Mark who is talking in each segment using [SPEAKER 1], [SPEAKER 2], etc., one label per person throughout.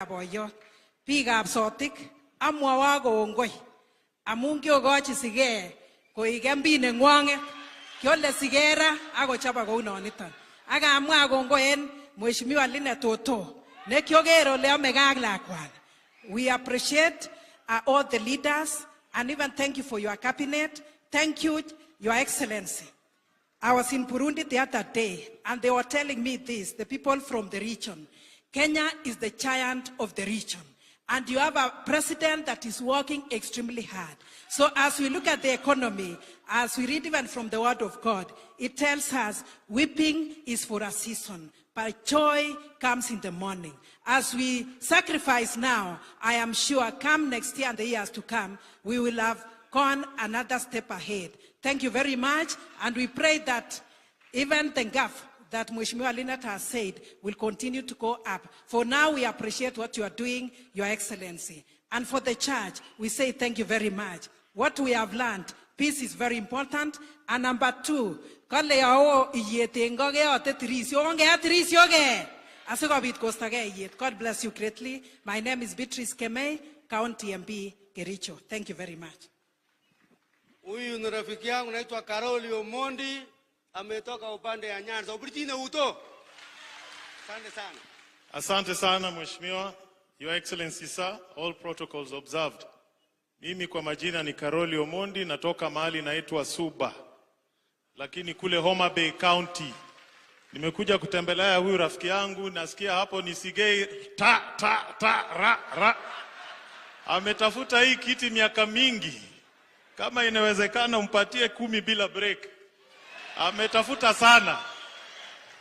[SPEAKER 1] Boyot, biikab Sotik, amwowok kongoi amun kiokochi sige koik MP nengwong'et. Kiole sige ra akochobok kounoniton. Ak amwa kongoi en Mheshimiwa Linet Otoo ne kioker ole omegee ak lakwani. We appreciate all the leaders and even thank you for your cabinet. Thank you, Your Excellency. I was in Burundi the other day and they were telling me this, the people from the region. Kenya is the giant of the region. And you have a president that is working extremely hard. So as we look at the economy, as we read even from the word of God, it tells us weeping is for a season, but joy comes in the morning. As we sacrifice now, I am sure come next year and the years to come, we will have gone another step ahead. Thank you very much. And we pray that even the gap that Mheshimiwa Linet has said will continue to go up. For now, we appreciate what you are doing, Your Excellency. And for the church, we say thank you very much. What we have learned, peace is very important. And number two, kale yao iyet en ko keyote tirisiok, ongeyat tirisiok ke asikobit koistogei iyet. God bless you greatly. My name is Beatrice Kemei, County MP, Kericho. Thank you very much.
[SPEAKER 2] Huyu ni rafiki yangu naitwa Karoli Omondi, ametoka upande ya Nyanza. Ubrichine uto. Asante sana.
[SPEAKER 3] Asante sana, Mheshimiwa. Your Excellency sir, all protocols observed. Mimi kwa majina ni Karoli Omondi, natoka mahali naitwa Suba, lakini kule Homa Bay County. Nimekuja kutembelea huyu rafiki yangu, nasikia hapo ni Sigei ta ta ta ra ra. Ametafuta hii kiti miaka mingi, kama inawezekana umpatie 10 bila break. Ametafuta sana.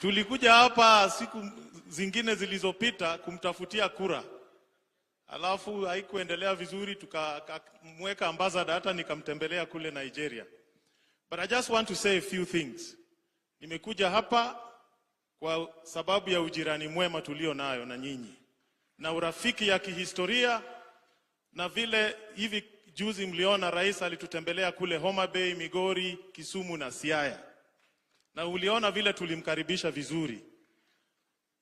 [SPEAKER 3] Tulikuja hapa siku zingine zilizopita kumtafutia kura, alafu haikuendelea vizuri, tukamweka ambassador, hata nikamtembelea kule Nigeria. But I just want to say a few things. Nimekuja hapa kwa sababu ya ujirani mwema tulio nayo na nyinyi na urafiki ya kihistoria, na vile hivi juzi mliona rais alitutembelea kule Homa Bay, Migori, Kisumu na Siaya, na uliona vile tulimkaribisha vizuri,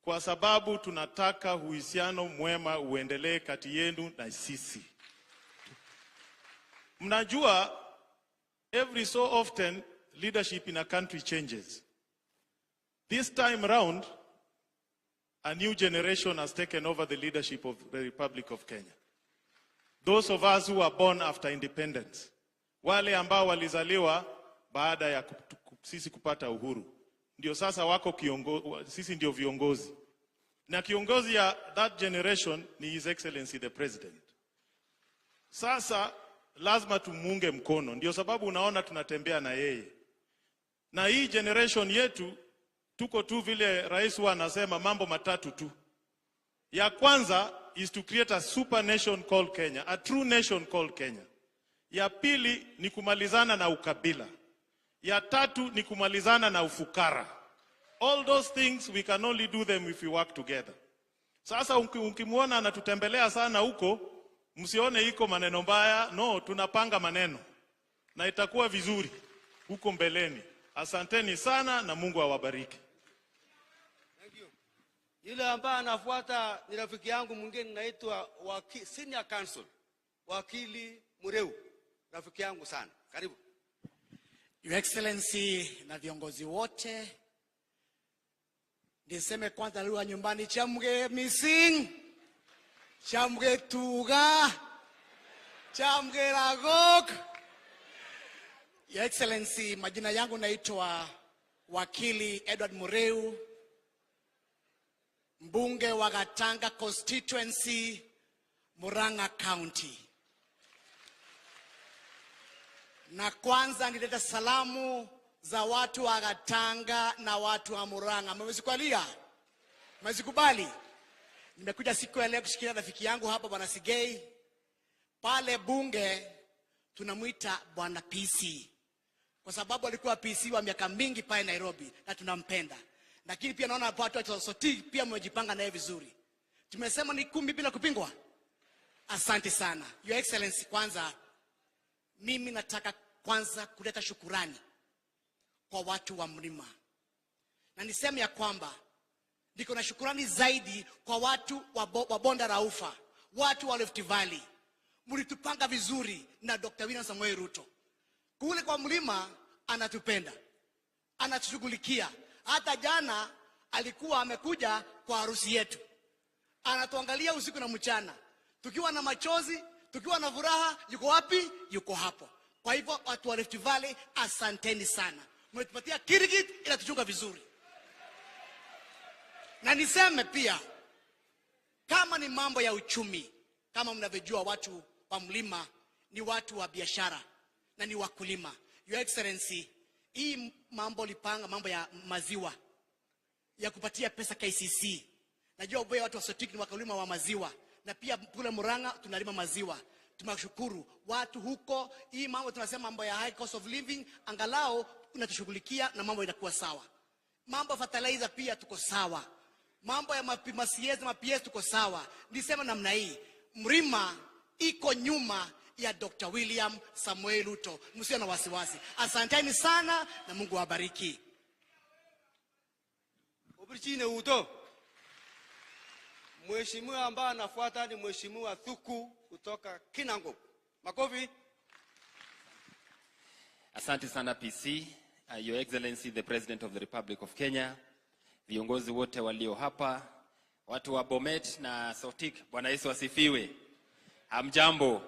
[SPEAKER 3] kwa sababu tunataka uhusiano mwema uendelee kati yenu na sisi. Mnajua, every so often leadership in a country changes. This time round, a new generation has taken over the leadership of the Republic of Kenya. Those of us who were born after independence, wale ambao walizaliwa baada ya sisi kupata uhuru, ndio sasa wako kiongo, sisi ndio viongozi, na kiongozi ya that generation ni His Excellency the President. Sasa lazima tumuunge mkono, ndio sababu unaona tunatembea na yeye. Na hii generation yetu tuko tu vile rais huwa anasema mambo matatu tu. Ya kwanza is to create a super nation called Kenya, a true nation called Kenya. Ya pili ni kumalizana na ukabila. Ya tatu ni kumalizana na ufukara. All those things, we can only do them if we work together. Sasa ukimwona anatutembelea sana huko, msione iko maneno mbaya. No, tunapanga maneno na itakuwa vizuri huko mbeleni. Asanteni sana na Mungu awabariki.
[SPEAKER 2] Thank you. Yule ambaye anafuata ni rafiki yangu mwingine naitwa Senior Counsel Wakili Mureu, rafiki yangu sana. Karibu.
[SPEAKER 4] Your Excellency na viongozi wote, niseme kwanza lugha nyumbani, chamge mising, chamge tuga, chamge lagok. Your Excellency, majina yangu naitwa Wakili Edward Mureu, mbunge wa Gatanga constituency, Murang'a County. Na kwanza nileta salamu za watu wa Gatanga na watu wa Murang'a. Mmezikubalia? Mmezikubali? Nimekuja siku ya leo kushikilia rafiki yangu hapa, Bwana Sigei. Pale bunge tunamuita Bwana PC kwa sababu alikuwa PC wa miaka mingi pale Nairobi na tunampenda. Lakini pia naona watu wa Sotik pia mmejipanga naye vizuri. Tumesema ni 10 bila kupingwa. Asante sana. Your Excellency, kwanza mimi nataka kwanza kuleta shukurani kwa watu wa mlima. Na niseme ya kwamba Niko na shukurani zaidi kwa watu wa Bonde la Ufa, watu wa Rift Valley. Mlitupanga vizuri na Dr. William Samoei Ruto. Kule kwa mlima anatupenda, anatushughulikia. Hata jana alikuwa amekuja kwa harusi yetu, anatuangalia usiku na mchana, tukiwa na machozi, tukiwa na furaha. Yuko wapi? Yuko hapo. Kwa hivyo watu wa Rift Valley, asanteni sana, mmetupatia Kirigit, inatuchunga vizuri. Na niseme pia, kama ni mambo ya uchumi, kama mnavyojua, watu wa mlima ni watu wa biashara na ni wakulima. Your Excellency, hii mambo lipanga mambo ya maziwa ya kupatia pesa KCC. Najua wewe watu wa Sotik ni wakulima wa maziwa na pia kule Murang'a tunalima maziwa. Tunashukuru watu huko. Hii mambo tunasema mambo ya high cost of living, angalau unatushughulikia na mambo inakuwa sawa. Mambo ya fertilizer pia tuko sawa. Mambo ya ma CS na ma PS tuko sawa. Nisema namna hii, mlima iko nyuma ya Dr. William Samuel Ruto. Msio na wasiwasi. Asanteni sana na Mungu awabariki.
[SPEAKER 2] Obirichine uto. Mheshimiwa ambaye anafuata ni Mheshimiwa Thuku kutoka Kinango. Makofi.
[SPEAKER 5] Asante sana PC, Your Excellency the President of the Republic of Kenya, viongozi wote walio hapa, watu wa Bomet na Sotik, Bwana Yesu asifiwe. Hamjambo.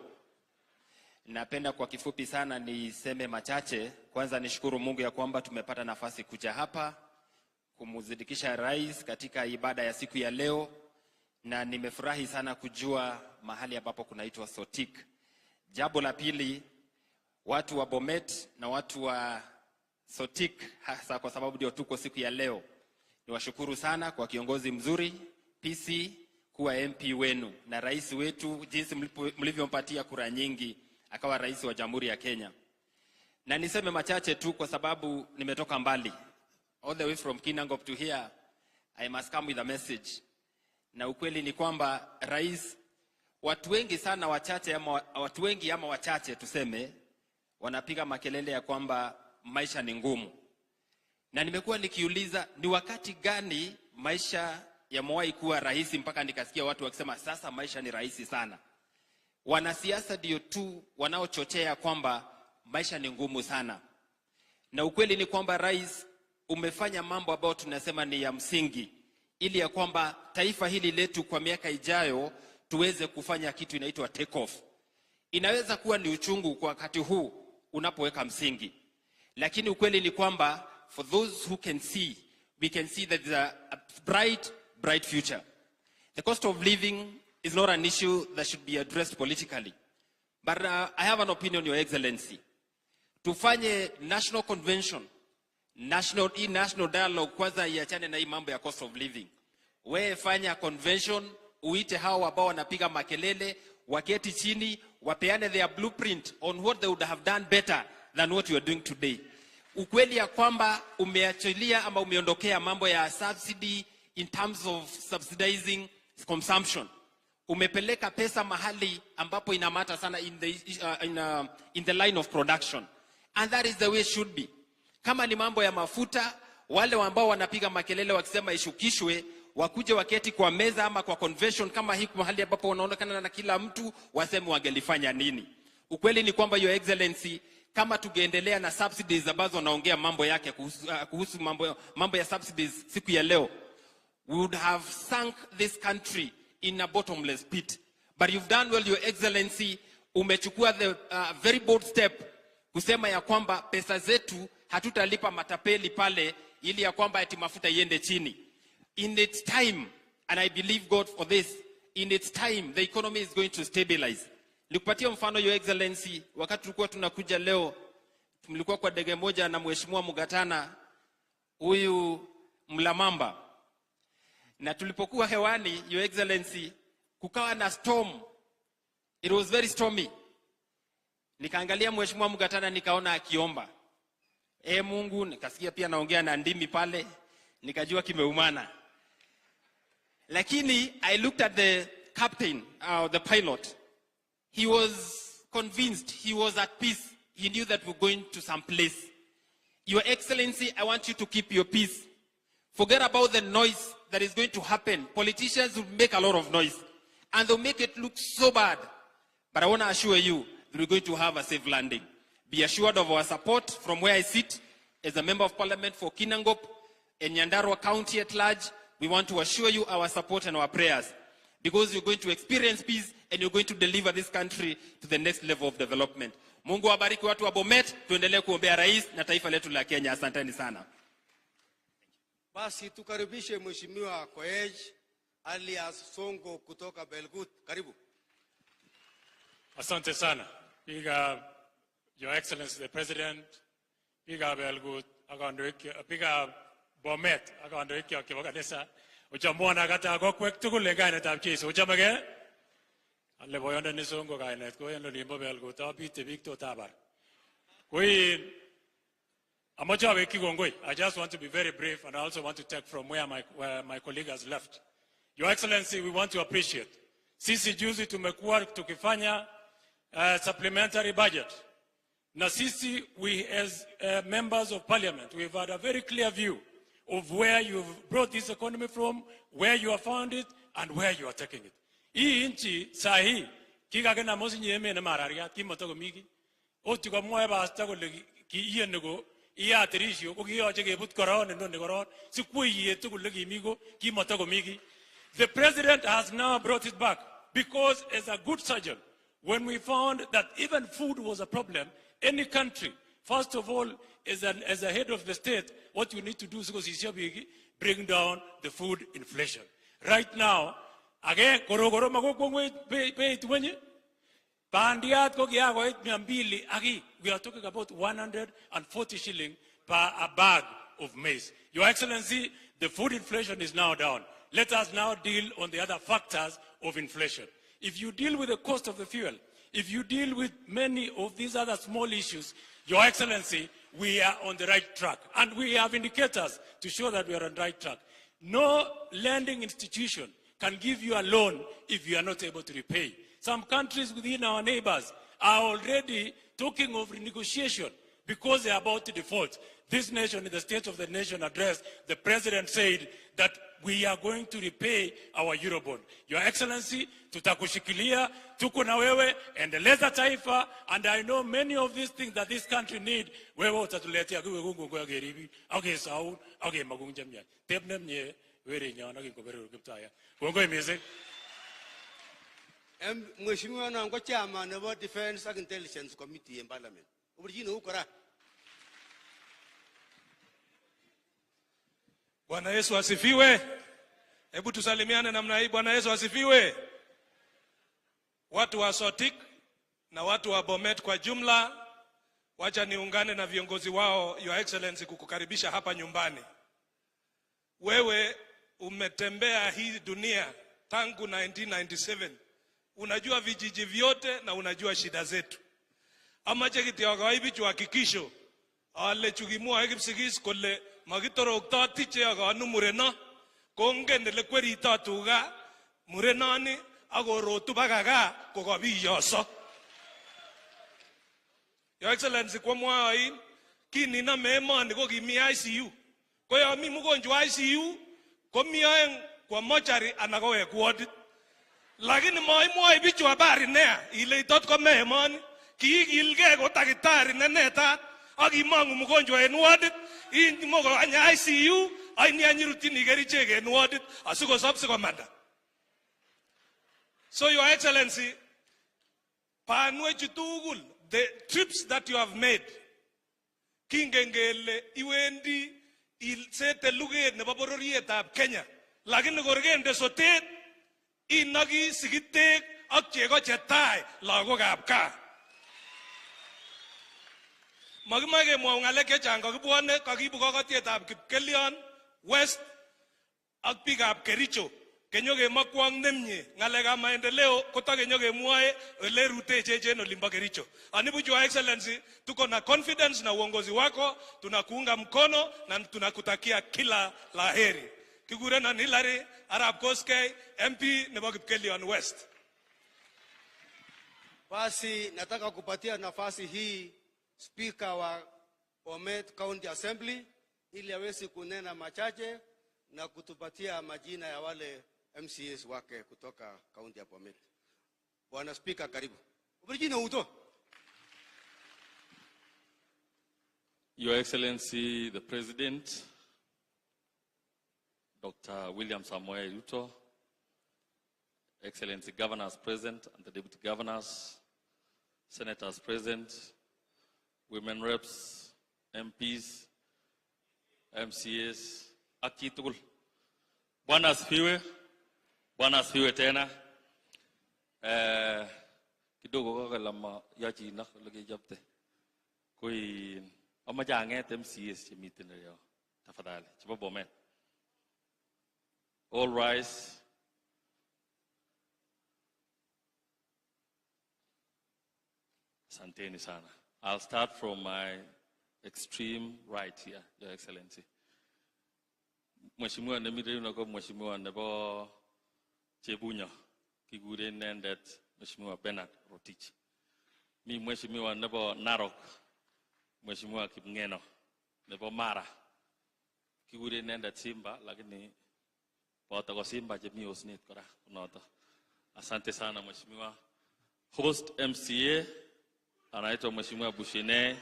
[SPEAKER 5] Napenda kwa kifupi sana niseme machache. Kwanza nishukuru Mungu ya kwamba tumepata nafasi kuja hapa kumsindikisha rais katika ibada ya siku ya leo, na nimefurahi sana kujua mahali ambapo kunaitwa Sotik. Jambo la pili, watu wa Bomet na watu wa Sotik, hasa kwa sababu ndio tuko siku ya leo, niwashukuru sana kwa kiongozi mzuri PC kuwa MP wenu na rais wetu, jinsi mlivyompatia kura nyingi akawa rais wa Jamhuri ya Kenya. Na niseme machache tu kwa sababu nimetoka mbali, all the way from Kinangop to here, I must come with a message. Na ukweli ni kwamba rais, watu wengi sana wachache ama watu wengi ama wachache tuseme, wanapiga makelele ya kwamba maisha ni ngumu, na nimekuwa nikiuliza ni wakati gani maisha yamewahi kuwa rahisi mpaka nikasikia watu wakisema sasa maisha ni rahisi sana. Wanasiasa ndio tu wanaochochea kwamba maisha ni ngumu sana, na ukweli ni kwamba rais, umefanya mambo ambayo tunasema ni ya msingi, ili ya kwamba taifa hili letu kwa miaka ijayo tuweze kufanya kitu inaitwa take off. Inaweza kuwa ni uchungu kwa wakati huu unapoweka msingi, lakini ukweli ni kwamba for those who can see, we can see that there's a bright, bright future. The cost of living is not an issue that should be addressed politically. But I have an opinion, Your Excellency. Tufanye national convention, national dialogue kwanza iachane na hii mambo ya cost of living. Wewe fanya convention, uite hao ambao wanapiga makelele, waketi chini, wapeane their blueprint on what they would have done better than what you are doing today. Ukweli ya kwamba umeachilia ama umeondokea mambo ya subsidy in terms of subsidizing consumption, umepeleka pesa mahali ambapo inamatter sana in the line of production, and that is the way it should be. Kama ni mambo ya mafuta, wale ambao wanapiga makelele wakisema ishukishwe, wakuje waketi kwa meza ama kwa convention kama hii, mahali ambapo wanaonekana na kila mtu, waseme wangelifanya nini. Ukweli ni kwamba, Your Excellency, kama tungeendelea na subsidies ambazo wanaongea mambo yake kuhusu mambo ya subsidies siku ya leo, we would have sunk this country in a bottomless pit. But you've done well, Your Excellency. Umechukua the very bold step kusema ya kwamba pesa zetu hatutalipa matapeli pale ili ya kwamba ati mafuta iende chini. In its time, and I believe God for this, in its time the economy is going to stabilize. Nikupatie mfano, Your Excellency, wakati tulikuwa tunakuja leo, mlikuwa kwa ndege moja na Mheshimiwa Mungatana huyu Mlamamba, na tulipokuwa hewani, Your Excellency, kukawa na storm. It was very stormy. Nikaangalia Mheshimiwa Mungatana nikaona akiomba, "E Mungu," nikasikia pia naongea na ndimi pale, nikajua kimeumana. Lakini I looked at the captain, the pilot. He was convinced, he was at peace. He knew that we're going to some place. Your Excellency, I want you to keep your peace. Forget about the noise. that is going to happen. Politicians will make a lot of noise and they'll make it look so bad. But I want to assure you that we're going to have a safe landing. Be assured of our support from where I sit as a member of parliament for Kinangop and Nyandarua County at large. We want to assure you our support and our prayers because you're going to experience peace and you're going to deliver this country to the next level of development. Mungu awabariki watu wa Bomet, tuendelee kuombea rais na taifa letu la Kenya. Asanteni sana.
[SPEAKER 2] Basi tukaribishe Mheshimiwa Koech alias Songo kutoka Belgut. Karibu.
[SPEAKER 6] Asante sana. Biikab Your Excellency the President, biikab Belgut ak kandoik, biikab Bomet ak kandoikyok chebo kanisa, ochamwon akata kokwek tugul en kainetab Jesu. Ochamegei? Ale boyondoni Songo kainet ko en olimbo Belgut abite biik tot abar. Koin amache awekyi kongoi. I just want to be very brief and I also want to take from where my colleague has left. Your Excellency, we want to appreciate. Sisi juzi tumekuwa tukifanya supplementary budget. Na sisi, we as members of parliament, we've had a very clear view of where you've brought this economy from, where you have found it, and where you are taking it. Hii nchi saa hii kikakinam osinye emet nemarariat kimatakomi kiy. Ot yukamwoe pastor kole kiyoni ko iyat tirisho ko kiyoche kebut koron inoni koron sikwoiyet tugul nekimi ko kimatakomi kiy. The president has now brought it back because, as a good surgeon, when we found that even food was a problem, any country, first of all, as a head of the state, what you need to do is bring down the food inflation. Right now, again, korokoro makokwongwech beit ngweny. Bandiat ko kiakoit 200 aki. We are talking about 140 shilling per a bag of maize. Your Excellency, the food inflation is now down. Let us now deal on the other factors of inflation. If you deal with the cost of the fuel, if you deal with many of these other small issues, Your Excellency, we are on the right track. And we have indicators to show that we are on the right track. No lending institution can give you a loan if you are not able to repay. Some countries within our neighbors are already talking of renegotiation because they are about to default. This nation, in the State of the Nation address, the president said that we are going to repay our Eurobond. Your Excellency, tutakushikilia, tuko na wewe, endeleza taifa, and I know many of these things that this country need, wewe utatuletea kiwe kungu kwa geribi, akesaun, akemagung chemyach. Teb nemie, werinyon ak ingoberur Kiptayat. Kongoi missing.
[SPEAKER 2] Mheshimiwa non ko chairman nebo Defense ak Intelligence Committee en Parliament. Oburchin eut kora.
[SPEAKER 7] Bwana Yesu asifiwe. Hebu tusalimiane namna hii. Bwana Yesu asifiwe. Watu wa Sotik na watu wa Bomet kwa jumla, wacha niungane na viongozi wao, Your Excellency, kukukaribisha hapa nyumbani. Wewe umetembea hii dunia tangu 1997. Unajua vijiji vyote na unajua shida zetu. Amache kityo akoib bichu hakikisho ale chu kimwoe Kipsigis kole makitorokto tiche akonu mureno kongen ele kwerito tuga murenoni akorotu baka gaa kokabiyoso. Your Excellency, kwamwoe oin kin inome emoni ko kimi ICU. Ko yon mi mgonjwa ICU komi oeng kwo mochari anan kowek wardit. Lakini moimwoi bichu habari nea ile tot kome emoni. Kiikilgei ko takitari ne netat ak imong'u mgonjwa en wardit imokoany ICU ak inyirutyini kerichek en wardit asikosob sikomanda. So Your Excellency, panwechu tugul, the trips that you have made, kingen kele iwendi isete luget nebo bororietab Kenya, lakini kor kende sotet inoki sikitek ak chego chetai lagokab gaa. Makimoche kemwou ng'alek chechang, kakibwone kakiibu kokotietab Kipkelion West ak biikab Kericho kenyo kemokwong nemie ng'alekab maendeleo kotakenyo kemwoe ole rutechech en olimbo Kericho. Anibuch Your Excellency, tuko na confidence na uongozi wako, tunakuunga mkono na tunakutakia kila laheri. Kikurenon Hillary Arap Koskei, MP nebo Kipkelion West.
[SPEAKER 2] Basi nataka kupatia nafasi hii Speaker wa Bomet County Assembly ili aweze kunena machache. na kutupatia majina ya wale MCAs wake kutoka kaunti ya Bomet. Bwana Spika, karibu. Virginia Uto.
[SPEAKER 8] Your Excellency, the President, Dr. William Samoei Ruto, Excellency Governors present and the Deputy Governors, Senators present, Women Reps, MPs, MCAs, ak chi tugul. Bwana asifiwe. Bwana asifiwe tena. Kidogo kokalama yachinak ole kechopte. Ko in amache ang'et MCAs chemiten yo, tafadhali, chebo Bomet. All rise. Asanteni sana. I'll start from my extreme right here, Your Excellency. Mheshimiwa nemiten yuno ko Mheshimiwa nebo Chebunyo, kikuren inendet Mheshimiwa Bernard Rotich. Mi Mheshimiwa nebo Narok, Mheshimiwa Kipngeno, nebo Mara, kikuren inendet Simba, lakini boto ko Simba chemi osnet kora noto. Asante sana Mheshimiwa. Host MCA anaitwa Mheshimiwa Bushine.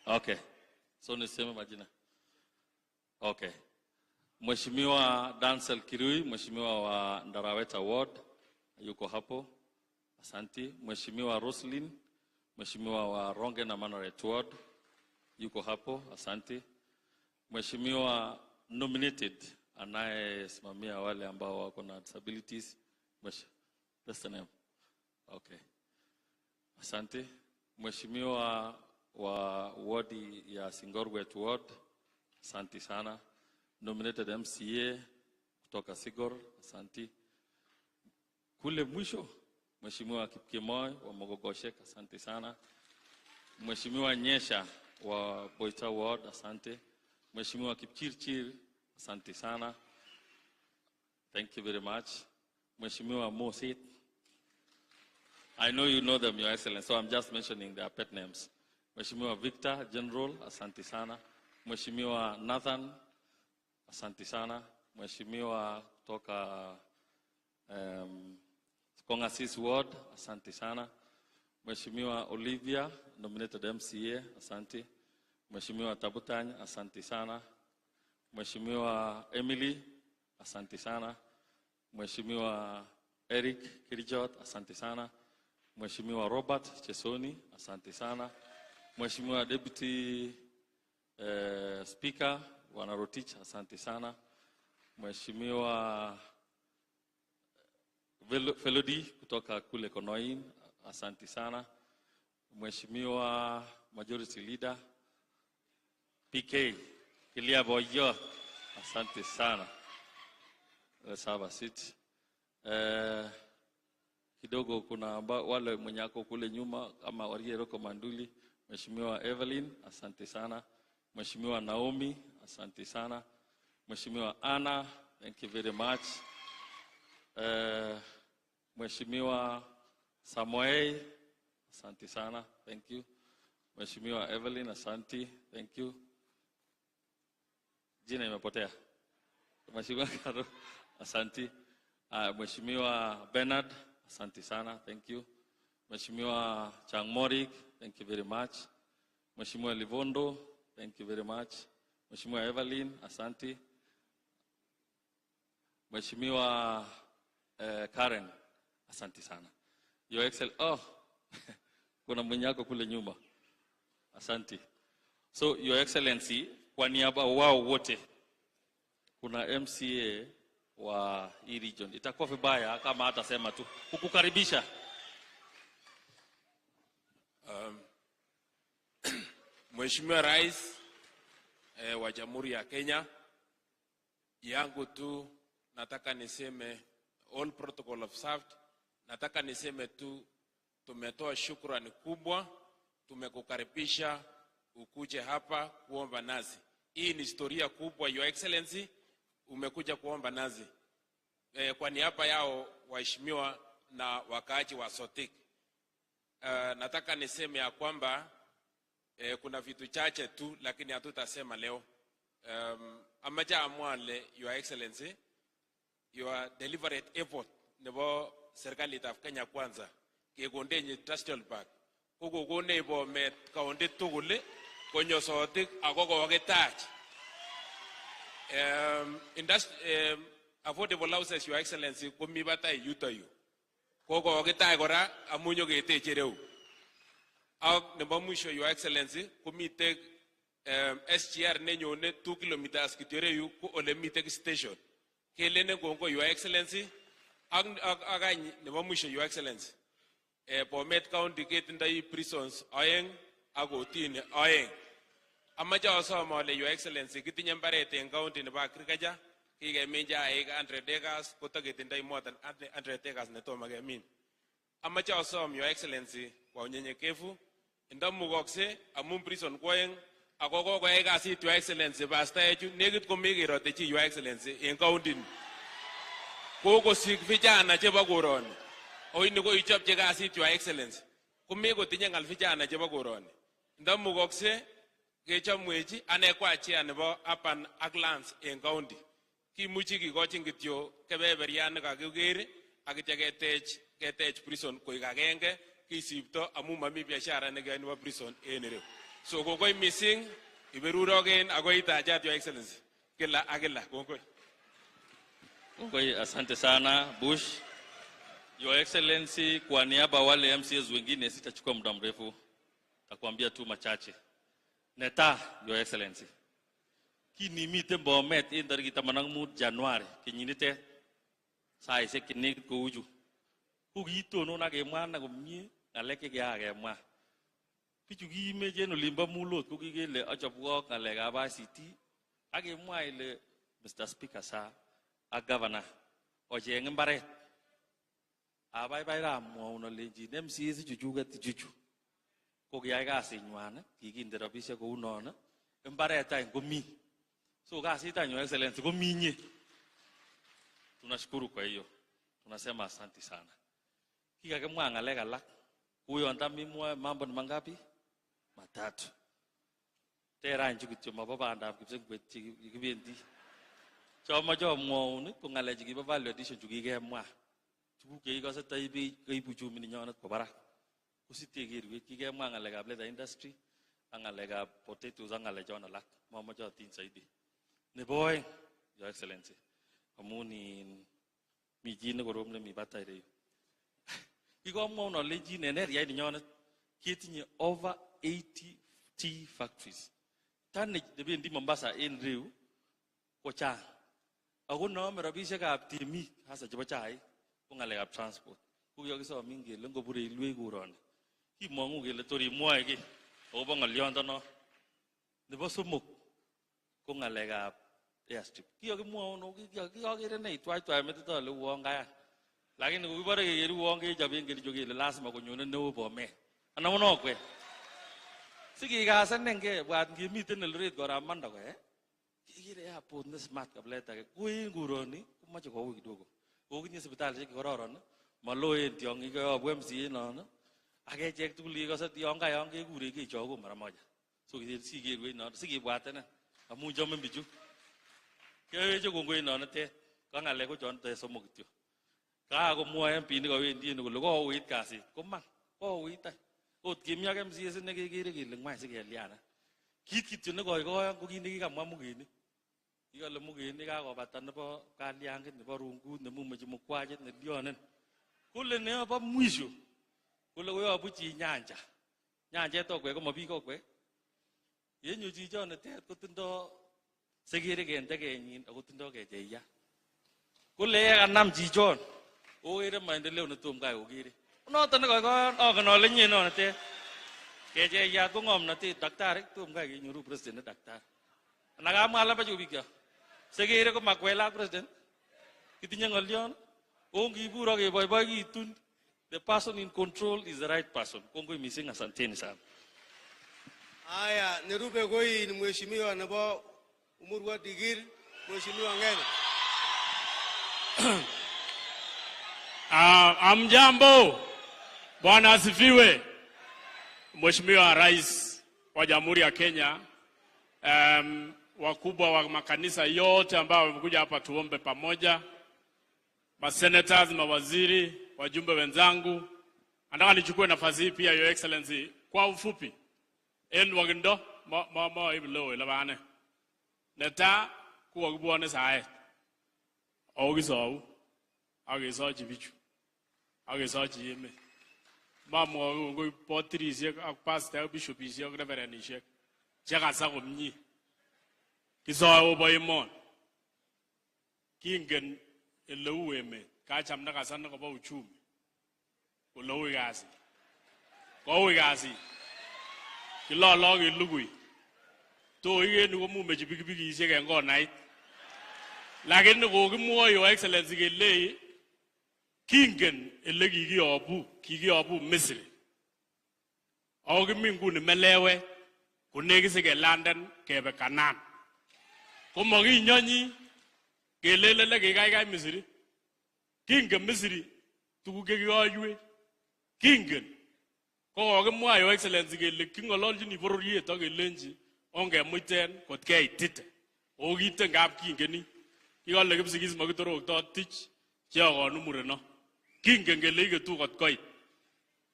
[SPEAKER 8] Okay. So niseme majina. Okay. Mheshimiwa Dansel Kirui, Mheshimiwa wa Ndaraweta Ward, yuko hapo. Asante. Mheshimiwa Roslyn, Mheshimiwa wa Ronge na Manoret Ward, yuko hapo. Asante. Mheshimiwa nominated anayesimamia wale ambao wako na disabilities. That's the name. Okay. Asante. Mheshimiwa wa wadi ya Singorwet Ward, asante sana. Nominated MCA kutoka Sigor, asante. Kule mwisho Mheshimiwa Kipkemoi wa Mogogoshek, asante sana. Mheshimiwa Nyesha wa Boita Ward, asante. Mheshimiwa Kipchirchir, asante sana. Thank you very much. Mheshimiwa Mosit, I know you know them, Your Excellency, so I'm just mentioning their pet names. Mheshimiwa Victor General, asante sana. Mheshimiwa Nathan, asante sana. Mheshimiwa kutoka Kongasis Ward, asante sana. Mheshimiwa Olivia, nominated MCA, asante. Mheshimiwa Tabutany, asante sana. Mheshimiwa Emily, asante sana. Mheshimiwa Eric Kirijot, asante sana. Mheshimiwa Robert Chesoni, asante sana. Mheshimiwa Deputy Speaker Bwana Rotich, asante sana. Mheshimiwa Felodi kutoka kule Konoin, asante sana. Mheshimiwa Majority Leader PK Kilia Boyo, asante sana. Let's have a seat. Kidogo kuna wale mwenyako kule nyuma kama Warie Roko Manduli, Mheshimiwa Evelyn, asante sana. Mheshimiwa Naomi, asante sana. Mheshimiwa Anna, thank you very much. Mheshimiwa Samoei, asante sana, thank you. Mheshimiwa Evelyn, asante, thank you. Jina imepotea. Mheshimiwa Karo, asante. Mheshimiwa Bernard, asante sana, thank you. Mheshimiwa Changmorik, thank you very much. Mheshimiwa Livondo, thank you very much. Mheshimiwa Evelyn, asante. Mheshimiwa Karen, asante sana. Your Excel, oh, kuna mwenyako kule nyuma. Asante. So, Your Excellency, kwa niaba wao wote, kuna MCA wa hii region. Itakuwa vibaya kama hatasema tu kukukaribisha.
[SPEAKER 9] Mheshimiwa Rais wa Jamhuri ya Kenya, yangu tu nataka niseme all protocol observed. Nataka niseme tu tumetoa shukrani kubwa, tumekukaribisha ukuje hapa kuomba nazi. Hii ni historia kubwa, Your Excellency, umekuja kuomba nazi. Kwa niaba yao waheshimiwa na wakaaji wa Sotik, nataka niseme ya kwamba Kuna vitu chache tu lakini hatutasema leo. Amache amwa ale, Your Excellency, your deliberate effort nebo serikalitab Kenya Kwanza kekondenyi industrial park ko kokonech Bomet County tugul, konyo Sotik, ako kokitach affordable houses, Your Excellency, komi batai yuto yu, ko kokitach kora amu nyoketeche reu. Ak nebo mwisho, Your Excellency, komite SGR nenyone 2 kilometers kityo reyu, ko ole mite station. Kelenen kongoi, Your Excellency. Ak any nebo mwisho, Your Excellency, Bomet County ketindoi prisons oeng ak kotini oeng. Amache asom ale, Your Excellency, kitinye mbaret en county nebo agriculture, kikemin chaik 100 acres, kotoketindoi more than 100 acres netomo kemin. Amache asom, Your Excellency, kwa unyenyekevu, ndamukokse amun prison ko oeng ako kokoyai kasit, Your Excellency, pastaechu nekit komi kerote chi, Your Excellency, en county ni. Kokosik vijana chebo koroni oini koichopchi kasit, Your Excellency, komekotinye ng'al vijana chebo koroni. Ndamukokse kechomwech, ane ko a chair nebo Urban ak Lands en county, kimuchi kikochin kityo kebeberiat nekakiker ak itya ketech prison koik agenge, kisipto amun mami biashara nekeyoe nebo prison en ireu. So kongoi mising, iberuroken ako itachat, Your Excellency, kila ak kila. Kongoi.
[SPEAKER 8] Kongoi, asante sana, Bush. Your Excellency, kwa niaba wale MCAs wengine sitachukua muda mrefu, takuambia tu machache. Neta, Your Excellency, kinimiten Bomet en tarikit 15 Januari kenyinitet saisiek chenekit kou chu, ko kiitonon ak kemwa komie ng'alek chekikakemwa. Bichu kiimech en olimbo Mulot ko kikele achobwok ng'alekab ICT, ak kemwa ile Mr. Speaker sir ak Governor ocheng mbaret. Abaibai amwaun alenjin MCAs ichuchuket ichuchu ko kiyai kasinywan, kikinde rabisiek kou non, mbaret any komi. So kasit any, Your Excellency, komi nye. Tunashukuru kwa hiyo. Tunasema asanti sana. Kikakimwa ng'alek alak. Kuyon tam imwoe mambo ni mangapi? Matatu. Ter any chu kityo, mobo bandab kipsengwet chekibendi. Chomoche amwaun ko ng'alek chukibo value addition chu kikemwa. Tuguk cheikose koib uchumi ninyonet kwo barak. Kositekerwech kikemwa ng'alekab leather industry ak ng'alekab potatoes ak ng'alechon alak. Momoche atiny zaidi. Nebo oeng, Your Excellency, amun in mi chi nekorom nemi batai ireyu. Kikomwaun alenjin en area ninyonet ketinye over 80 tea factories. Tonnage nebendi Mombasa en ireu ko chang. Ako neome rabisiekab temik hasa chebo chaik ko ng'alekab transport. Ko kiokisomin kele ngobur railway koroni kimong'u kele tor imwoe kiy akobo ng'oliondono. Nebo somok ko ng'alekab airstrip. Kiyokimwoun kiyokere ne itwaitwai metit ale uon kayan. Lakini kokibore keker uon kechoben Kericho kele lazima konyone neo Bomet. Anan monokwek. Sikikasenenge bwat ngimiten Eldoret koramanda ko kekere airport ne smart kabilet age. Ko en koroni komoche koui kidogo. Kokinye sipitalishek chekororon, maloen tiong'ik koyobu MCA non, ak echek tugul kekose yon ka yon kekure kechoku mara moja. So sikerwech non, sikibwatenen amun chomin bichu. Keweche kongoi nonitet. Ka ng'alek ko chon somok kityo. Kakomwoe MP nekawendi en kole kouit kasit. Koman, kouit any. Ot kimi ak MCA nekekere kele ngwany sikeliana. Kit kityo nekoikoyon ko kit nekikamwa Mugeni. Kikole Mugeni kakobata nebo kalyangit, nebo rungut, nemumechi mukwachit, nelyonen. Kole neyobo mwisho. Kole koyobu chi Nyanja. Nyanjet okwek komo biik okwek. Yenyo chichonitet kotindo sekerek en tekenyin ako tindo kecheiyat. Kole yekanam chichon okere maendeleo netom kai okere. Noton nekoikoyon ongen ale nye nonitet. Kecheiyat ko ng'omnotet, daktari tom kai kenyoru president ne daktari. Anan kamwa lembech bikyok. Sekere ko makwelat president. Kitinye ng'olyon. Ongibur ak keboiboikitun. The person in control is the right person. Kongoi mising, asanteni sana.
[SPEAKER 2] Haya, nerube koi ni mheshimiwa nebo Emurua Dikirr, Mheshimiwa Ng'eno.
[SPEAKER 10] Amjambo, Bwana asifiwe. Mheshimiwa Rais wa
[SPEAKER 6] wa Jamhuri ya Kenya, wakubwa wa makanisa yote ambao wamekuja hapa tuombe pamoja, masenators, mawaziri, wajumbe wenzangu, nataka nichukue nafasi hii pia, Your Excellency, kwa ufupi en wakindo ma ma ibu labane neta kokakibwone saet ako kisou ak kesochi bichu ak kesochi emet. Mamwoe kongoi potirisiek ak pastor ak bishopisiek ak reverendisiek chekasa komie. Kisoe obo emoni. Kingen eleu emet, kacham nekasa nekobo uchumi kole ui kasit. Koui kasit. Kilolo ak kelugui. Toik en yu komumechi pikipikisiek en konait. Lakini kokimwoe Your Excellency kelei kingen ele kikiyobu, kikiyobu Misri. Ako kimi nguni melewet konekit sikelanden kebe Canaan. Komokinyonyi kelelen le kikaikai Misri. Kingen Misri tuguk chekikoiywech. Kingen. Ko kokimwa Your Excellency kele king'ololchini bororiet ak kelenji ongemuiten kot keitite. Ako kiten ngap kingeni. Kikole Kipsigis mokitorokto tich cheokonu mureno. Kingen kele iketu kot koit.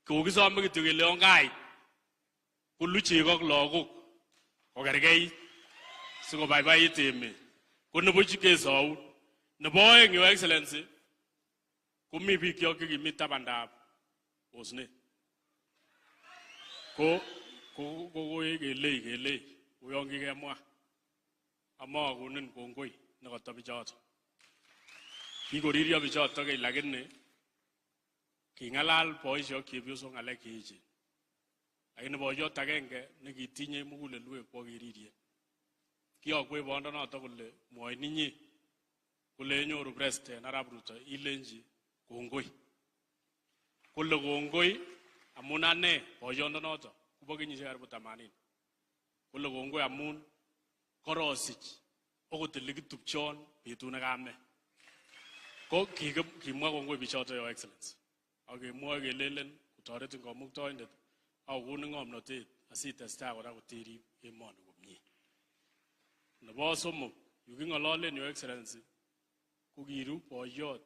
[SPEAKER 6] Kokisome kityo kele ongait kolu chego ak lagok kokerkeit sikobaibait emet. Ko nibuch kesoun. Nebo oeng, Your Excellency, komi bikyok chekimi tabandab osnet. Ko kelei kelei uyon kikemwa. Amakonin kongoi nekoto bichoto. Kikoriryo bichoto kei lakini king'alal boisiek ak chepyosok ng'alek cheechen. Lakini boyot agenge nekitinye mugulelwek kwo keririen. Kiyokwech boondonoto kole mwoin inye kole yenyoru President Arap Ruto ilenji kongoi. Kole kongoi amun ane boyondonoto kobo kenyisiek karibu 80. Kole kongoi amun korosich okot elekitupchon betut nekame. Ko kimwa kongoi bichoto, Your Excellency. Ak kemwoe kelelen kotoretin Kamuktaindet ak kokonin ng'omnotet asitestai kora koterib emoni komie. Nebo somok, yu king'ololen, Your Excellency, ko kiru boyot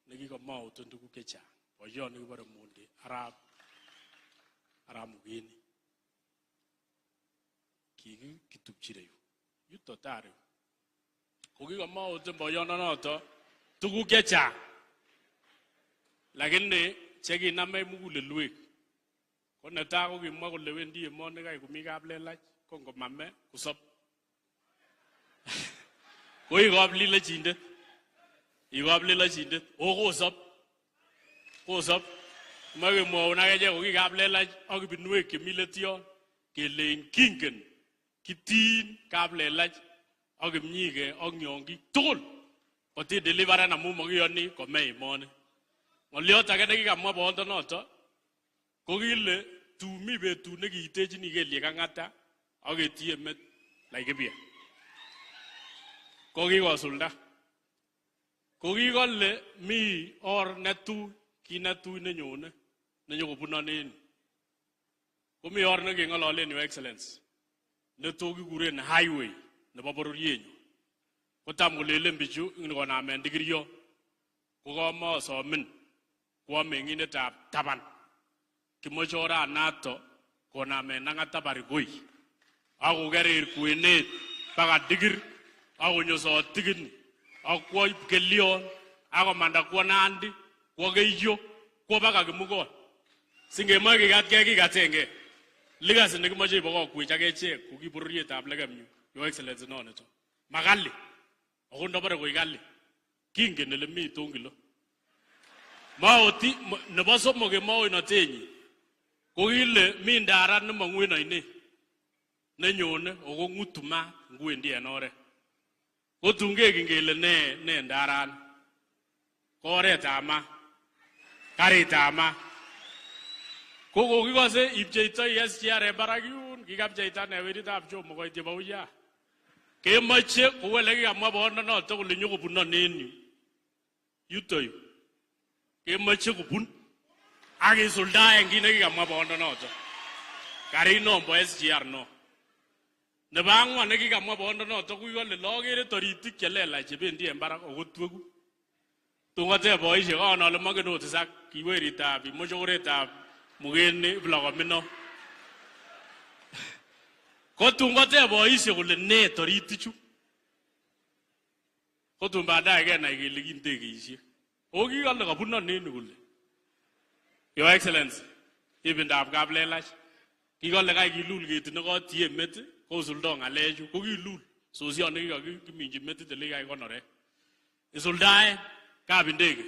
[SPEAKER 6] nekikomouten tuguk chechang. Boyot nekibore Monde Arap Mugeni. Kikitupchi reyu. Yuto tar yu. Kokikomouten boyondonoto tuguk chechang. Lakini chekinamech mugulelwek ko netai kokimwa kole wendi emoni kai komi kaplelach ko ngomame kosop. Ko ikoplilochindet. Ikoplilochindet o kosop. Kosop. Moe kemwoun ak echek ko ki kaplelach ak kibinwek chemi let yon kelein kingen kitin kaplelach ak kipnyike ak nyongik tugul kotideliveren amun mokiyoni kome emoni. Ng'oliot age nekikamwa boondonoto ko kile tun mi betut nekiitechini kelyek Ang'ata ak ketie met Laikipia. Ko kikosulda. Ko kikole mi or netui, kit netui nenyone nenyokobunon en yu. Komi or nekeng'ololen, Your Excellency, neto kikuren highway nebo bororienyun. Kotam kolelen bichu konamen dikirio kokamosomin kwa meng'indetab taban. Kimoche oranato konamen Ang'ata Barikoi ak kokerer kwenet baka Dikir ak konyo Sotik ak kwo Kelion ak komanda kwo Nandi kwo Keiyo kwo baka Kimugon. Singemoe kikatkei kikatengei. Legacy nekimoche ibokokwech ak echek ko ki bororietab lekemyu, Your Excellency nonito. Makali. Ako ndobore koik kali. Kingen ele mi tongilo. Maoti nebo somok en maoinotenyin ko kile mi ndara nemong'u en oinet nenyone ako ng'utu maat ngwendi en oret. Ko tun keken kele ne ndarani. Ko oretab maat. Karitab maat. Ko kokikose ipcheitoi SGR en barak yun, kikapcheita ne weritab Jomo koit chebo uya. Kemoche kou elekikamwa boondonoto kole nyokobunon en yu. Yuto yu. Kemoche kobun ak kisuldaen kit nekikamwa boondonoto.
[SPEAKER 10] Karit nombo SGR no. Nebo ang'wan nekikamwa boondonoto kokikole lokere toritik chelelach chebendi en barak ako tweku. Tun koteb boisiek aon ale mongen ot isak kiweritab mochokoretab mugeni plokomino. Ko tun koteb boisiek kole ne toritichu. Ko tun baadaye kenai kele ki ndegeisiek. Ako kikole kabunon en yu kole. Your Excellency, ibindab kaplelach. Kikole kai kilul ketit nekotie met kosuldo ng'alechu ko kilul sosion nekikakiminchi metit ele kikakikonoren. Isuldaen kap ndege.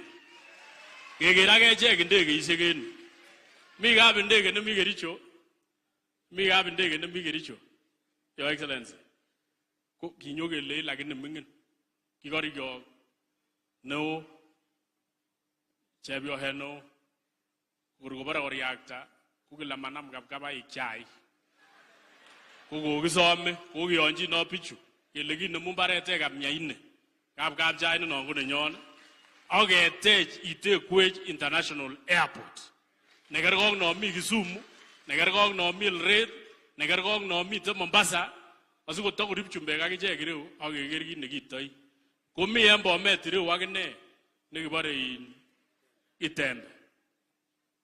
[SPEAKER 10] Keker ak echek ndegeisiek en yu. Mi kap ndege nemi Kericho. Mi kap ndege nemi Kericho. Your Excellency. Ko kinyo kelei lakini ming'in. Kikorikyok neo chepyoset neo. Kor kobore koriakta ko kila manam kapkabaik chaik. Ko kokisome, kokiyonjinot bichu kele kinemu mbaret kap mia nne. Kap kapchai nenon ko nenyon. Ak ketech itekwech International Airport. Nekerkong nomi Kisumu, nekerkong nomi Eldoret, nekerkong nomiten Mombasa, asikotokorib chumbek akichek ireu ak keker kit nekitoi. Komi en Bomet ireu akine nekibore Itembe.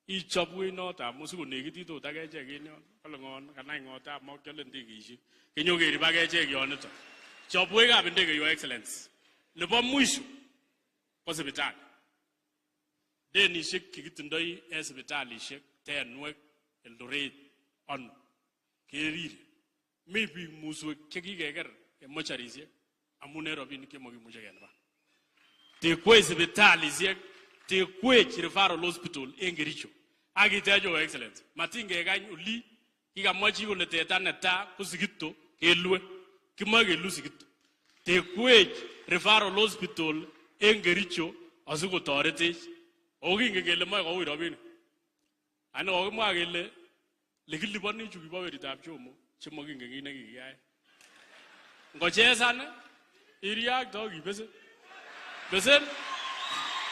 [SPEAKER 10] Ichobwech noto amun sikonekitit ot ak echek en yon. Kole ng'o kanai ng'otab mokiole ndegeisiek. Kenyokerib ak echek yonito. Chobwech kap ndege Your Excellency. Nebo mwisho ko sipitali. Denisiek chekitindoi en sipitalisiek Tenwek, Eldoret, ano kerire. Mi biik muswek chekikeker en mochariisiek amun en rabinik chemokimuche kelipan. Tekwech sipitalisiek, tekwech referral hospital en Kericho. Ak itech Your Excellency. Matin kekany oli kikamwa chi kole teta netaa ko Sigito kelue. Kimoe kelu Sigito. Tekwech referral hospital en Kericho asikotoretech. Ako kingen kele moe koui rabinik. Ani kokimwa kele lekiliponi chu kibo weritab Jomo chemokingen kit nekikiyai. Ngochesan iriakte ak ibesen. Besen.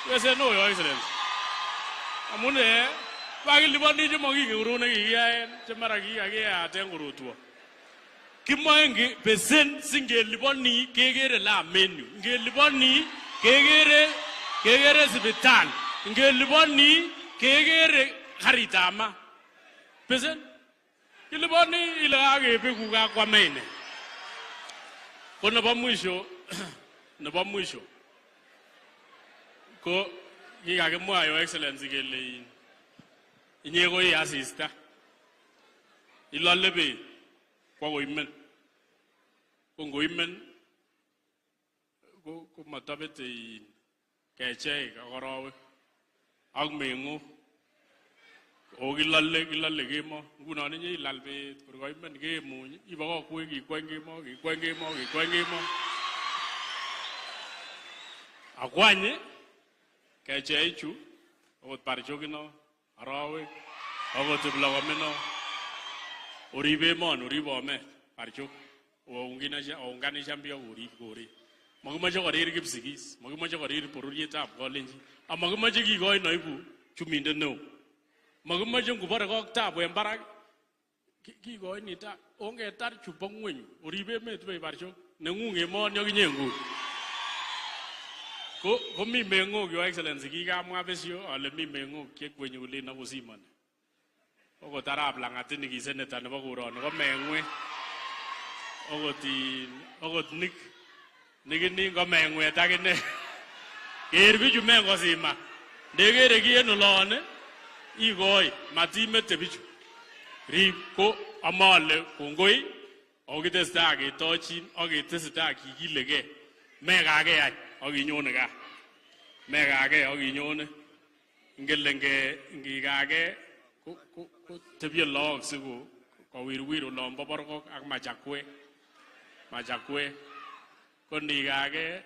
[SPEAKER 10] Besen o Your Excellency. Amun bakiliponi chemokingen korot nekikiyaen che mara kikakiyaten korotwo. Kimoe besen singeliponi kekere laam en yu. Ngeliponi kekere sipitali. Ngeliponi kekere karitab maa. Besen. Kiliponi ile kakebeku kakwame ine. Ko nebo mwisho ko kikakimwa Your Excellency kele inye ko i asista. Ilole beek kwa koimen. Ko ngoimen ko motobete kecheik ak orowek ak meng'ok. Ako kilole kemo. Ngunon inye ilal beet kor koimen kemuny ibokokwek ikweny kemo, kikweny kemo, kikweny kemo. Akwany kecheichu akot barchokino, orowek, akot kiplokomino. Orib emoni, orib Bomet, barchok. Ounganishan biik ak orib koret. Mokimoche korir Kipsigis, mokimoche korir bororietab Kalenjin, amokimoche kikoi noibu chumindet neo. Mokimoche ngubore kok tabu en barak kikoini ta ongetar chubo ng'weny orib emet wei barchok neng'ung emoni ak inye nguni. Ko komi meng'ok Your Excellency kikamwa besio ale mi meng'ok chekwenyi kolen akosimoni. Okot arap Lang'at ni ki seneta nebo koroni ko meng'wet. Okot Nick nikinin ko meng'wet akine. Ker bichu mengosima. Ndekere ki en olon ikoi matimete bichu. Rib ko amale kongoi ako kitesetai ketochin ak ketesetai kikilegei. Mekakei any ak inyone gaa. Mekakei ak inyone. Ngele ngikakei ko tebie lagok siko kowirwir olon bo borkok ak machakwek. Machakwek. Ko ndikakei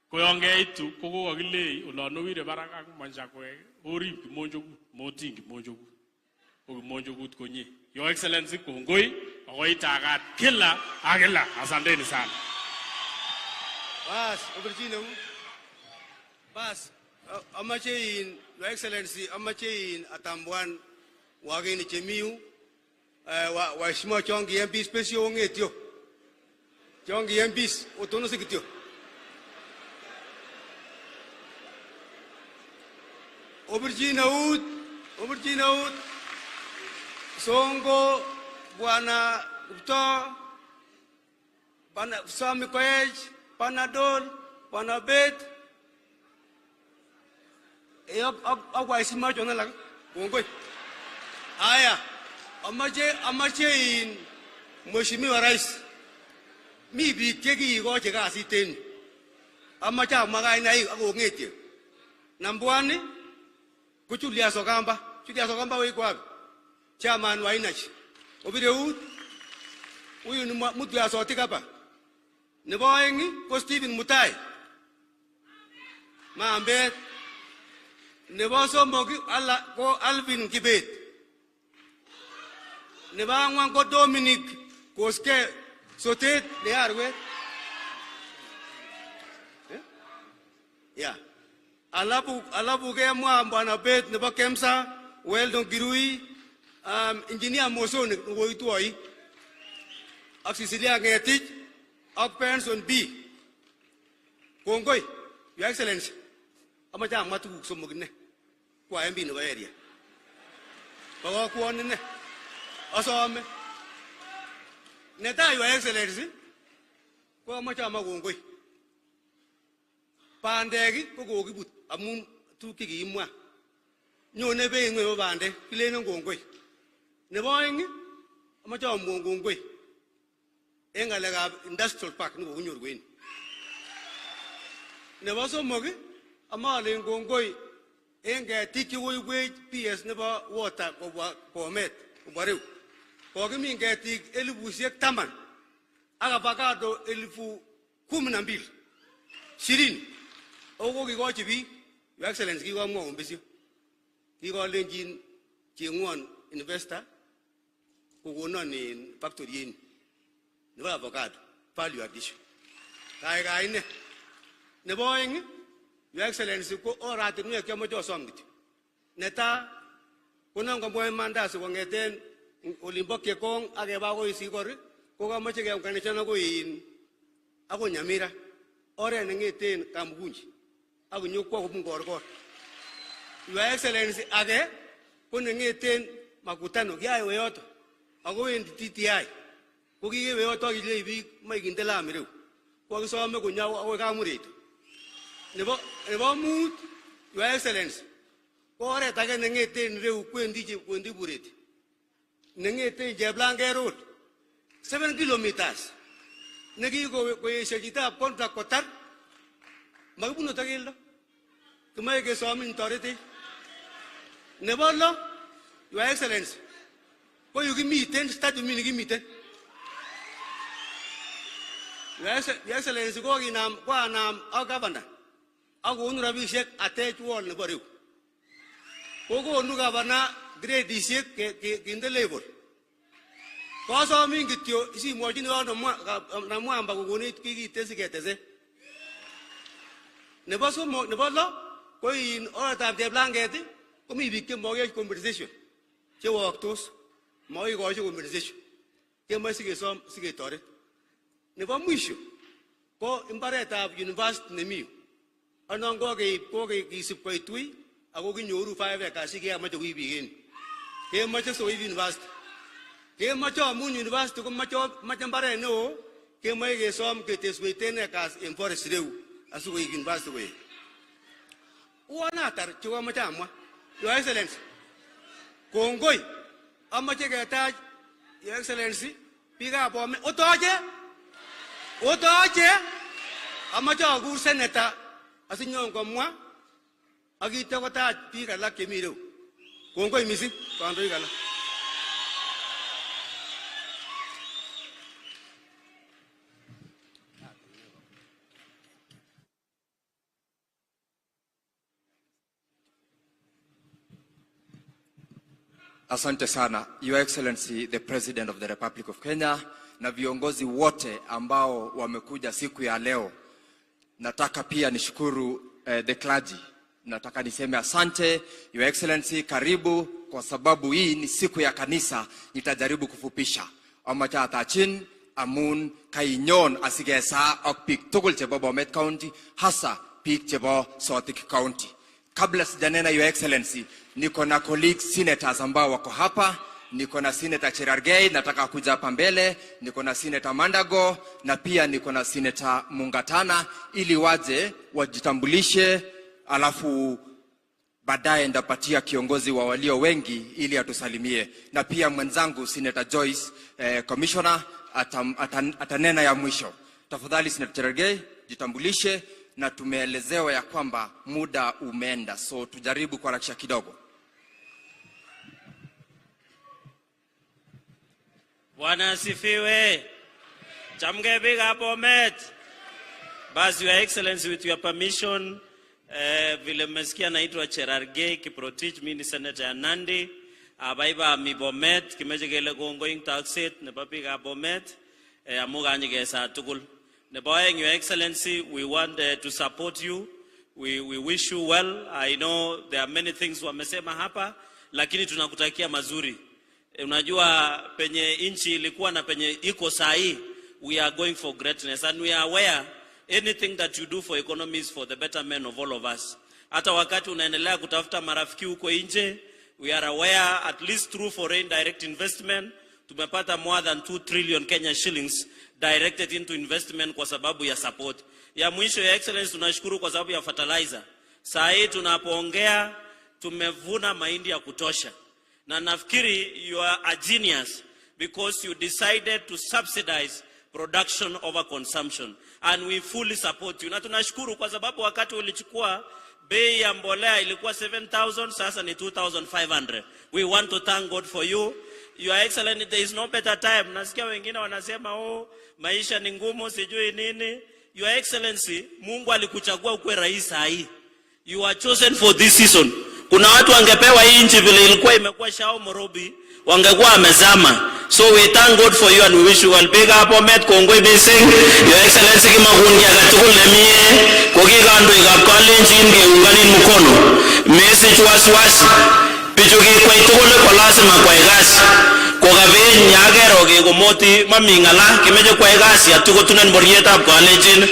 [SPEAKER 10] ko yon keitu ko kokakilei olon owire barak ak machakwek orib kimonjokut, motin kimonjokut. Ko kimonjokut konye. Your Excellency kongoi ako itagat kila ak kila. Asanteni sana.
[SPEAKER 2] Bas, obirchin eut. Bas, amache in, Your Excellency, amache in atambuan wageni chemi yu Waheshimiwa chongi MPs pesio ongetio. Chongi MPs otono sikitio. Obirjin Aoud, Songo, Bwana Kupto, Bwana Sami Koech, Panadol, Bwana Bet, ak waheshimiwa chon alak, kongoi. Aya, amache in Mheshimiwa Rais, mi biik chekiikochi kasit en yu. Amache amwa kainaik ak ong'etye. Number 1 ko Julius Ogamba. Julius Ogamba weko wapi? Chairman wa Energy. Obir eut. Huyu ni mtu ya Sotik hapa. Nebo 2 ko Stephen Mutai. Maambet. Nebo 3 ko Alvin Kibet. Nebo 4 ko Dominic Koske Sotet ne arwet. Yeah. Alafu kemwa Bwana Bet nebo Kemsa, Weldon Kirui, Engineer Mosoni koitwoi ak Cecilia Ngetich ak Benson B. Kongoi, Your Excellency. Amache amwa tuguk somok ine. Kwa MP nebo area. Bokokwon ine. Asome. Netai, Your Excellency, ko amache amwa kongoi. Bandek ko kokibut amun tuguk chekikimwa. Nyone bei ngweny nebo bandek, kilenen kongoi. Nebo 2, amache amwaun kongoi en ngalekab industrial park nekokinyor koen. Nebo 3, amache alen kongoi en ketik chekoibwech PS nebo water kobwa Bomet, kobwa Reu. Kokimin ketik 10,000 ak avocado 12,000. 20. Ako kokikochi biik, Your Excellency, kikomwoun besio. Kikolenjin chengwon investor kokonon in factory en nebo avocado value addition. Kaikai ine. Nebo 2, Your Excellency, ko oratinwek cheomoche osom kityo. Netai, konon komwoe mandasi kong'eten olimbo Kekong ak keba akoi Sikor, ko kamoche keunganishan akoi Nyamira. Oret neng'eten Kamukunji ak konyokwo kobun Korkor. Your Excellency, age ko neng'eten Makutano, kiaiwe yoto ako wendi TTI. Ko kikewe yoto ak ilei biik moe kinde lam ireu. Ko kakisome konyo akoi Kamuretu. Nebo 5, Your Excellency, ko oret age neng'eten ireu kwendi Bureti. Neng'eten Cheplanget Road, 7 kilometers. Nekikoesio chitab contract kotar, makibunot ak keldo. Kimoe kesomin toretech. Nebo 6, Your Excellency, ko yu kimiten, stadium ini kimiten. Your Excellency, koanam ak governor ak konu rabisiek atech wall nebo Reu. Kokonu governor gradisiek kinde label. Kosomin kityo simwochini Namwamba kokonech kikiten siketesen. Nebo 3, nebo 6, ko in oretab Cheplanget komi biik chemokiyai compensation chewoktos, mokikochi compensation. Kemoche sikesom siketoret. Nebo mwisho ko mbaretab university nemi yu. Anon kokeib kokisib koit wui ako kinyoru 5 acres chekemoche koib biik en yu. Kemoche sikoib university. Kemoche amun university komoche mbaret neo, kemoche kesom keteswech 10 acres en forest reu asikoik university koet. Uon atar chekomoche amwa. Your Excellency, kongoi, amache ketach Your Excellency, biikab Bomet, otoche, amache akur seneta asinyon komwa ak ityo kotach biik alak chemi reu. Kongoi mising kandoik alak.
[SPEAKER 11] Asante sana, Your Excellency, the President of the Republic of Kenya, na viongozi wote ambao wamekuja siku ya leo. Nataka pia nishukuru the clergy, Nataka niseme asante Your Excellency, karibu. Kwa sababu hii ni siku ya kanisa, nitajaribu kufupisha. Amache atachin amun kainyon asikesaa ak biik tugul chebo Bomet County, hasa biik chebo Sotik County. Kabla sijanena Your Excellency, niko na colleague senators ambao wako hapa. Niko na Senator Cherargei, nataka kuja hapa mbele. Niko na Senator Mandago na pia niko na Senator Mungatana, ili waje wajitambulishe, alafu baadaye ndapatia kiongozi wa walio wengi ili atusalimie, na pia mwenzangu Senator Joyce Commissioner atanena ya mwisho. Tafadhali Senator Cherargei, jitambulishe, na tumeelezewa ya kwamba muda umeenda, so tujaribu kuharakisha kidogo.
[SPEAKER 12] Bwana asifiwe. Chamge biik Bomet. Basi Your Excellency, with your permission, vile mmesikia naitwa Cherargei Kiprotich, mimi ni senator ya Nandi. Abaiba mi Bomet, kimeche kele kongoi eng takset nebo biikab Bomet, amu kanyikesaa tugul. Nebo aeng, Your Excellency, we want to support you. We wish you well. I know there are many things wamesema hapa, lakini tunakutakia mazuri. Unajua penye inchi ilikuwa na penye iko sahi, we are going for greatness, and we are aware anything that you do for economy is for the betterment of all of us. Hata wakati unaendelea kutafuta marafiki huko nje, we are aware at least through foreign direct investment tumepata more than 2 trillion Kenya shillings directed into investment kwa sababu ya support. Ya mwisho, Your Excellency, tunashukuru kwa sababu ya fertilizer. Saa hii tunapoongea tumevuna mahindi ya kutosha. Na nafikiri you are a genius because you decided to subsidize production over consumption, and we fully support you. Na tunashukuru kwa sababu wakati ulichukua bei ya mbolea ilikuwa 7,000, sasa ni 2,500. We want to thank God for you. Your Excellency, there is no better time. Nasikia wengine wanasema oh, maisha ni ngumu sijui nini. Your Excellency, Mungu alikuchagua ukuwe rais hii. You are chosen for this season. Kuna watu wangepewa hii nchi vile ilikuwa imekuwa shao morobi, wangekuwa amezama. So we thank God for you and we wish you well. Big up Bomet, kongoi missing. Your Excellency, kimakundi agetugul nemie, ko ki kandoikab Kalenjin keunganin mkono. Mesich wasiwasi. Bichu kikwei tugul ko lazima kwai kasi. Kokabeny yakero kekomoti mami ng'ala, kimeche kwai kasi atikotunen bororietab Kalenjin.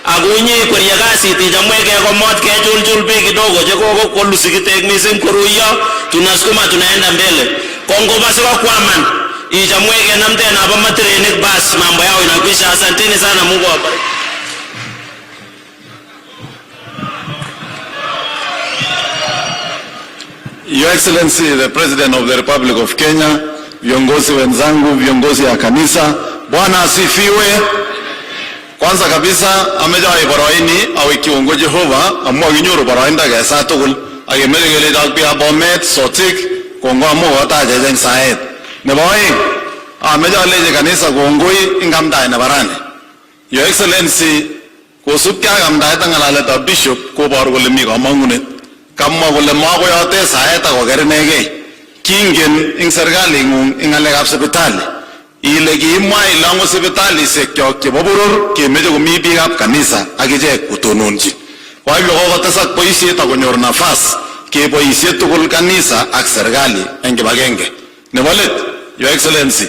[SPEAKER 12] Akunyi kwerie kasit ichamwech kekomot kechulchul biik kidogo chekokolusikitek missing koruiyo, tunasukuma tunaenda mbele. Kongoba sikokwaman ichamwech kenam tena abo matirenik, bas mambo yao inakwisha. Asanteni sana, Mungu awabariki.
[SPEAKER 13] Your Excellency, the President of the Republic of Kenya, viongozi wenzangu, viongozi ya kanisa, Bwana asifiwe. Kwanza kabisa ameche aib boroini awekyi kongoi Jehova amu kakinyoru boroindo kesaa tugul ak kemeche kelecho ak biikab Bomet, Sotik kongoi amu kotachech eng saet. Nebo aeng ameche alechi kanisa kongoi eng amdaet nebo rani. Your Excellency, kosubkei ak amdaet ak ng'alaletab Bishop koboru kole mi kamang'unet. Kamwa kole makoyote saet akoker inegei. Kingen eng serkaling'ung eng ng'alekab sipitali ile kiimwa ile angot sipitalisiek chebo boror kemeche komi biikab kanisa ak ichek kotononchin. Kwa hivyo kokotesak boisiet akonyor nafas keboisie tugul kanisa ak serikali eng kibagenge. Nebo let, Your Excellency,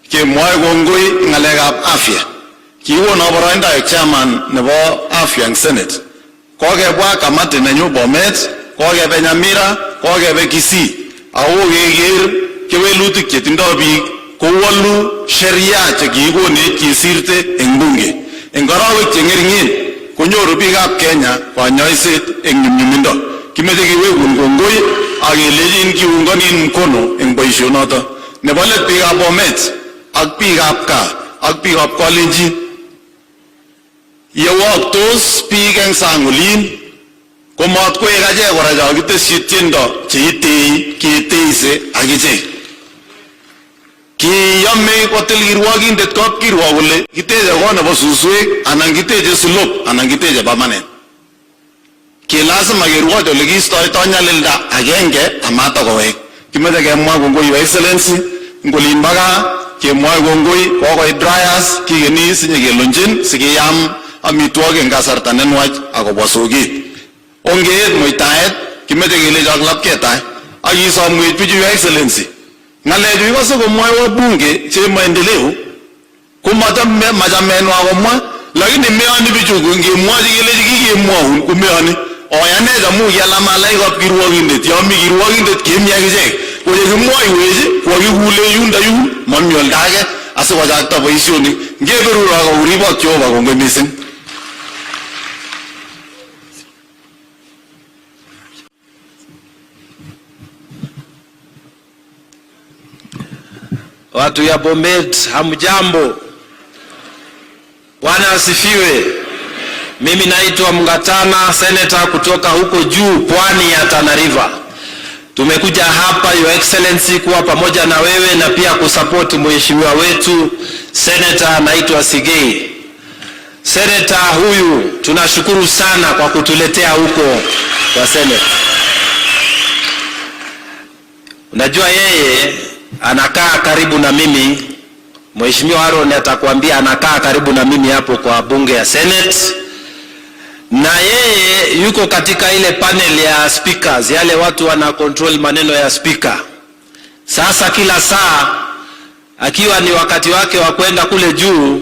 [SPEAKER 13] kemwoe kongoi eng ng'alekab afya. Kiwono boroindo aek chairman nebo afya eng Senate. Kokebwa kamati nenyu Bomet, kokebe Nyamira, kokebe Kisii, ako keker kewelutik chetindoi biik kowolu sheria chekikikonech kisirte eng bunge. Eng arawek che ng'ering'en konyoru biikab Kenya kanyoiset eng nyumnyumindo. Kimeche kewekun kongoi ak kelechin kiunganin mkono eng boisionoto. Nebo let, biikab Bomet ak biikab gaa ak biikab Kalenjin, yewoktos biik eng sang olin komat koek achek kora cho kitesyi tiendo cheitei keteise ak ichek. Kiyome kotil kirwokindet kapkirwok kole kiteche kot nebo suswek anan kiteche slope anan kiteche permanent. Ki lazima kerwoch ole kiistoitoi nyalilda agenge amatakowek. Kimeche kemwa kongoi Your Excellency, eng olin bo gaa kemwoe kongoi kokoit dryers kikeni sinyekelonjin sikiyam amitwogik eng kasarta nenwach akobwa soket. Ongeet muitaet kimeche kelechok lapketai ak isomwech bichu Your Excellency. Ng'alechu ikose komwoe wabunge che maendeleo komachame machamenwa komwa lakini meyoni bichu ngemwochi kelechi kikemwoun komeyoni oyanech amu kialamalaik kap kirwokindet yomi kirwokindet kemi akichek ko yekimwoiwech kokakikule yundo yun mami oldo age asikochakta boisionik ngeberuro akouribok Jehova kongoi missing.
[SPEAKER 14] Watu ya Bomet, hamjambo? Bwana asifiwe. Mimi naitwa Mungatana, senator kutoka huko juu pwani ya Tana River. Tumekuja hapa Your Excellency kuwa pamoja na wewe na pia kusupport mheshimiwa wetu senator anaitwa Sigei. Senator huyu tunashukuru sana kwa kutuletea huko kwa Senate. Unajua yeye anakaa karibu na mimi. Mheshimiwa Aaron atakwambia anakaa karibu na mimi hapo kwa bunge ya Senate. Na yeye yuko katika ile panel ya speakers, yale watu wana control maneno ya speaker. Sasa kila saa akiwa ni wakati wake wa kwenda kule juu,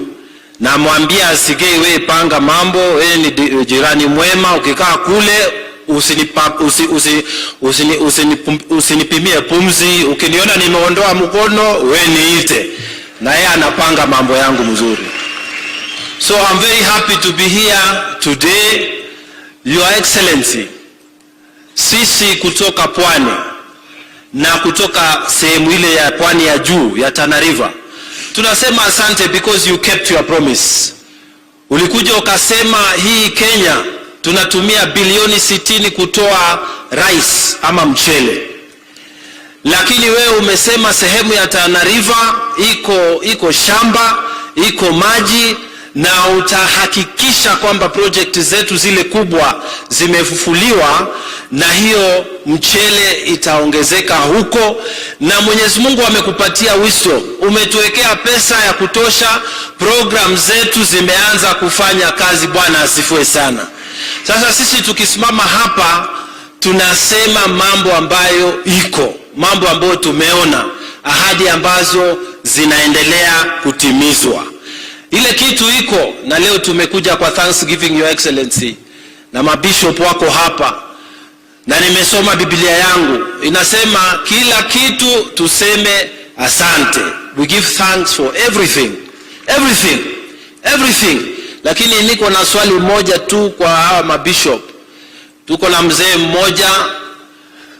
[SPEAKER 14] namwambia Sigei, we panga mambo, we ni jirani mwema, ukikaa kule usinipimie pumzi, ukiniona nimeondoa mkono we niite. Na yeye anapanga mambo yangu mzuri. So I'm very happy to be here today, Your Excellency. Sisi kutoka pwani na kutoka sehemu ile ya pwani ya juu ya Tana River tunasema asante because you kept your promise. Ulikuja ukasema hii Kenya tunatumia bilioni 60 kutoa rice ama mchele, lakini wewe umesema sehemu ya Tana River iko shamba, iko maji, na utahakikisha kwamba project zetu zile kubwa zimefufuliwa na hiyo mchele itaongezeka huko. Na Mwenyezi Mungu amekupatia wisdom, umetuwekea pesa ya kutosha, program zetu zimeanza kufanya kazi. Bwana asifiwe sana. Sasa sisi tukisimama hapa tunasema mambo ambayo iko, mambo ambayo tumeona, ahadi ambazo zinaendelea kutimizwa. Ile kitu iko, na leo tumekuja kwa Thanksgiving Your Excellency, na mabishop wako hapa, na nimesoma Biblia yangu inasema kila kitu tuseme asante. We give thanks for everything, everything, everything. Lakini niko na swali moja tu kwa hawa mabishop. Tuko na mzee mmoja,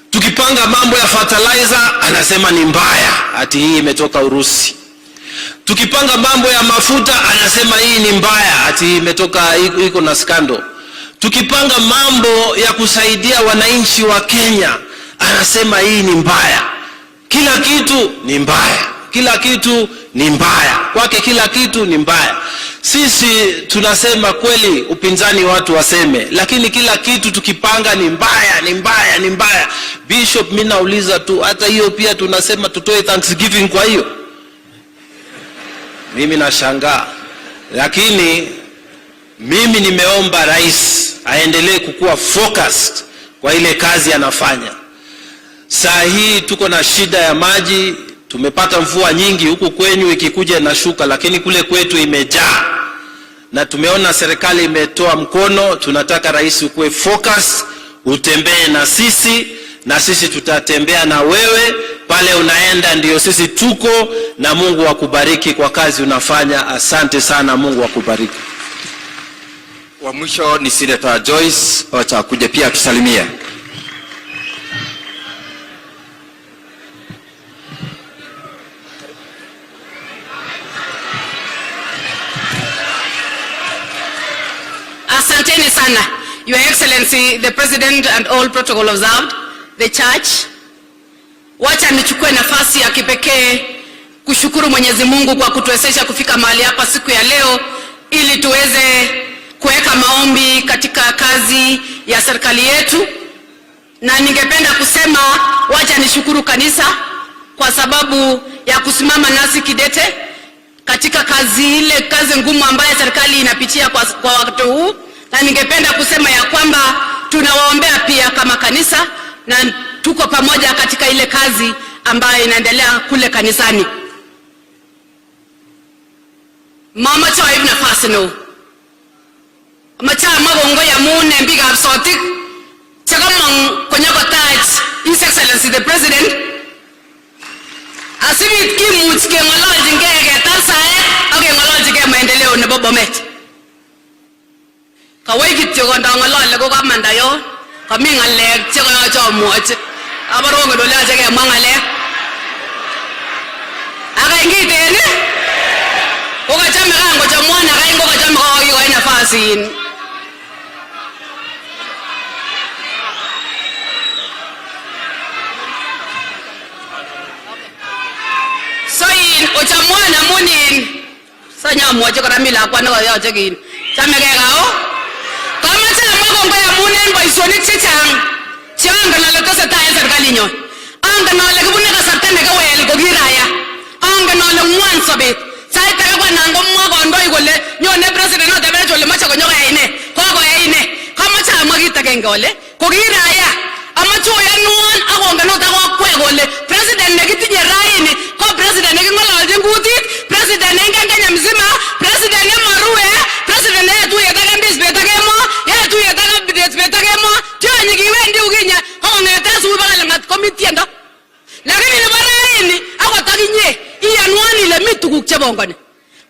[SPEAKER 14] tukipanga mambo ya fertilizer anasema ni mbaya, ati hii imetoka Urusi. Tukipanga mambo ya mafuta anasema hii ni mbaya, ati imetoka iko na scandal. Tukipanga mambo ya kusaidia wananchi wa Kenya anasema hii ni mbaya. Kila kitu ni mbaya, kila kitu ni mbaya kwake, kila kitu ni mbaya. Sisi tunasema kweli, upinzani watu waseme, lakini kila kitu tukipanga ni mbaya, ni mbaya, ni mbaya. Bishop, mimi nauliza tu, hata hiyo pia tunasema tutoe Thanksgiving kwa hiyo? Mimi nashangaa. Lakini mimi nimeomba rais aendelee kukua focused kwa ile kazi anafanya. Saa hii tuko na shida ya maji, tumepata mvua nyingi huku kwenyu, ikikuja inashuka, lakini kule kwetu imejaa. Na tumeona serikali imetoa mkono. Tunataka rais ukuwe focus, utembee na sisi, na sisi tutatembea na wewe. Pale unaenda ndio sisi tuko, na Mungu akubariki kwa kazi unafanya. Asante sana, Mungu akubariki.
[SPEAKER 11] Wa mwisho ni Senator Joyce, wacha kuja pia tusalimie.
[SPEAKER 15] Asanteni sana, Your Excellency, the President and all protocol observed, the Church. Wacha nichukue nafasi ya kipekee kushukuru Mwenyezi Mungu kwa kutuwezesha kufika mahali hapa siku ya leo ili tuweze kuweka maombi katika kazi ya serikali yetu. Na ningependa kusema wacha nishukuru kanisa kwa sababu ya kusimama nasi kidete katika kazi ile, kazi ngumu ambayo serikali inapitia kwa wakati huu. Na ningependa kusema ya kwamba Tunawaombea pia kama kanisa na tuko pamoja katika ile kazi ambayo inaendelea kule kanisani. Mamache aib nafasi neo. Amache amwa kongoi amun en biikab Sotik chekamong konyokotach His Excellency the President asibit kimuch keng'ololchingei ketar saet ak keng'ololchigei maendeleo nebo Bomet. Kawai kityo kondong'olole ko kamanda yon, kami ng'alek chekoyoche amwochi. Abore ongen ole yoche kemwa ng'alek. Akany kiten ii, kokachame kangochomwon akany kokachame kokakikoi nafas in So in ochomwon amun in sanyamwochi kora mi lakwa nekoyoche kin chamegei kao. Kamache amwa kongoi amun en boisionik chechang che angen ale tesetai en serikalinyon. Angen ale kibune kasarta nekewel ko ki raia. Angen ale ng'wan sobet. Sait age ko anan komwa kandoik kole nyone president otebenech kole moche konyokoyai nee. Kokoyai nee. Kamache amwa kit agenge ale ko ki raia amache oyanwon ak ongen ot ak okwek kole president nekitinye raini ko president neking'ololchin kutit, president neingen Kenya mzima, president nemorue, president neyoe tuyet ak MPs bet ak kemoo, yoe tuyet ak candidates bet ak kemoo. Tionyi kiwendi yukinye ko kong'eten subui baka lang'at komi tiendo. Lakini nebo raini akot akinye iyanwon ile mi tuguk chebongoni.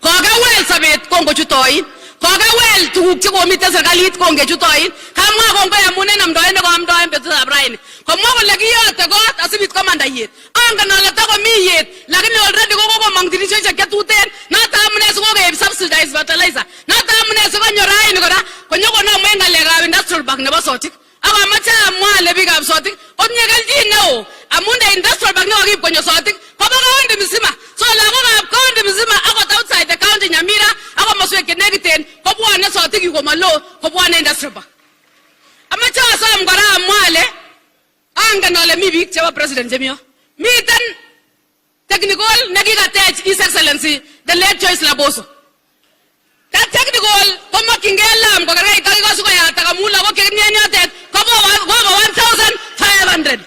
[SPEAKER 15] Kokewel sobet kongochut oin. Kokewel tuguk chekomiten serikalit kongechut oin. Kamwa kongoi amun en amdoet nekoamdoi en betutab raini. Komwa kole kiyote kot asibit komanda yet. Angen ale takomi yet, lakini already kokokomong dirishosiek chetuten. Noto amune sikokeib subsidized fertilizer. Noto amune sikonyo raini kora konyokonomu en ng'alekab industrial park nebo Sotik. Ak amache amwa ale biikab Sotik otinye kelchin neo amun the industrial park nekokiib konyo Sotik kobo county mzima. So lagokab county mzima akot outside the county Nyamira ak komoswek chenekiten kobwone Sotik yu komalo kobwone industrial park. Amache asom kora amwa ale angen ale mi biik chebo president chemi yo. Miten technical nekikatech His Excellency the late Joyce Laboso. That technical komokyingei lam kokerkeit ak iko sikoyatak amun lagok chekimi en yotet kobo 1500.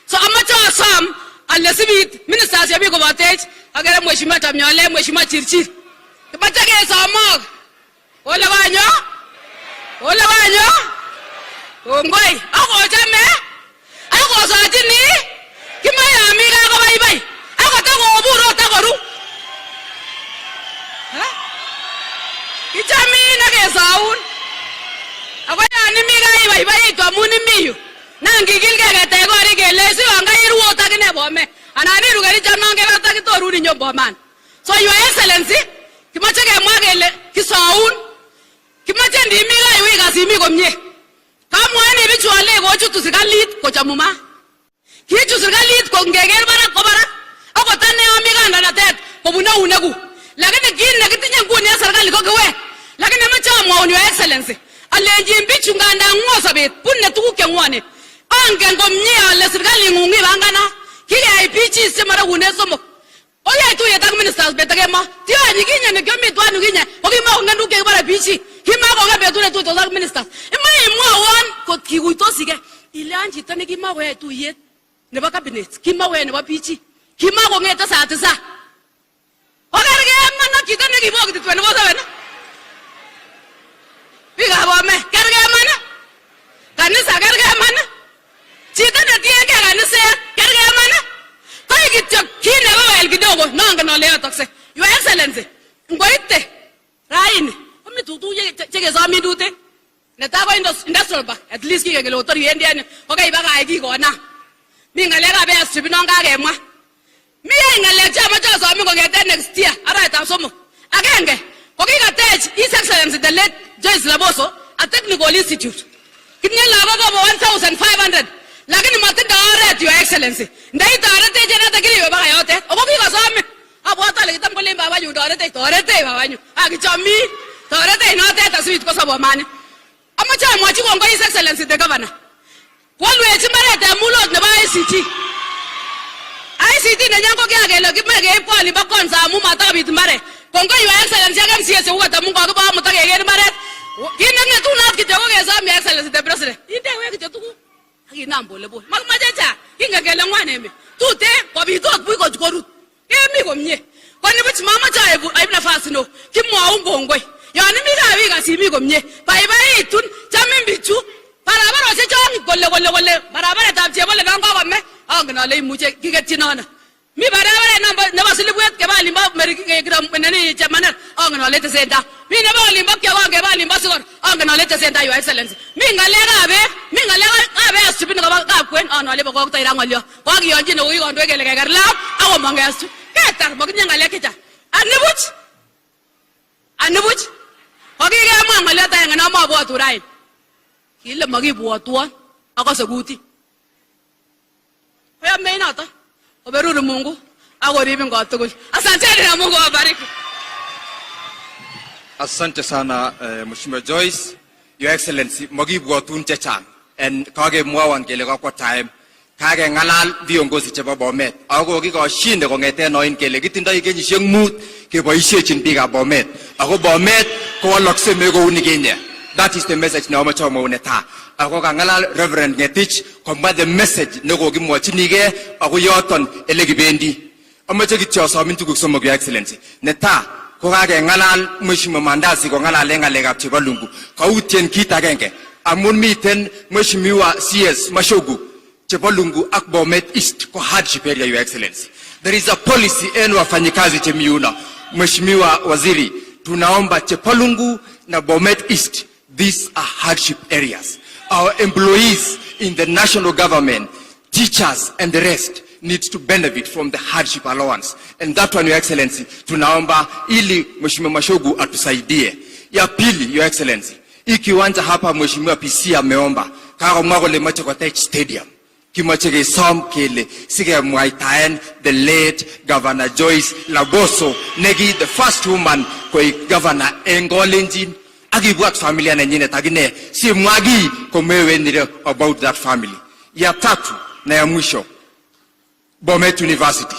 [SPEAKER 15] So amache asom ale sibit ministers chemi kobotech akere Mheshimiwa Chepnyole, Mheshimiwa Chirchir. Kimoche kesomok. Ole konyo? Ole konyo? Kongoi. Akochame? Akosochini? Kimoe yomi gaa kobaibai. Akot akobur ot akoru. Kichomin ak kesoun. Ako yon imi gaa ibaibaitu amun imi yu. Nan kikilgei ketech korik kelech si yon kairu ot akine Bomet. Anan iru Kericho non kebata kitorun inyo Boman. So Your Excellency, kimoche kemwa kele kisoun. Kimoche ndimi gaa yu ikas imi komie. Kamwaeni bichu alei kochutu serikalit kochomu ma. Kichut serikalit ko ngeker barak ko barak. Akot ane ami kandoinatet kobun eunekuk. Lakini kit nekitinye nguni en serikali ko kiwek. Lakini amache amwaun Your Excellency, alenjin bichu ngandan ng'o sobet, bune tuguk che ng'wonen. Angen komie ale serikaling'ung ipanganat. Kikeyai PGs chemorekune somok. Oyai tuyet ak ministers bet ak kemoo. Tionyi kinye nekiomi twan yukinye kokimakongen tuguk chekibore PG. Kimakongen betut netuitos ak ministers. Imoche imwowon kot kikuitosigei ile an chito nekimakoyoe tuyet nebo cabinet, kimakoyoe nebo PG. Kimakong'ete saa tisa. Okerkei iman ak chito nekibokiti 24/7. Biikab Bomet, kerkei iman? Kanisa kerkei iman? Chito netiengei kaniset kerkei iman? Koik kityo kit nekewel kidogo nongen ale yotokse. Your Excellency, ngoite raini komi tuguk chekesomin tuten. Netai ko industrial park, at least kiken kele kotor iwendi en yu kokeibakach kikonam. Mi ng'alekab airstrip non kakemwa. Mi any ng'alek cheomoche asomin kong'eten next year arawetab somok. Agenge, ko kikatech His Excellency the late Joyce Laboso a technical institute. Kitinye lagok over 1500 lakini motindo oret Your Excellency. Ndeitoretech en yoton kiriwe baka yotet. Ako kikosomin. Abwote ale kitam kolen babanyun toretech, toretech babanyu. Akichomin. Toretech notet asibit kosob omani. Amache amwochi kongoi His Excellency the Governor. Kwolwech mbaret en mulot nebo ICT. ICT nenyon ko kiakele kimoe keib kolimbo Konza amun matakobit mbaret. Kongoi Your Excellency ak MCA chekuket amun kokibo amut ak keker mbaret. Kit neng'etunot kityo ko kesom Your Excellency the President. Indewech kityo tuguk ak inam polepole. Makimache chechang. Kingen kele ng'wan emet. Tuten kobit ot buch korut. Kemi komie. Ko nibuch mamoche aib nafas neo. Kimwoun kongoi. Yon imi kap asimi komie. Baibaitun, chamin bichu. Barabarosiek chon kole kole kole barabaretab Chebole non kokome. Angen ale imuche kiketyi nono. Mi barabaret nebo Silibwet keba olimbo nini Chemaner. Angen ale tesentai. Mi nebo olimbo Kiawang keba olimbo Sikor. Angen ale tesentai, Your Excellency. Mi ng'alekab beek, mi ng'alekab beek asipini koba Kapkwen. Angen ale bokoktoi ra ng'olyo. Kokiyonchine ko kikondoik kele keker lam akomong kesu. Ketar mokitinye ng'alek chechang. Anibuch, anibuch, kokikemwa ng'olyot agenge nomobwotu raini. Kile mokibwotwon akose kutit. Koyomech noto. Oberuri Mungu akoribin kotugul. Asanteni na Mungu awabariki.
[SPEAKER 11] Asante sana Mheshimiwa Joyce. Your Excellency, makibwotun chechang. En kakemwowon kele kokwo time. Kakeng'alal viongozi chebo Bomet. Ako kikoshine kong'eten oin kele kitindoi kenyisiek 5 keboisiechin biikab Bomet. Ako Bomet kowalokse me kou nikinye. That is the message neamoche amwaun netai. Ako kang'alal Reverend Ngetich komwa the message nekokimwochinigei ako yoton elekibendi. Amoche kityo asomin tuguk somok, Your Excellency. Netai, ko kakeng'alal Mheshimiwa Mandasi kong'alalen ng'alekab Chepalungu. Kautyen kit agenge amun miten Mheshimiwa CS Mashogu Chepalungu ak Bomet East ko hardship area, Your Excellency. There is a policy en wafanyikazi chemi yuno. Mheshimiwa Waziri, tunaomba Chepalungu na Bomet East, these are hardship areas. Our employees in the national government, teachers and the rest need to benefit from the hardship allowance. And that one, Your Excellency, tunaomba ili Mheshimiwa Mashogu atusaidie. Ya pili, Your Excellency, hii kiwanja hapa Mheshimiwa PC ameomba, kakomwa kole moche kotech stadium. Kimoche kesom kele sikemwaitaen the late Governor Joyce Laboso neki the first woman koik governor en Kalenjin ak ibwat familia nenyinet akine simwa kiy komewenire about that family. Ya tatu na ya mwisho, Bomet University.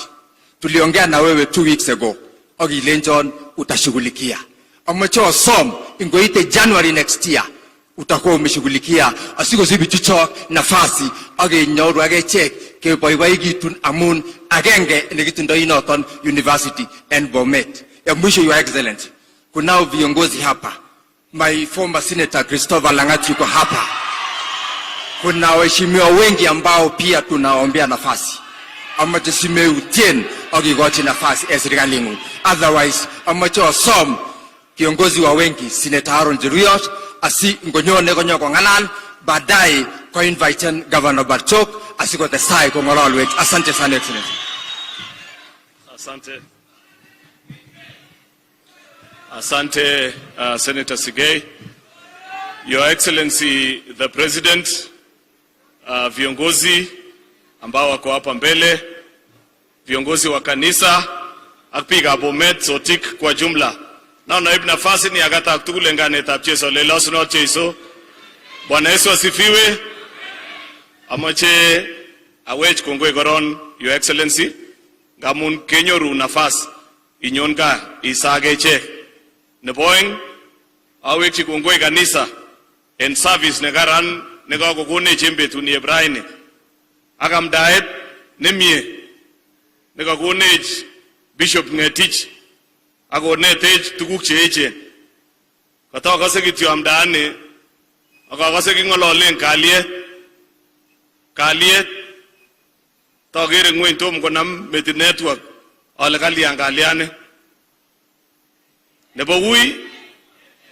[SPEAKER 11] Tuliongea na wewe 2 weeks ago akilenjon utashughulikia. Amoche osom ingoite January next year utakuwa umeshughulikia asikosich bichuchok nafasi ak kenyoru ak echek keboiboikitun amun agenge nekitindoi noton university en Bomet. Ya mwisho, Your Excellency, kunao viongozi hapa. My former Senator Christopher Langat yuko hapa. Kuna waheshimiwa wengi ambao pia tunaombea nafasi. Amache simeutien akikochi nafasi en serikaling'ung. Otherwise, amache osom kiongozi wa wengi Senator Aaron Cheruiyot asi ngonyone konyo kong'alal baadaye koinviten Governor Barchok asikotestai kong'ololwech. Asante sana, Excellency.
[SPEAKER 10] Asante. Asante, Senator Sigei. Your Excellency the President, viongozi ambao wako hapa mbele, viongozi wa kanisa ak biikab Bomet Sotik kwa jumla. Na naib nafasi ni akatak tugul en kainetab Jesu lelosунot Jesu. Bwana Yesu asifiwe. Amache awech kongoi koron, Your Excellency, ngamun kenyoru nafas inyon gaa isake ichek. Nebo oeng, awekchi kongoi kanisa en service nekaran nekakokonech en betuni eb raini ak amdaet nemie nekakonech Bishop Ngetich akonetech tuguk che echen. Katokose kityo amdaani akakose king'ololen kalyet. Kalyet tokere ng'weny tom konam metit network ale kalyan kalyani. Nebo wui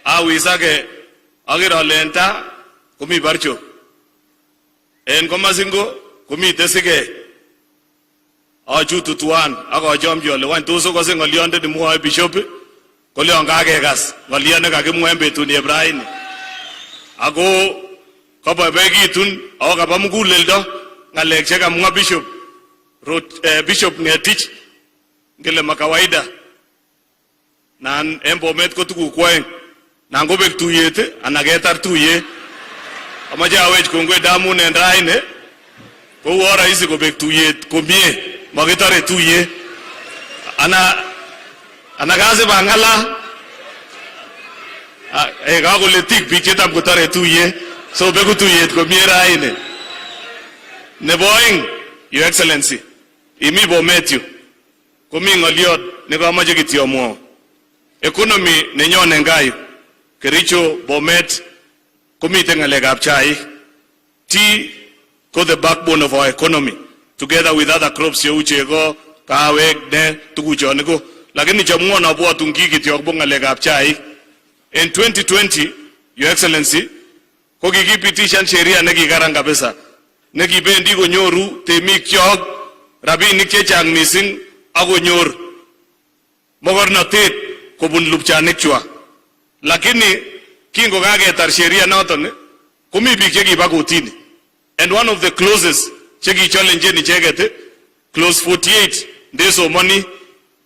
[SPEAKER 10] awisake aker ale en ta komi Barchok. En komasingo komite Sigei. Achutu tuan ak achomchi ale wany tos okose ng'olyondet nemwoe Bishop kolyon kakekas ng'olyot nekakimwa en betuni eb raini. Ako kaboiboikitun ako kaba muguleldo ng'alek chekamwa Bishop Bishop Ngetich ngele makawaida nan en Bomet ko tuguk oeng nan kobek tuyet anan ketar tuyet. Amache awech kongoi ndamun en raini kouon rahisi kobek tuyet komie makitore tuyet ana kasip ang'alal.
[SPEAKER 3] Eh, kakoletik biik chetam kotore tuyet. So beku tuyet komie raini. Nebo oeng, Your Excellency, imi Bomet yu, komi ng'oliot nekomoche kityo amwaun. Economy nenyon en gaa yu, Kericho, Bomet, komiten ng'alekab chaik. Tea ko the backbone of our economy, together with other crops cheu chego, kawek, ne, tuguchon ko. Lakini chomwon abwotun kiy kityo akobo ng'alekab chaik. In 2020, Your Excellency, ko kikipitishan sheria nekikaran kabisa, nekibendi konyoru temikyok rabinik chechang mising ak konyor mogornotet kobun lupchanikchwak. Lakini kingokaketar sheria noton, komi biik chekiba kotini. And one of the clauses chekichallengen icheket, clause 48 ndesomoni,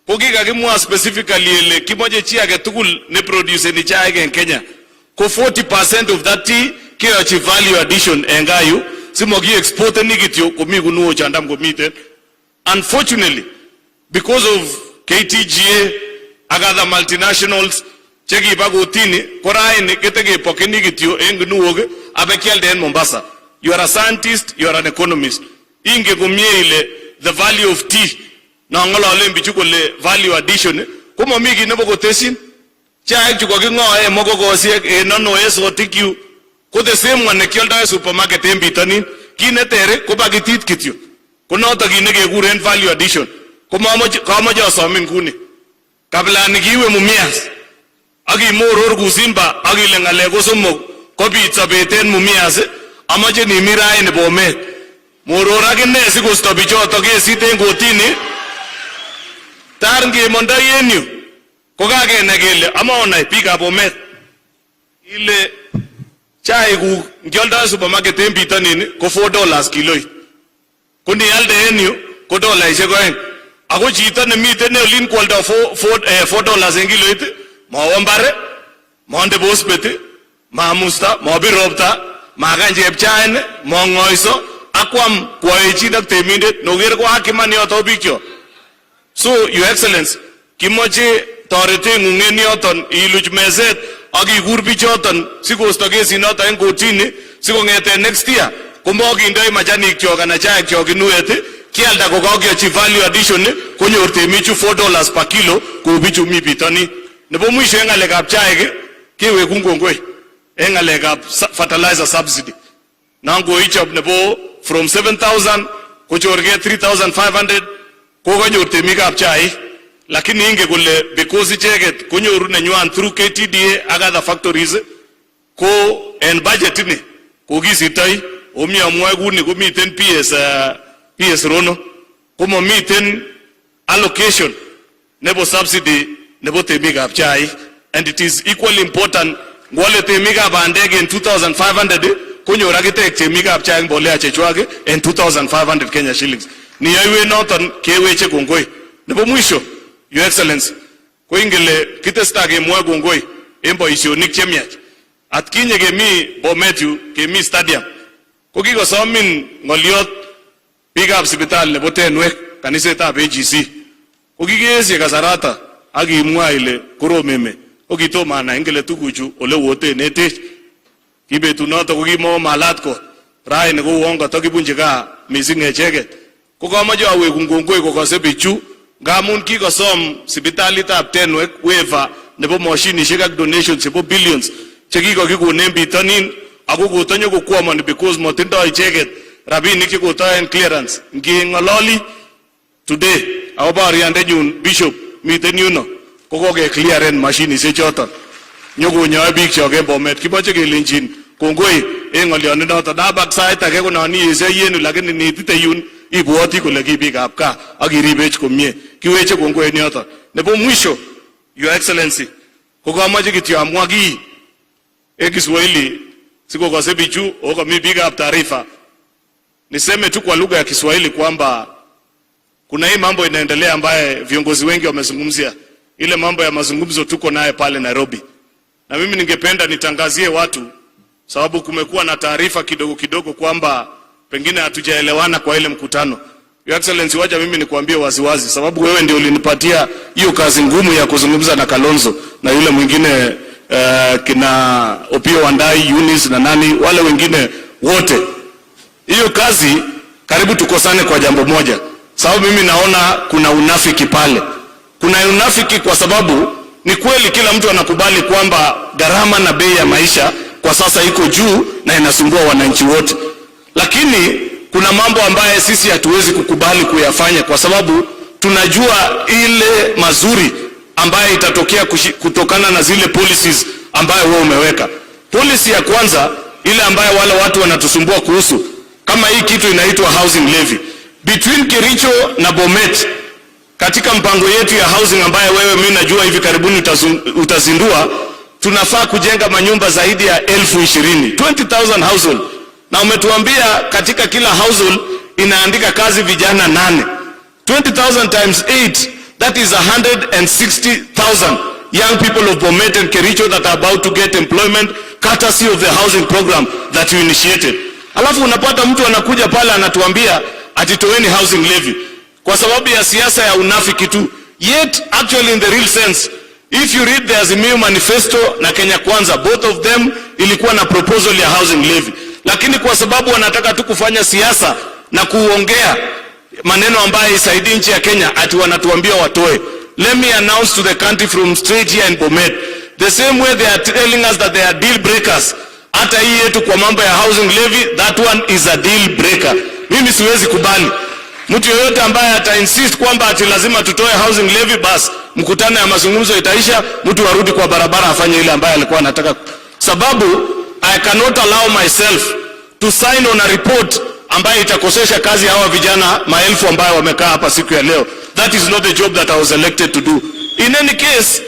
[SPEAKER 3] ko kikakimwa specifically ele kimoche chi age tugul neproduceni chaik en Kenya ko 40% of that tea keyochi value addition en gaa yu, simoki-exporteni kityo komi kunuok chandam komiten. Unfortunately, because of KTGA ak other multinationals chekiba kotini, ko raini ketekepokeni kityo en kunuok abekialde en Mombasa. You are a scientist, you are an economist. Inge komie ile the value of tea, nong'ololen bichu kole value addition, komomi kit nebo kotesyin. Chaik chu koking'oe en mokokosiek en ano en Sotik yu ko the same one nekioldo en supermarket en bitonin. Kit neter ko pakitit kityo. Ko noton kit nekekuren value addition. Ko kamoche asomin nguni. Kabla nikiwe Mumias ak imoror ku Simba ak ile ng'alek ko somok kobit sobet en Mumias, amache nimi raini Bomet. Moror akine sikosto bichoto kesit en kotini. Tar ngemondoi en yu ko kakenai kele amaonai biikab Bomet ile chaikuk ngioldo en supermarket en bitonin ko $4 kiloit. Ko nialde en yu ko 2 dolaishek. Ako chito nemiten olin kwoldo $4 en kiloit, mowo mbar, monde phosphate, mamusta, mobir ropta, makany chepchain, mong'oiso, akwam kwoechin ak temindet, noker ko haki man yoto bikyok. So, Your Excellency, kimoche toreteng'ung en yoton iluch meset ak ikur bichoton sikosto kesinoto en kotini, sikong'eten next year komokindoi machanik kyok anan chaik kyok kinuet, kialda kokakiochi value addition, konyor temichu $4 per kilo kou bichu mi bitonin. Nebo mwisho en ng'alekab chaik, kewekun kongoi en ng'alekab fertilizer subsidy. Non koichob nebo from 7000 kochorgei 3500 kokanyor temikab chaik, lakini inge kole because icheket konyoru nenywan through KTDA ak other factories, ko en budget ini kokisirtoi omi amwoe kuni komiten PS, PS Rono, komomiten allocation nebo subsidy nebo temikab chaik, and it is equally important. Ngwole temikab bandek en 2500, konyor akitek temikab chaik mbolea chechwak en 2500 Kenya shillings. Niyoiwech noton keweche kongoi. Nebo mwisho, Your Excellency, ko ingele kitestai kemwoe kongoi en boisionik chemiach. Atkinye kemi Bomet yu, kemi stadium, ko kikosomin ng'oliot biikab sipitali nebo Tenwek, kanisetab AGC. Ko kikeesye kasarata ak imwa ile korom emet. Ko kitomo anai ingele tuguchu ole wotenetech. Ki betunoto ko kimomalat kot. Raini kouon katokibunchi gaa mising echeket. Ko kamoche awekun kongoi kokose bichu ngamun kikosom sipitalitab Tenwek waiver nebo moshinishek ak donations chebo billions chekikokikon en bitonin, ako kotonyo kokwomoni because motindoi icheket rabinik chekotoen clearance. Ngeng'ololi today akobo oriandenyun Bishop miten yuno, ko kokeclearen mashinishek choton nyokonyoe biik chok en Bomet. Kimoche kelenjin kongoi en ng'olyondonoton. Nabak sait age ko non iyesioi en yu, lakini niitite yun ibwoti kole ki biikab gaa ak iribech komie. Kiweche kongoi en yoton. Nebo mwisho, Your Excellency, ko kamoche kityo amwa kii en Kiswahili sikokose bichu okomi biikab taarifa. Niseme tu kwa lugha ya Kiswahili kwamba kuna hii mambo inaendelea ambaye viongozi wengi wamezungumzia, ile mambo ya mazungumzo tuko naye pale Nairobi, na mimi ningependa nitangazie watu, sababu kumekuwa na taarifa kidogo kidogo kwamba pengine hatujaelewana kwa ile mkutano. Your Excellency, wacha mimi nikuambie waziwazi, sababu wewe ndio ulinipatia hiyo kazi ngumu ya kuzungumza na Kalonzo na yule mwingine.
[SPEAKER 13] Kina Opiyo Wandayi, Eunice na nani wale wengine wote. Hiyo kazi karibu tukosane kwa jambo moja, sababu mimi naona kuna unafiki pale. Kuna unafiki kwa sababu ni kweli kila mtu anakubali kwamba gharama na bei ya maisha kwa sasa iko juu na inasumbua wananchi wote, lakini kuna mambo ambaye sisi hatuwezi kukubali kuyafanya kwa sababu tunajua ile mazuri ambayo itatokea kutokana na zile policies ambayo wewe umeweka. Policy ya kwanza ile ambayo wale watu wanatusumbua kuhusu, kama hii kitu inaitwa housing levy between Kericho na Bomet, katika mpango yetu ya housing ambayo wewe mimi najua hivi karibuni utazindua, tunafaa kujenga manyumba zaidi ya 20,000, 20,000 household, na umetuambia katika kila household inaandika kazi vijana 8. 20,000 times 8, that is 160,000 young people of Bomet and Kericho that are about to get employment courtesy of the housing program that you initiated. Alafu unapata mtu anakuja pale anatuambia ati toeni housing levy kwa sababu ya siasa ya unafiki tu. Yet actually in the real sense, if you read the Azimio Manifesto na Kenya Kwanza, both of them ilikuwa na proposal ya housing levy, lakini kwa sababu wanataka tu kufanya siasa na kuongea maneno ambayo isaidii nchi ya Kenya, ati wanatuambia watoe. Let me announce to the country from straight here in Bomet, the same way they are telling us that they are deal breakers, hata hii yetu kwa mambo ya housing levy, that one is a deal breaker. Mimi siwezi kubali mtu yeyote ambaye ata insist kwamba ati lazima tutoe housing levy, bas mkutano ya mazungumzo itaisha, mtu arudi kwa barabara afanye ile ambayo alikuwa anataka, sababu I cannot allow myself to sign on a report ambayo itakosesha kazi hawa vijana maelfu ambayo wamekaa hapa siku ya leo. That is not the job that I was elected to do. In any case,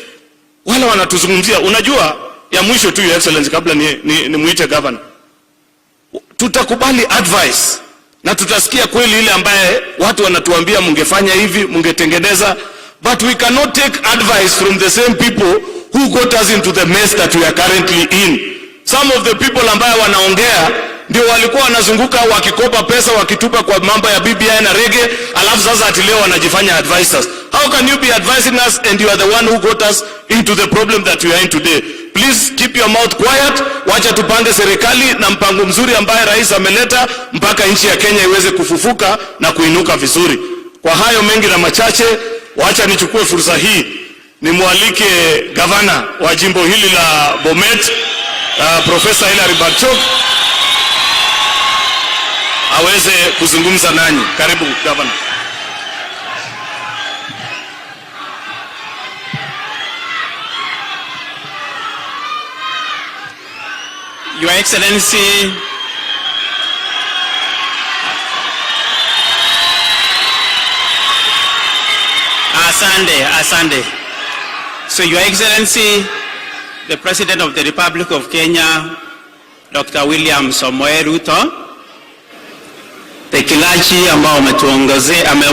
[SPEAKER 13] wale wanatuzungumzia, unajua, ya mwisho tu, Your Excellency, kabla ni muite governor, tutakubali advice na tutasikia kweli ile ambaye watu wanatuambia mungefanya hivi, mungetengeneza, but we cannot take advice from the same people who got us into the mess that we are currently in. Some of the people ambaye wanaongea ndio walikuwa wanazunguka wakikopa pesa wakitupa kwa mambo ya BBI na reggae, alafu sasa ati leo wanajifanya advisors. How can you be advising us and you are the one who got us into the problem that we are in today? Please keep your mouth quiet. Wacha tupange serikali na mpango mzuri ambaye rais ameleta mpaka nchi ya Kenya iweze kufufuka na kuinuka vizuri. Kwa hayo mengi na machache, wacha nichukue fursa hii nimwalike gavana wa jimbo hili la Bomet, Profesa Hilary Barchok aweze kuzungumza nanyi. Karibu gavana.
[SPEAKER 14] Your Excellency, asante, asante. So Your Excellency, the President of the Republic of Kenya, Dr. William Samoei Ruto, the clergy ambao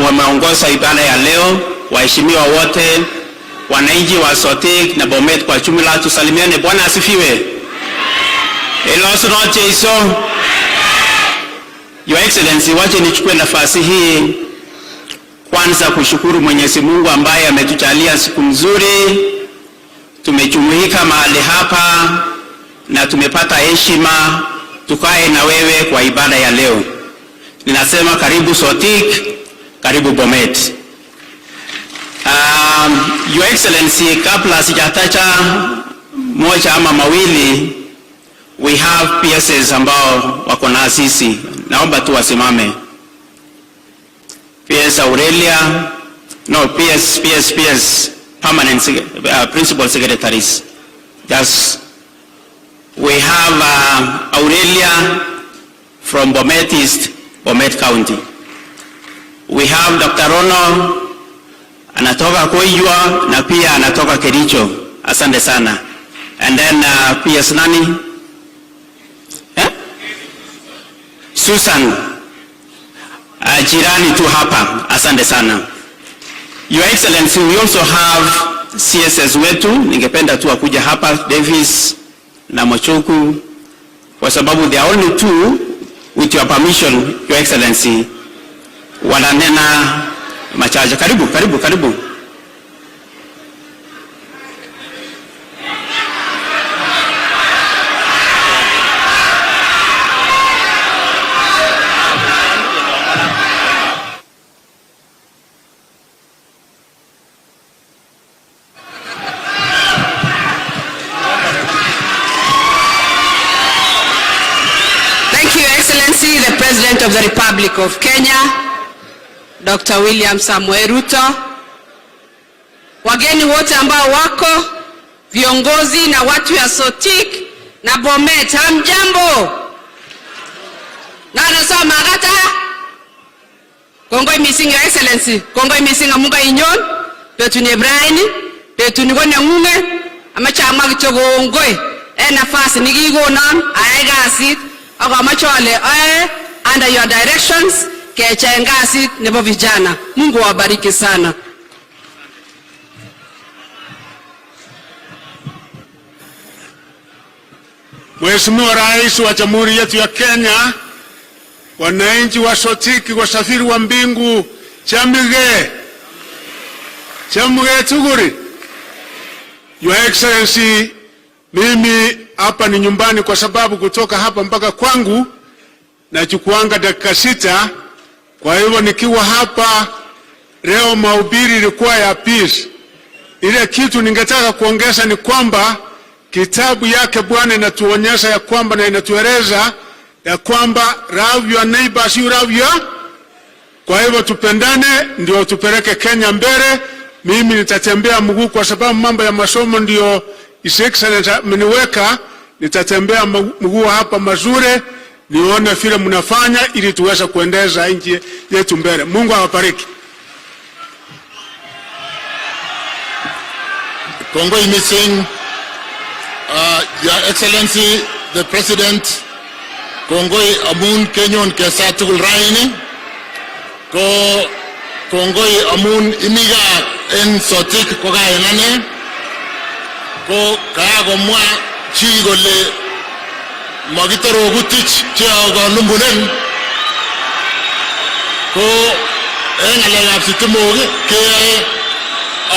[SPEAKER 14] wameongoza ibada ya leo, waheshimiwa wote, wananchi wa Sotik na Bomet kwa jumla, tusalimiane. Bwana asifiwe. Elosnoche. Your Excellency, wache nichukue nafasi hii kwanza kushukuru Mwenyezi Mungu ambaye ametujalia siku nzuri. Tumejumuika mahali hapa na tumepata heshima tukae na wewe kwa ibada ya leo. Ninasema karibu Sotik, karibu Bomet. Your Excellency, kabla sijataja moja ama mawili, we have PSs ambao wako na sisi. Naomba tu wasimame. PS Aurelia, no, PS, PS, PS, permanent principal secretaries. Just, we have Aurelia from Bomet East, Bomet County. We have Dr. Rono, anatoka Koiywa na pia anatoka Kericho. Asante sana. And then PS nani? Susan, jirani tu hapa. Asante sana. Your Excellency, we also have CSS wetu. Ningependa tu akuja hapa, Davis na Mochoku, kwa sababu there are only two. With your permission, Your Excellency, wananena machache. Karibu, karibu, karibu.
[SPEAKER 15] of the Republic of Kenya, Dr. William Samoei Ruto, wageni wote ambao wako, viongozi na watu ya Sotik na Bomet, hamjambo? Na nasoma kata. Kongoi mising, Your Excellency, kongoi mising amun kainyon betuni raini, betuni ko neng'ung'et. Amache amwa kityo kongoi en nafasi nikikonon ayai kasit, ak amache ale ae under your directions kecheng kasit nebo vijana. Mungu awabariki sana.
[SPEAKER 16] Mheshimiwa Rais wa Jamhuri yetu ya Kenya, wananchi wa Sotiki, wasafiri wa mbingu, chamige chamige tuguri. Your Excellency, mimi hapa ni nyumbani kwa sababu kutoka hapa mpaka kwangu nachukuanga dakika 6. Kwa hivyo nikiwa hapa leo, mahubiri ilikuwa ya peace. Ile kitu ningetaka kuongeza ni kwamba kitabu yake Bwana inatuonyesha ya kwamba na inatueleza ya kwamba love your neighbor as you love your. Kwa hivyo tupendane ndio tupeleke Kenya mbele. Mimi nitatembea mguu kwa sababu mambo ya masomo ndio His Excellency ameniweka. Nitatembea mguu hapa mazuri nione vile mnafanya ili tuweze kuendeza nchi yetu mbele. Mungu awabariki.
[SPEAKER 13] Kongoi mising, Your Excellency the President, kongoi amun kenyon kesa tugul raini, ko kongoi amun imiga en Sotik ko kaen ane, ko kakomwa chi kole makitoroku tich cheakalumbunen, ko en ng'alekab sitimok keyoe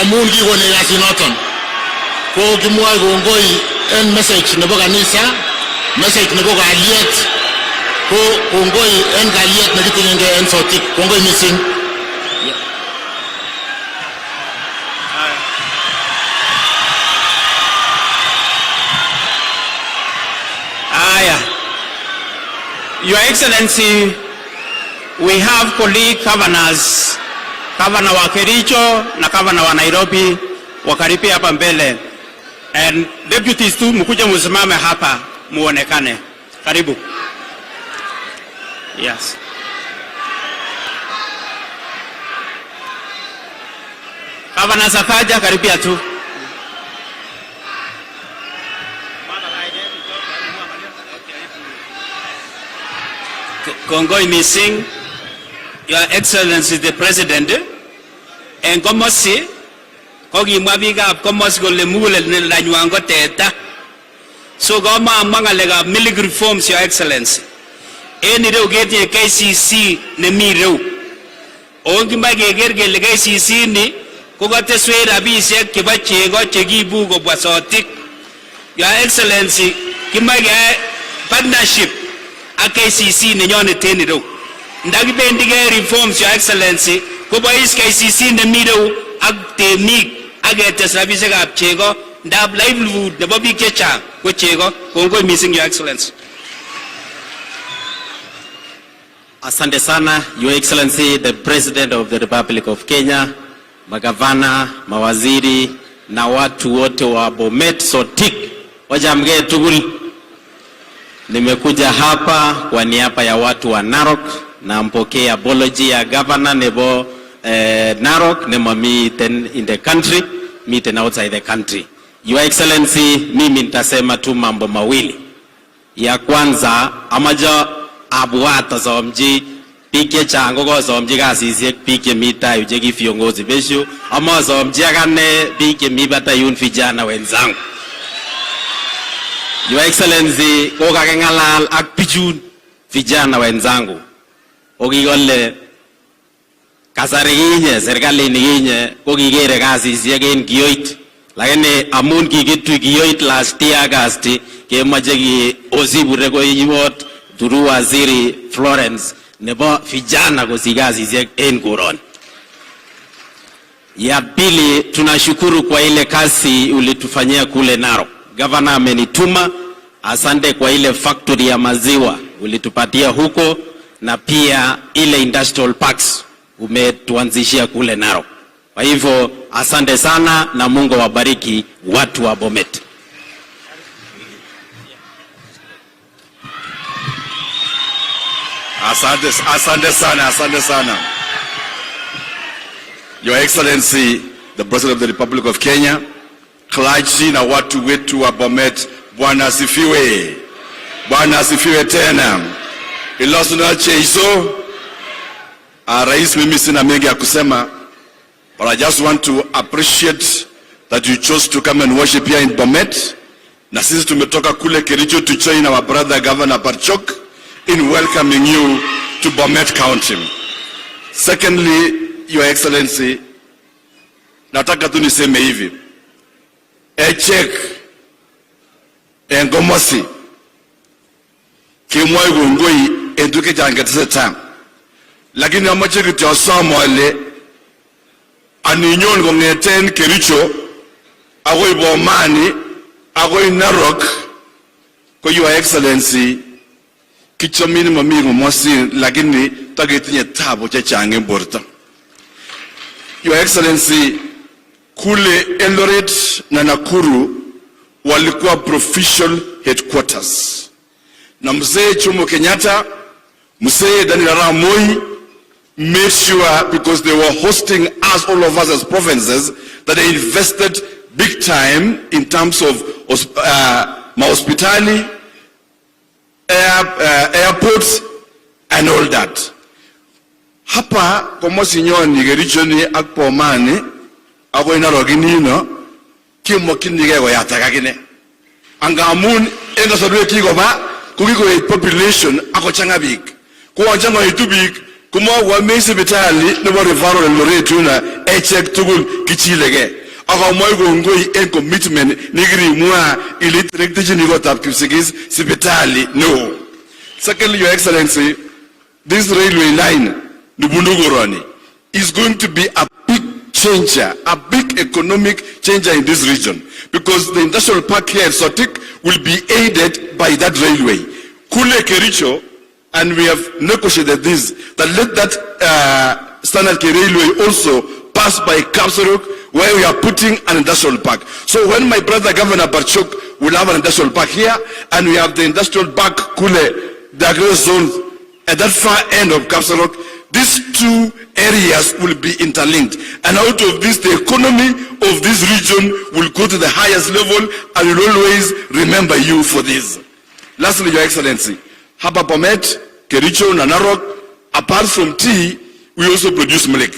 [SPEAKER 13] amun kikonech kasinoton. Ko kimwoe kongoi en message nebo kanisa, message nebo kalyet, ko kongoi en kalyet nekitinyengei en Sotik. Kongoi mising.
[SPEAKER 17] Aya. Your Excellency, we have colleague governors, Governor wa Kericho na Governor wa Nairobi wakaribia hapa mbele. And deputies tu mkuje msimame hapa muonekane. Karibu. Yes. Governor Sakaja, karibia tu.
[SPEAKER 12] Kongoi mising, Your Excellency the President, en komosi kokimwa biikab komosi kole mugulelndanywan ko teta. So komamwa ng'alekab milk reforms, Your Excellency. En ireu ketinye KCC nemi ireu. Oo kimoche keker kele KCC ni kokateswech rabisiek chebo chego chekiibu kobwa Sotik. Your Excellency, kimoche keyai partnership ak KCC nenyonet en ireu. Ndakibendi keyai reforms, Your Excellency, kobois KCC nemi ireu ak temik ak ketes rabisiekab chego, ndap livelihood nebo biik chechang ko chego. Kongoi mising, Your Excellency.
[SPEAKER 18] Asante sana, Your Excellency, the President of the Republic of Kenya, magavana, mawaziri na watu wote wa Bomet Sotik, wajamgee tugul. Nimekuja hapa kwa niaba ya watu wa Narok na mpokea apology ya governor nebo Narok nemamiten in the country, miten outside the country. Your Excellency, mimi nitasema tu mambo mawili. Ya kwanza, amaja abwat asomchi biik chechang kokosomchi kasisiek biik chemi tai yu cheki viongozi besho, amosomchi akane biik chemi batai yun vijana wenzangu. Your Excellency, kokaking'alal ak bichun vijana wenzangu. Okikole kasari kinye, serikali nikinye, kokikere kasisiek en kiyoit. Lakini amun kikitui kiyoit last year August, kemoche ki osibure koiwot turu waziri Florence nebo vijana kosich kasisiek en koroni. Ya pili, tunashukuru kwa ile kazi ulitufanyia kule Narok. Governor amenituma, asante kwa ile factory ya maziwa ulitupatia huko. na pia ile industrial parks umetuanzishia kule Narok. Kwa hivyo asante sana na Mungu awabariki watu wa Bomet.
[SPEAKER 13] Asante, asante sana, asante sana. Your Excellency, the President of the Republic of Kenya, clergy na watu wetu wa Bomet, Bwana asifiwe. Bwana asifiwe tena. Ilosuna Cheiso. Rais, mimi sina mengi ya kusema, but I just want to appreciate that you chose to come and worship here in Bomet. Na sisi tumetoka kule Kericho to join our brother Governor Barchok in welcoming you to Bomet County. Secondly, Your Excellency, nataka tu niseme hivi. Echek en komosi kemwoe kongoi en tuguk chechang chetesetai, lakini amoche kityo asom ale aninyon kong'eten Kericho akoi Bomani akoi Narok ko Your Excellency kichomin momi komosin lakini toketinye tabu chechang en borto. Your Excellency, kule Eldoret na Nakuru walikuwa provincial headquarters, na mzee Jomo Kenyatta, mzee Daniel Arap Moi made sure, because they were hosting us, all of us as provinces, that they invested big time in terms of mahospitali, airports and all that. Hapa komosi nyon Kericho ni ak Bomani akoi Narok inino kemokyinigei koyatak akine, angamun en kasarwek kikoba kokikoet population akochang'a biik. Koachang'aitu biik komakoamei sipitali nebo referral Eldoret yuno, echek tugul kichilegei. Ak amwoe kongoi en commitment nekirimwa ile iterektechini kotab Kipsigis sipitali neo. Secondly, Your Excellency, this railway line nebunu koroni is going to be a big changer, a big economic changer in this region, because the industrial park here at Sotik will be aided by that railway. Kule Kericho, and we have negotiated this, that let that Standard K railway also pass by Kapsaruk, where we are putting an industrial park. So when my brother Governor Barchok will have an industrial park here, and we have the industrial park Kule, the agro zone, at that far end of Kapsaruk, these two areas will be interlinked. And out of this, the economy of this region will go to the highest level, and will always remember you for this. Lastly, Your Excellency, hapa Bomet, Kericho, na Narok, apart from tea, we also produce milk.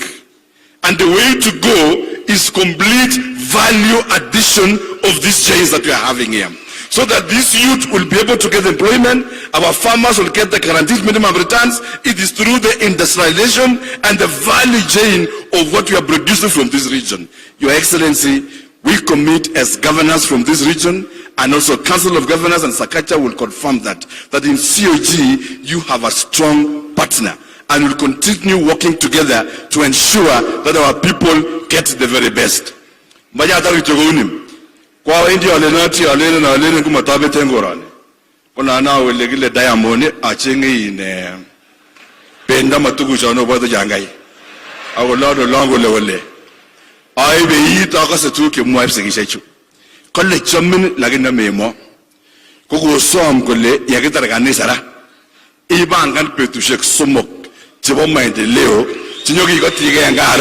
[SPEAKER 13] And the way to go is complete value addition of these chains that we are having here, so that this youth will be able to get employment, our farmers will get the guaranteed minimum returns. It is through the industrialization and the value chain of what we are producing from this region. Your Excellency, we commit as governors from this region, and also Council of Governors and Sakaja will confirm that in COG you have a strong partner, and will continue working together to ensure that our people get the very best. Kwa wendi alenati alene na alene kumatabete ngorani. Kuna na wele kile diamond achenge ine penda matuku chano bodo jangai. Agolado lango le wele. Aibe ita akase tu ke mwa ipsigishechu. Kole chamin lakini memo. Kokosom kole yakitar kanisa ra. Ibangan betusiek somok chebo maendeleo chinyokikotige en gaa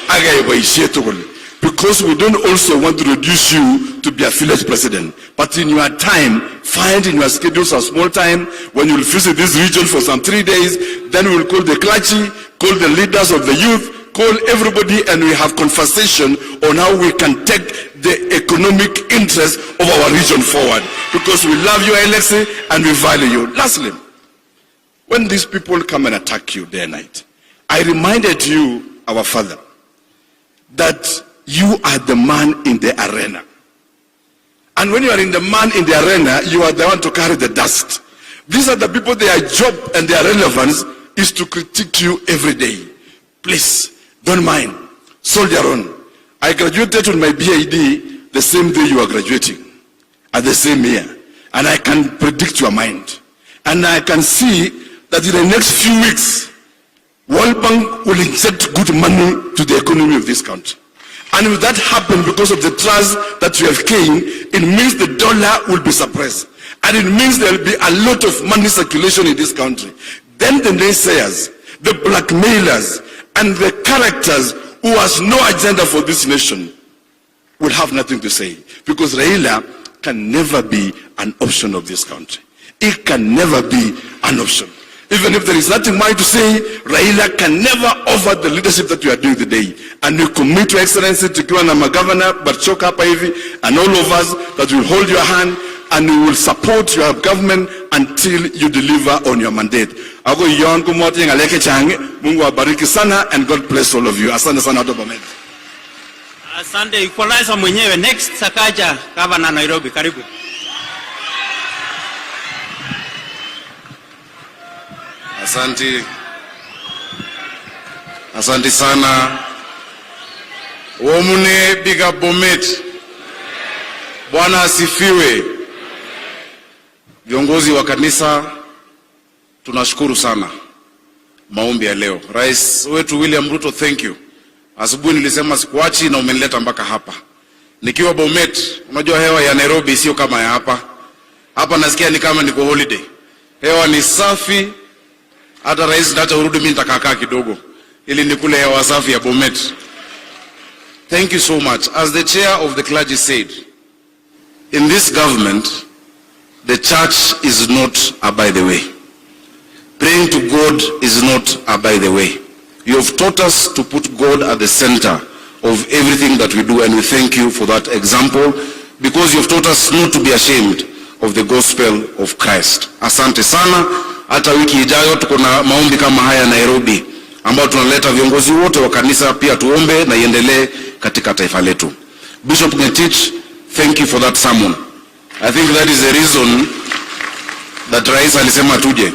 [SPEAKER 13] ak keyai boisiet tugul. Because we don't also want to reduce you to be a village president. But in your time, find in your schedules a small time when you will visit this region for some 3 days, then we will call the clergy, call the leaders of the youth, call everybody, and we have conversation on how we can take the economic interest of our region forward. Because we love you, Alexei, and we value you. Lastly, when these people come and attack you day and night, I reminded you, our father, that you are the man in the arena. And when you are in the man in the arena, you are the one to carry the dust. These are the people, their job and their relevance is to critique you every day. Please, don't mind. Soldier on. I graduated with my BID the same day you are graduating, at the same year. And I can predict your mind. And I can see
[SPEAKER 19] that in the next few weeks, World Bank will inject good money to the economy of this country. And if that happens because of the trust that we have gained, it means the dollar will be suppressed. And it means there will be a lot of money circulation in this country. Then the naysayers, the blackmailers, and the characters who has no agenda for this nation will have nothing to say. Because Raila can never be an option of this country. It can never be an option. Even if there is nothing more to say, Raila can never offer the leadership that we are doing today. And we commit to Excellency tukiwa na magavana Barchok hapa hivi and all of us that will hold your hand and we will support your government until you deliver on your mandate. Ako yon kumote ngalek chechang. Mungu awabariki sana and God bless all of you. Asante sana watu wa Bomet.
[SPEAKER 17] Asante, equalizer mwenyewe. Next, Sakaja, Governor Nairobi, karibu.
[SPEAKER 13] Asante. Asante sana. Womune biga Bomet. Bwana asifiwe. Viongozi wa kanisa, tunashukuru sana maombi ya leo. Rais wetu William Ruto, thank you. Asubuhi nilisema sikuachi na umenileta mpaka hapa. Nikiwa Bomet, unajua hewa ya Nairobi sio kama ya hapa. Hapa nasikia ni kama niko holiday. Hewa ni safi. Hata rais nitaacha urudi, mimi nitakaa kidogo ili nikule hewa safi ya Bomet. Thank you so much. As the chair of the clergy said, in this government, the church is not a by the way. Praying to God is not a by the way. You have taught us to put God at the center of everything that we do, and we thank you for that example, because you have taught us not to be ashamed of the gospel of Christ. Asante sana. Hata wiki ijayo tuko na maombi kama haya Nairobi, ambao tunaleta viongozi wote wa kanisa pia tuombe na iendelee katika taifa letu. Bishop Ngetich, thank you for that sermon. I think that is the reason that Rais alisema tuje.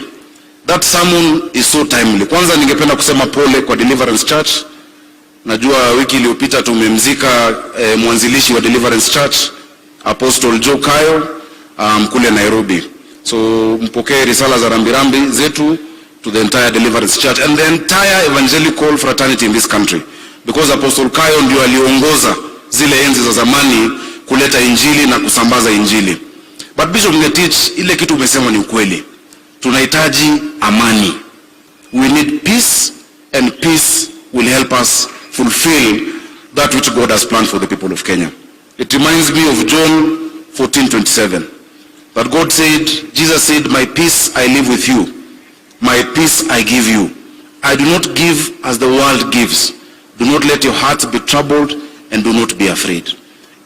[SPEAKER 13] That sermon is so timely. Kwanza ningependa kusema pole kwa Deliverance Church. Najua wiki iliyopita tumemzika mwanzilishi wa Deliverance Church, Apostle Joe Kayo, kule Nairobi. So mpokee risala za rambirambi zetu to the entire Deliverance Church and the entire evangelical fraternity in this country, because Apostle Kayo ndio aliongoza zile enzi za zamani kuleta injili na kusambaza injili. But Bishop Ngetich, ile kitu umesema ni ukweli. Tunahitaji amani. We need peace, and peace will help us fulfill that which God has planned for the people of Kenya. It reminds me of John 14:27. That God said, Jesus said, my peace I leave with you, my peace I give you. I do not give as the world gives. Do not let your hearts be troubled and do not be afraid.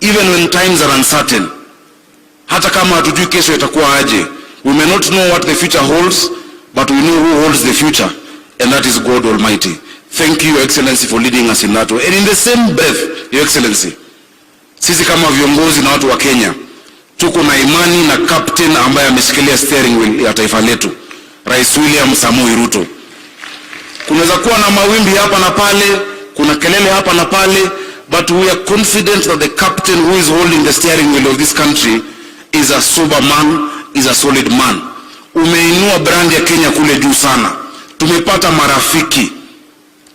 [SPEAKER 13] Even when times are uncertain, hata kama hatujui kesho itakuwa aje, we may not know what the future holds, but we know who holds the future, and that is God Almighty. Thank you, Your Excellency, for leading us in that way. And in the same breath, Your Excellency, sisi kama viongozi na watu wa Kenya, tuko na imani na captain ambaye ameshikilia steering wheel ya taifa letu, Rais William Samoei Ruto. Kunaweza kuwa na mawimbi hapa na pale, kuna kelele hapa na pale, but we are confident that the captain who is holding the steering wheel of this country is a sober man, is a solid man. Umeinua brand ya Kenya kule juu sana. Tumepata marafiki.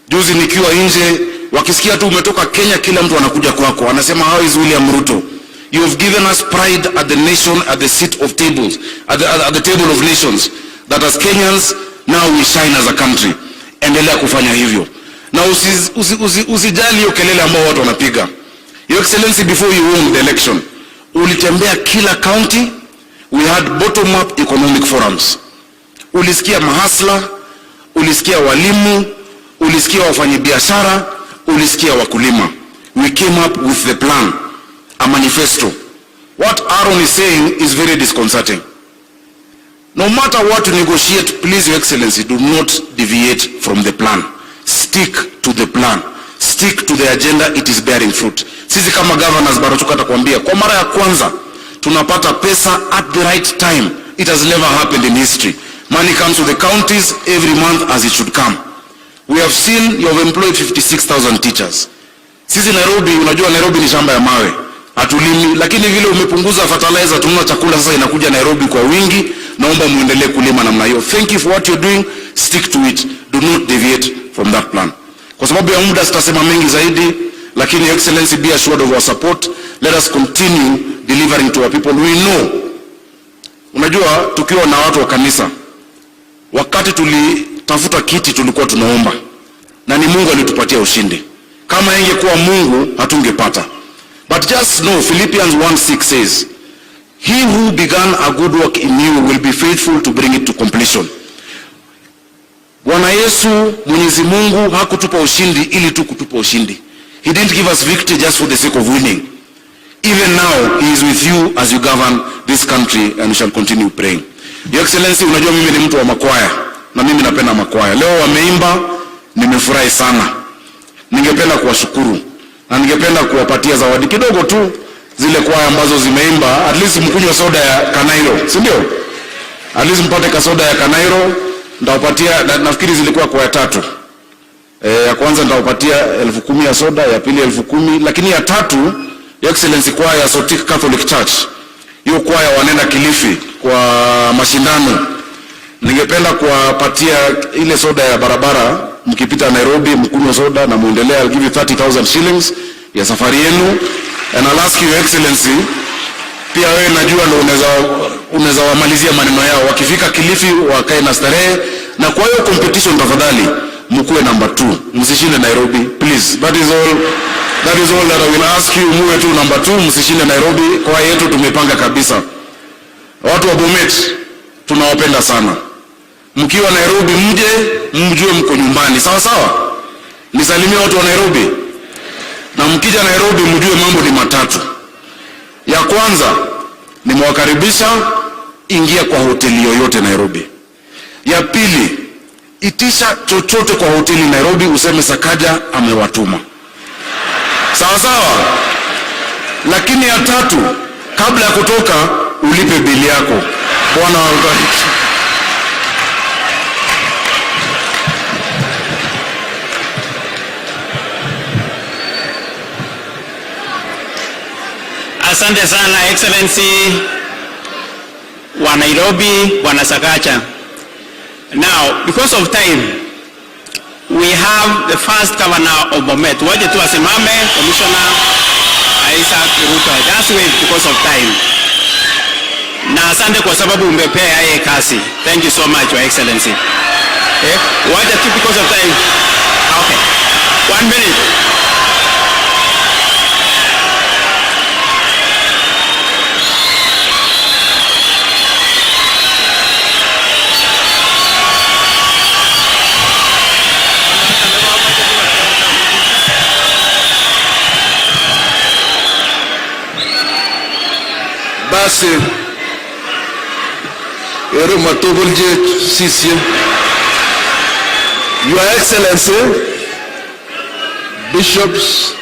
[SPEAKER 13] Juzi nikiwa nje, wakisikia tu umetoka Kenya, kila mtu anakuja kwako, anasema how is William Ruto? You have given us pride at the nation, at the seat of tables, at the table of nations, that as Kenyans now we shine as a country. Endelea kufanya hivyo. Na usijali hiyo kelele ambao watu wanapiga. Your Excellency, before you won the election, ulitembea kila county. We had bottom-up economic forums. Ulisikia mahasla, ulisikia walimu, ulisikia wafanyabiashara, ulisikia wakulima. We came up with the plan, a manifesto. What Aaron is saying is very disconcerting. No matter what you negotiate, please, Your Excellency, do not deviate from the plan. Stick to the plan. Stick to the agenda, it is bearing fruit. Sisi kama governors, Barachok atakwambia, kwa mara ya kwanza, tunapata pesa at the right time. It has never happened in history. Money comes to the counties every month as it should come. We have seen you have employed 56,000 teachers. Sisi Nairobi, unajua Nairobi ni shamba ya mawe. Hatulimi, lakini vile umepunguza fertilizer, tununua chakula sasa inakuja Nairobi kwa wingi Naomba muendelee kulima namna hiyo. Thank you for what you're doing, stick to it, do not deviate from that plan. Kwa sababu ya muda sitasema mengi zaidi, lakini Your Excellency, be assured of our support. Let us continue delivering to our people. We know, unajua tukiwa na watu wa kanisa, wakati tulitafuta kiti tulikuwa tunaomba, na ni Mungu alitupatia ushindi. Kama ingekuwa Mungu hatungepata. But just know Philippians 1:6 says, he who began a good work in you will be faithful to bring it to completion. Bwana Yesu Mwenyezi Mungu hakutupa ushindi ili tu kutupa ushindi. He didn't give us victory just for the sake of winning. Even now he is with you as you govern this country and we shall continue praying. Your Excellency, unajua mimi ni mtu wa makwaya na mimi napenda makwaya. Leo wameimba, nimefurahi sana. Ningependa kuwashukuru na ningependa kuwapatia zawadi kidogo tu, zile kwaya ambazo zimeimba, at least mkunywe soda ya Kanairo, si ndio? At least mpate kasoda ya Kanairo. Nitawapatia na, nafikiri zilikuwa kwaya tatu. Ya kwanza nitawapatia 10,000 ya soda, ya pili 10,000, lakini ya tatu, Your Excellency, kwaya ya Sotik Catholic Church, hiyo kwaya wanaenda Kilifi kwa mashindano. Ningependa kuwapatia ile soda ya barabara, mkipita Nairobi mkunywe soda na muendelee. I'll give you 30,000 shillings ya safari yenu, and I'll ask you, Your Excellency, pia wewe najua ndio unaweza wamalizia maneno yao, wakifika Kilifi wakae na starehe, na kwa hiyo competition tafadhali mkuwe number 2, msishinde Nairobi please. That is all, that is all that I will ask you, muwe tu number 2, msishinde Nairobi. Kwa yetu tumepanga kabisa. Watu wa Bomet tunawapenda sana. Mkiwa Nairobi mje mjue mko nyumbani, sawa sawa. Nisalimie watu wa Nairobi, na mkija Nairobi mjue mambo ni matatu. Ya kwanza, nimewakaribisha, ingia kwa hoteli yoyote Nairobi. Ya pili, itisha chochote kwa hoteli Nairobi, useme Sakaja amewatuma, sawa sawa. Lakini ya tatu, kabla ya kutoka ulipe bili yako. Bwana awabariki.
[SPEAKER 18] Asante sana Excellency wa Nairobi, Bwana Sakaja. Now, because of time, we have the first governor of Bomet. Waje tu asimame, Commissioner Isaac Ruto. Just wait because of time. Na asante kwa sababu umepea yeye kazi. Thank you so much, Your Excellency. Waje tu because of time. Okay. 1 minute.
[SPEAKER 19] Basi eruma tugul je sisi. Your Excellency, bishops,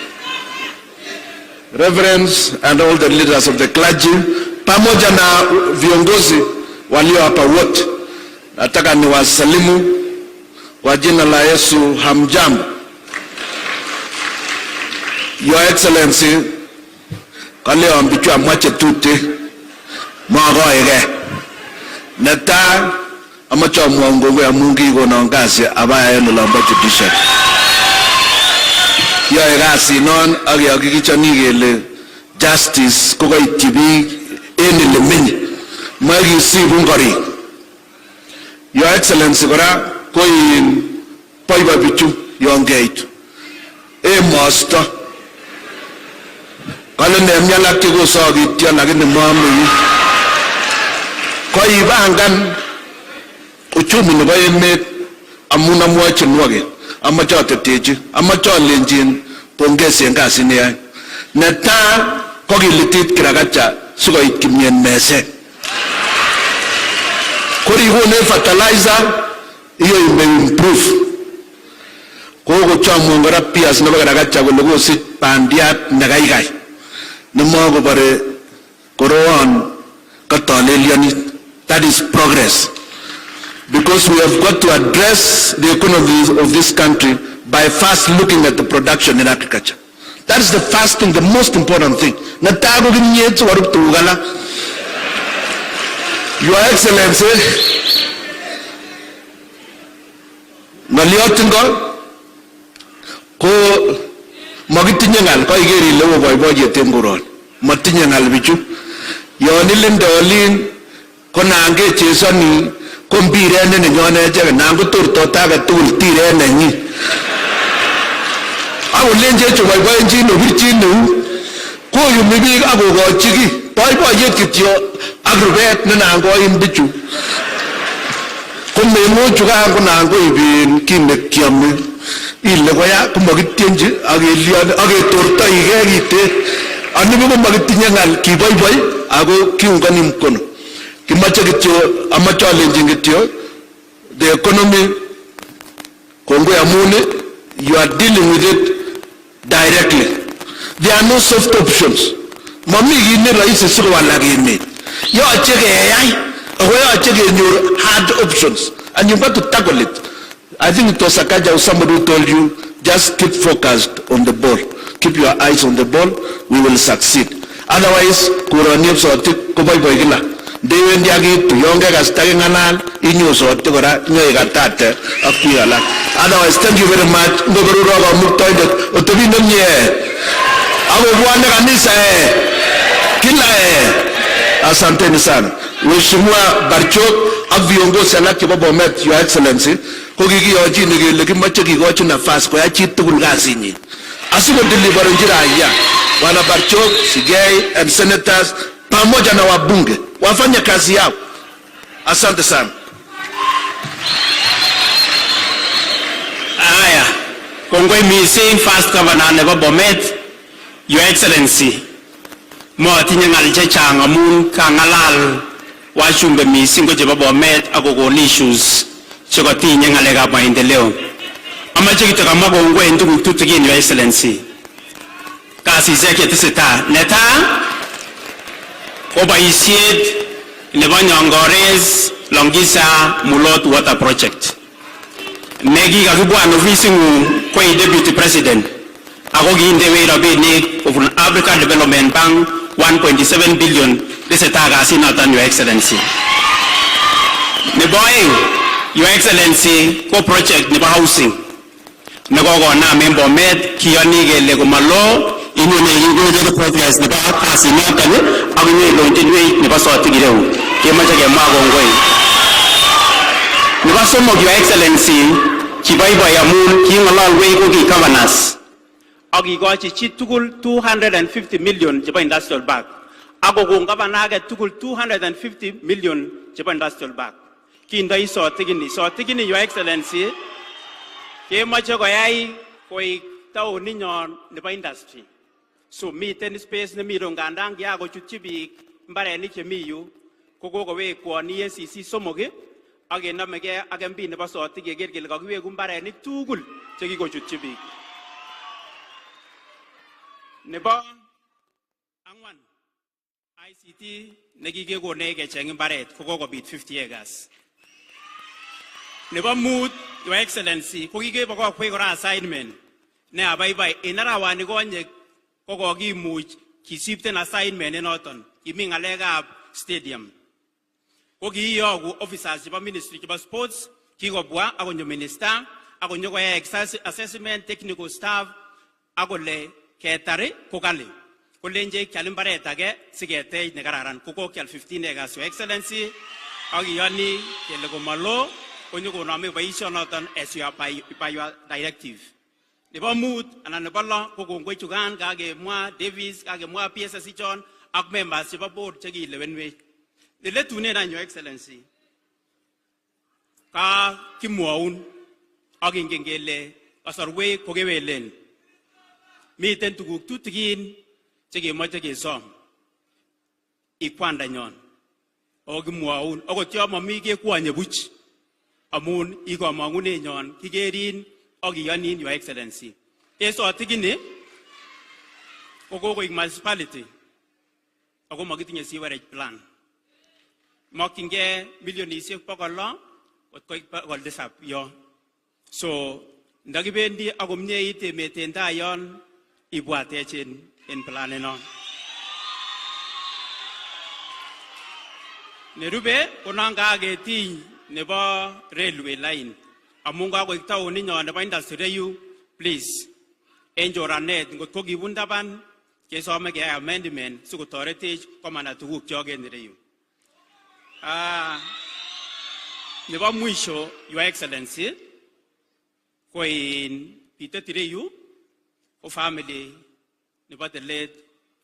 [SPEAKER 19] reverends and all the leaders of the clergy, pamoja na viongozi walio hapa wote, nataka niwasalimu kwa jina la Yesu. Hamjambo. Your Excellency, kaleo ambichu amwache tute makoike. Netai amache amwaun kongoi amun kikonon kasi abayai en olonbo judiciary. Kiyoe kasinon ak kehakikichoni kele justice kokoityi biik en elemenye, makisibun korik. Your Excellency, kora ko in boiboi bichu yon keitu emosto. Kale nemi alak chekosokityo lakini moome. Koipangan uchumi nebo emet amun amwochin amache atetechi, amache alenjin pongezi en kasit neyoe. Netai kokilitit Kirakacha sikoit kimyet meset. Korikonech fertilizer iyo imeimprove. Kokochomwon kora PS nebo Kirakacha kole kosich bandiat nekaikai nemokobore koroon katolelionit. That is progress. Because we have got to address the economy of this country by first looking at the production in agriculture. That is the first thing, the most important thing. Netai ko kimyet sikorub tuguk alak. Your Excellency, ng'oliot ingo ko makitinye ng'al, koiker ile wo boiboiyet en koroni. Motinye ng'al bichu. Yon ilinde olin ko nan kechesoni ko mpiret ne nenyon echeket, nan kotortote age tugul tiret nenyin. Akolenchech oboiboenjin obirchin eut, koyumi biik akokochi kiy boiboiyet kityo ak rubet ne nan koim bichu. Komemuchu kan ko nan koib kiy nekiome ile koya komakityenchi ak kelyone ak ketortoige kiten. Anibuch komakitinye ng'al, kiboiboi ako kiungani mkono. Kimache kityo, amache alenjin kityo the economy kongoi amun you are dealing with it directly. There are no soft options. Mami kit ne rahisi sikowalak emet. Yoche keyai ako yoche kenyor hard options and you've got to tackle it. I think it was Sakaja or somebody who told you, just keep focused on the ball. Keep your eyes on the ball, we will succeed. Otherwise, koroni eb Sotik koboiboi kila. Ndewendi ak iitu, yon kekasta keng'alal, inyo Sotik kora, nyoikatate ak biik alak. Otherwise, thank you very much. Ngoberurok Kamuktaindet, otebin nemie. Akobwone kanisa kila. Asanteni sana. Mheshimiwa Barchok ak viongozi alak chebo Bomet, Your Excellency, ko kikiyochine kele kimoche kikochi nafas koyai chitugul kasinyin asikodeliverenchi raia. Bwana Barchok, Sigei and senators pamoja na wabunge wafanye kazi yao. Asante sana.
[SPEAKER 18] Aya, kongoi mising first governor nebo Bomet, Your Excellency. Motinye ng'al chechang amun kang'alal wajumbe mising ko chebo Bomet ak kokon issues chekotinye ng'alekab maendeleo. Amache kityo kamwa kongoi en tuguk tutikin, Your Excellency. Kasisiek chetesetai. Netai ko boisiet nebo Nyongores Longisa Mulot Water Project. Nekikakibwan ofising'ung ko i Deputy President ako kiindewech rabinik kobun African Development Bank 1.7 billion. Tesetai kasinoton, Your Excellency. Nebo oeng, Your Excellency, ko project nebo housing nekokonam en Bomet. Kiyoni kele komalo inyone kikere progress nebo kasinoton ak inyeilonjinwech nebo Sotik ireu. Kemoche kemwa kongoi. Nebo somok, Your Excellency, kiboiboi amun king'ololwech ko ki governors ak kikochi chitugul 250 million chebo industrial park ak kokon governor age tugul 250 million chebo industrial park. Kindoi Sotikini. Sotikini, Your Excellency, kemoche koyai koik taoninyon nebo industry. So miten space nemi ro ngandan kiakochutyi biik mbarenik chemi yu ko kokowekwon EACC somok ak kenomegei ak MP nebo Sotik keker kele kakiweku mbarenik tugul chekikochutyi biik. Nebo ang'wan, ICT nekikekonech kecheng mbaret ko kokobit 50 acres. Nebo mut, Your Excellency, ko kikebokokwech kora assignment ne abaibai en arawani konye ko kokimuch kisipten assignment inoton kimi ng'alekab stadium. Ko kiiyoku officers chebo ministry chebo sports kikobwa akonyo minister akonyo koyai assessment technical staff akole ketar ko kali. Kolenjech kial mbaret age siketech nekararan ko kokial 15 acres, Your Excellency, ak iyoni kele komalo konyokonome boisionoton as your by your directive. Nebo mut anan nebo lo ko kongoi chukan kakemwa Davis, kakemwa PSS ichon ak members chebo board chekilewenwech. Neletunen any, Your Excellency, ka kimwoun ak ingen kele kasarwek ko kewelen. Miten tuguk tutikin chekemoche kesom ikwandanyon ako kimwoun akot yon momi kekwonye buch amun ikomong'unenyon kikerin ak kiyonin, Your Excellency. En Sotikini ko kokoik municipality ako mokitinye sewerage plan. Mokyingei milionisiek 600 kot koit 700 yon. So ndakibendi ak komyeit emet en tai yon ibwatech en planinon.
[SPEAKER 17] Nerube ko non kaketiny nebo railway line amun kakoik taoninyon nebo industry yu, please, en choranet ngot ko kibun taban kesome keyai amendment sikotoretech komanda tugukyok en ireyu. Nebo mwisho, Your Excellency, ko in bitet ireyu ko family nebo the late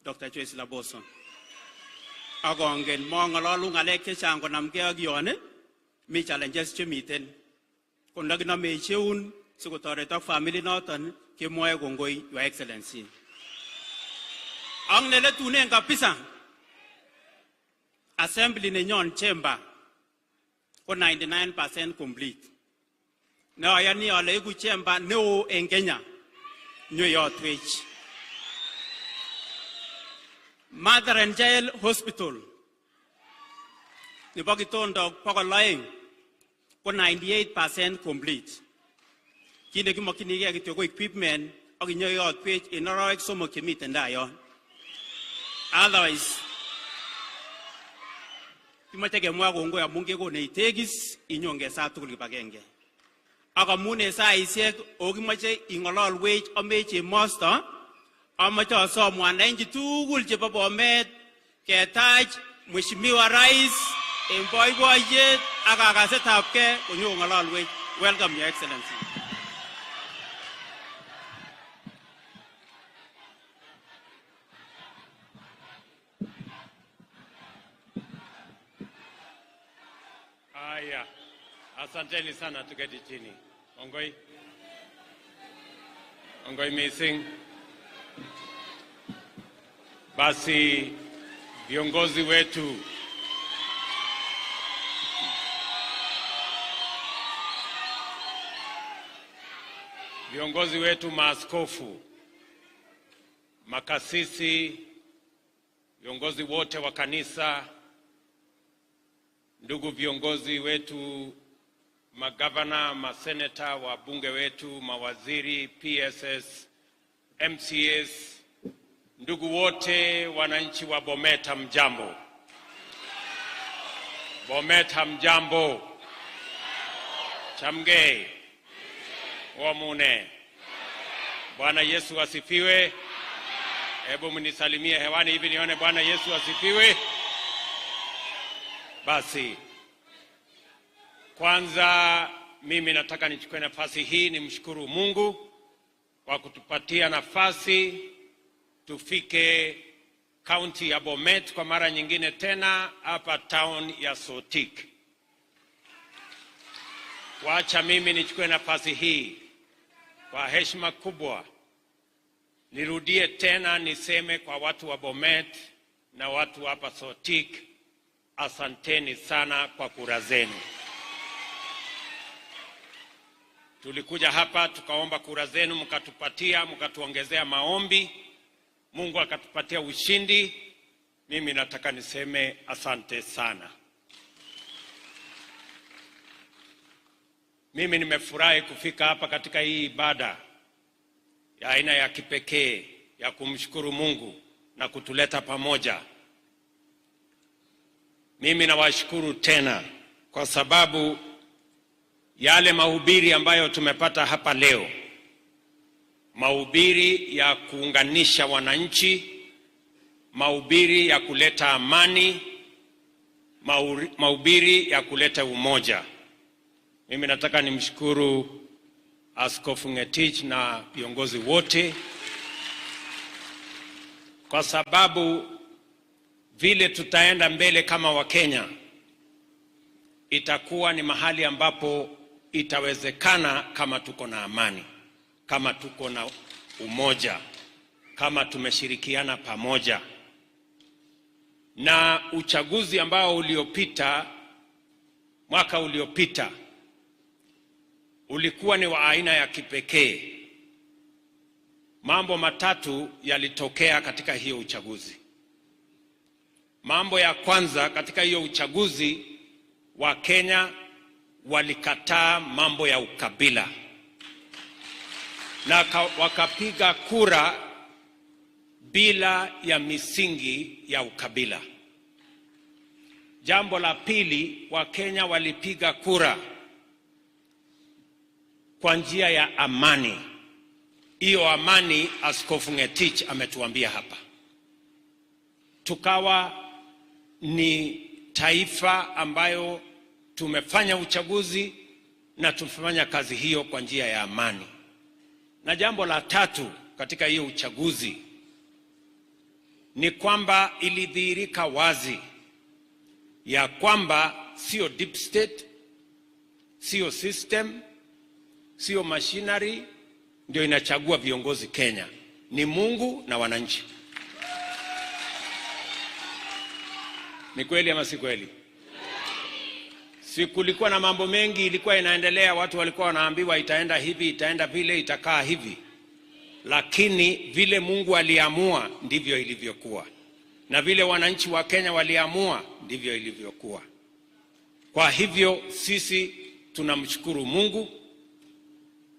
[SPEAKER 17] Dr. Joyce Laboso. Ak ongen mong'ololu ng'alek chechang konamgei ak yon, mi challenges chemiten. Ko ndakinomech eun sikotoretok family noton, kemwoe kongoi, Your Excellency. Ak neletunen kabisa, assembly nenyon chamber ko 99% complete. Ne ayani ale iku chamber neo en Kenya, nyoyotwech. Mother and Child Hospital nebo kitondok 200 ko 98% complete. Kit nekimokyinigei kityo ko equipment ak inyoyotwech en arawek 3 chemiten tai yon. Otherwise, kimoche kemwa kongoi amun kekonech tegis inyon kesaa tugul kibagenge. Ak amun en saisiek okimoche ing'ololwech amech emosto, amache asom wananchi tugul chebo Bomet ketach Mheshimiwa Rais en boiboiyet ak kakasetabgei konyo kong'ololwech. Welcome, Your Excellency.
[SPEAKER 6] Haya, asanteni sana, tuketi chini. Ongoi. Ongoi missing. Basi viongozi wetu, maaskofu, makasisi, viongozi wote wa kanisa, ndugu viongozi wetu, magavana, maseneta, wabunge wetu, mawaziri, PSS, MCAs, ndugu wote wananchi wa Bomet, hamjambo. Bomet hamjambo. Chamgei. Wamune. Bwana Yesu asifiwe. Hebu mnisalimie hewani hivi nione Bwana Yesu asifiwe. Basi, kwanza mimi nataka nichukue nafasi hii nimshukuru Mungu kwa kutupatia nafasi tufike kaunti ya Bomet kwa mara nyingine tena hapa town ya Sotik. Wacha mimi nichukue nafasi hii kwa heshima kubwa nirudie tena niseme kwa watu wa Bomet na watu hapa Sotik, asanteni sana kwa kura zenu. Tulikuja hapa tukaomba kura zenu, mkatupatia, mkatuongezea maombi, Mungu akatupatia ushindi. Mimi nataka niseme asante sana. Mimi nimefurahi kufika hapa katika hii ibada ya aina ya kipekee ya kumshukuru Mungu na kutuleta pamoja. Mimi nawashukuru tena kwa sababu yale mahubiri ambayo tumepata hapa leo, mahubiri ya kuunganisha wananchi, mahubiri ya kuleta amani, mahubiri ya kuleta umoja. Mimi nataka nimshukuru Askofu Ngetich na viongozi wote kwa sababu vile tutaenda mbele kama Wakenya itakuwa ni mahali ambapo itawezekana kama tuko na amani, kama tuko na umoja, kama tumeshirikiana pamoja. Na uchaguzi ambao uliopita, mwaka uliopita, ulikuwa ni wa aina ya kipekee. Mambo matatu yalitokea katika hiyo uchaguzi. Mambo ya kwanza katika hiyo uchaguzi, wa Kenya walikataa mambo ya ukabila na wakapiga kura bila ya misingi ya ukabila.
[SPEAKER 20] Jambo la pili, Wakenya walipiga kura kwa njia ya amani. Hiyo amani Askofu Ngetich ametuambia hapa. Tukawa ni taifa ambayo tumefanya uchaguzi na tumefanya kazi hiyo kwa njia ya amani. Na jambo la tatu katika hiyo uchaguzi ni kwamba ilidhihirika wazi ya kwamba sio deep state, sio system, sio machinery ndio inachagua viongozi Kenya. Ni Mungu na wananchi. Ni kweli ama si kweli? Si kulikuwa na mambo mengi ilikuwa inaendelea, watu walikuwa wanaambiwa itaenda hivi, itaenda vile, itakaa hivi. Lakini vile Mungu aliamua ndivyo ilivyokuwa. Na vile wananchi wa Kenya waliamua ndivyo ilivyokuwa. Kwa hivyo sisi tunamshukuru Mungu,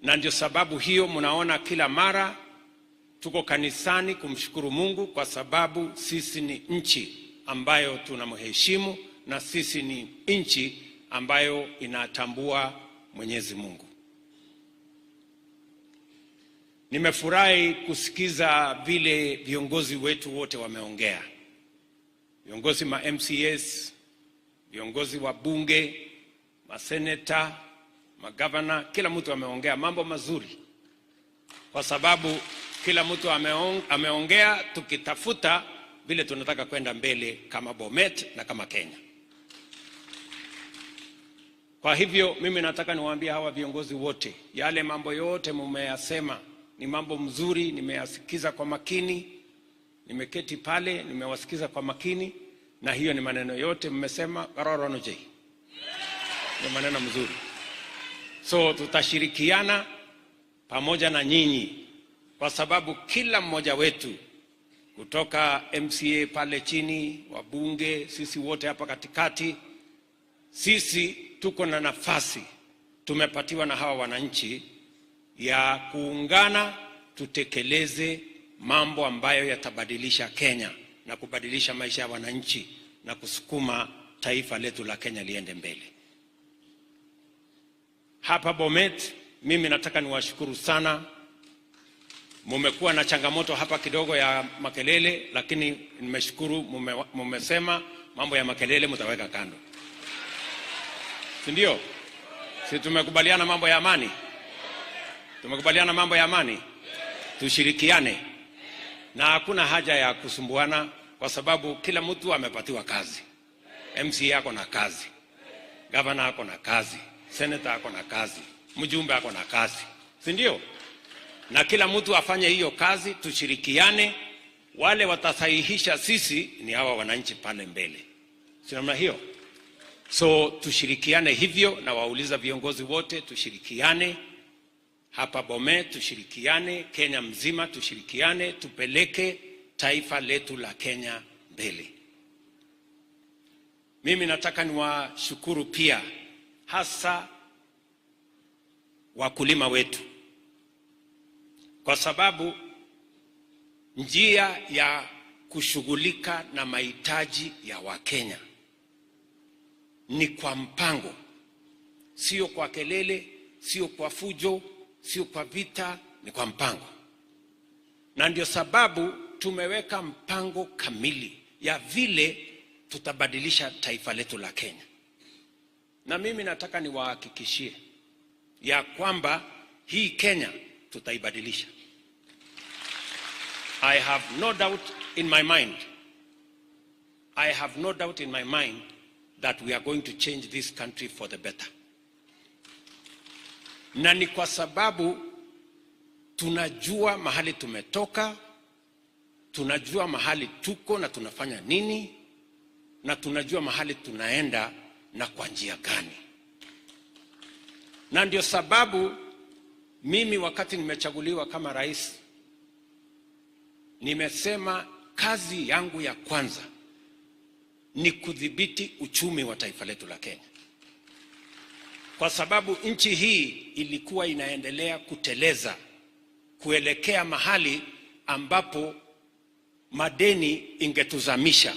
[SPEAKER 20] na ndio sababu hiyo mnaona kila mara tuko kanisani kumshukuru Mungu, kwa sababu sisi ni nchi ambayo tunamheshimu na sisi ni nchi ambayo inatambua Mwenyezi Mungu. Nimefurahi kusikiza vile viongozi wetu wote wameongea. Viongozi ma MCAs, viongozi wa bunge, maseneta, magavana, kila mtu ameongea mambo mazuri. Kwa sababu kila mtu ameongea tukitafuta vile tunataka kwenda mbele kama Bomet na kama Kenya. Kwa hivyo mimi nataka niwaambie hawa viongozi wote, yale mambo yote mmeyasema ni mambo mzuri, nimeyasikiza kwa makini, nimeketi pale, nimewasikiza kwa makini, na hiyo ni maneno yote mmesema karoronoje. Ni maneno mzuri. So tutashirikiana pamoja na nyinyi, kwa sababu kila mmoja wetu kutoka MCA pale chini, wabunge, sisi wote hapa katikati, sisi tuko na nafasi tumepatiwa na hawa wananchi ya kuungana tutekeleze mambo ambayo yatabadilisha Kenya na kubadilisha maisha ya wananchi na kusukuma taifa letu la Kenya liende mbele. Hapa Bomet mimi nataka niwashukuru sana. Mumekuwa na changamoto hapa kidogo ya makelele, lakini nimeshukuru mumesema mambo ya makelele mtaweka kando. Si ndio? Si tumekubaliana mambo ya amani? Tumekubaliana mambo ya amani? Tushirikiane. Na hakuna haja ya kusumbuana kwa sababu kila mtu amepatiwa kazi. MCA ako na kazi, governor ako na kazi, senator ako na kazi, mjumbe ako na kazi. Si ndio? Na kila mtu afanye hiyo kazi, tushirikiane. Wale watasahihisha sisi ni hawa wananchi pale mbele. Si namna hiyo? So tushirikiane hivyo, na wauliza viongozi wote tushirikiane. Hapa Bomet tushirikiane, Kenya mzima tushirikiane, tupeleke taifa letu la Kenya mbele. Mimi nataka niwashukuru pia hasa wakulima wetu, kwa sababu njia ya kushughulika na mahitaji ya Wakenya ni kwa mpango, sio kwa kelele, sio kwa fujo, sio kwa vita, ni kwa mpango. Na ndio sababu tumeweka mpango kamili ya vile tutabadilisha taifa letu la Kenya. Na mimi nataka niwahakikishie ya kwamba hii Kenya tutaibadilisha. I have no doubt in my mind. I have no doubt in my mind that we are going to change this country for the better. Na ni kwa sababu tunajua mahali tumetoka, tunajua mahali tuko na tunafanya nini, na tunajua mahali tunaenda na kwa njia gani. Na ndio sababu mimi wakati nimechaguliwa kama rais, nimesema kazi yangu ya kwanza ni kudhibiti uchumi wa taifa letu la Kenya. Kwa sababu nchi hii ilikuwa inaendelea kuteleza kuelekea mahali ambapo madeni ingetuzamisha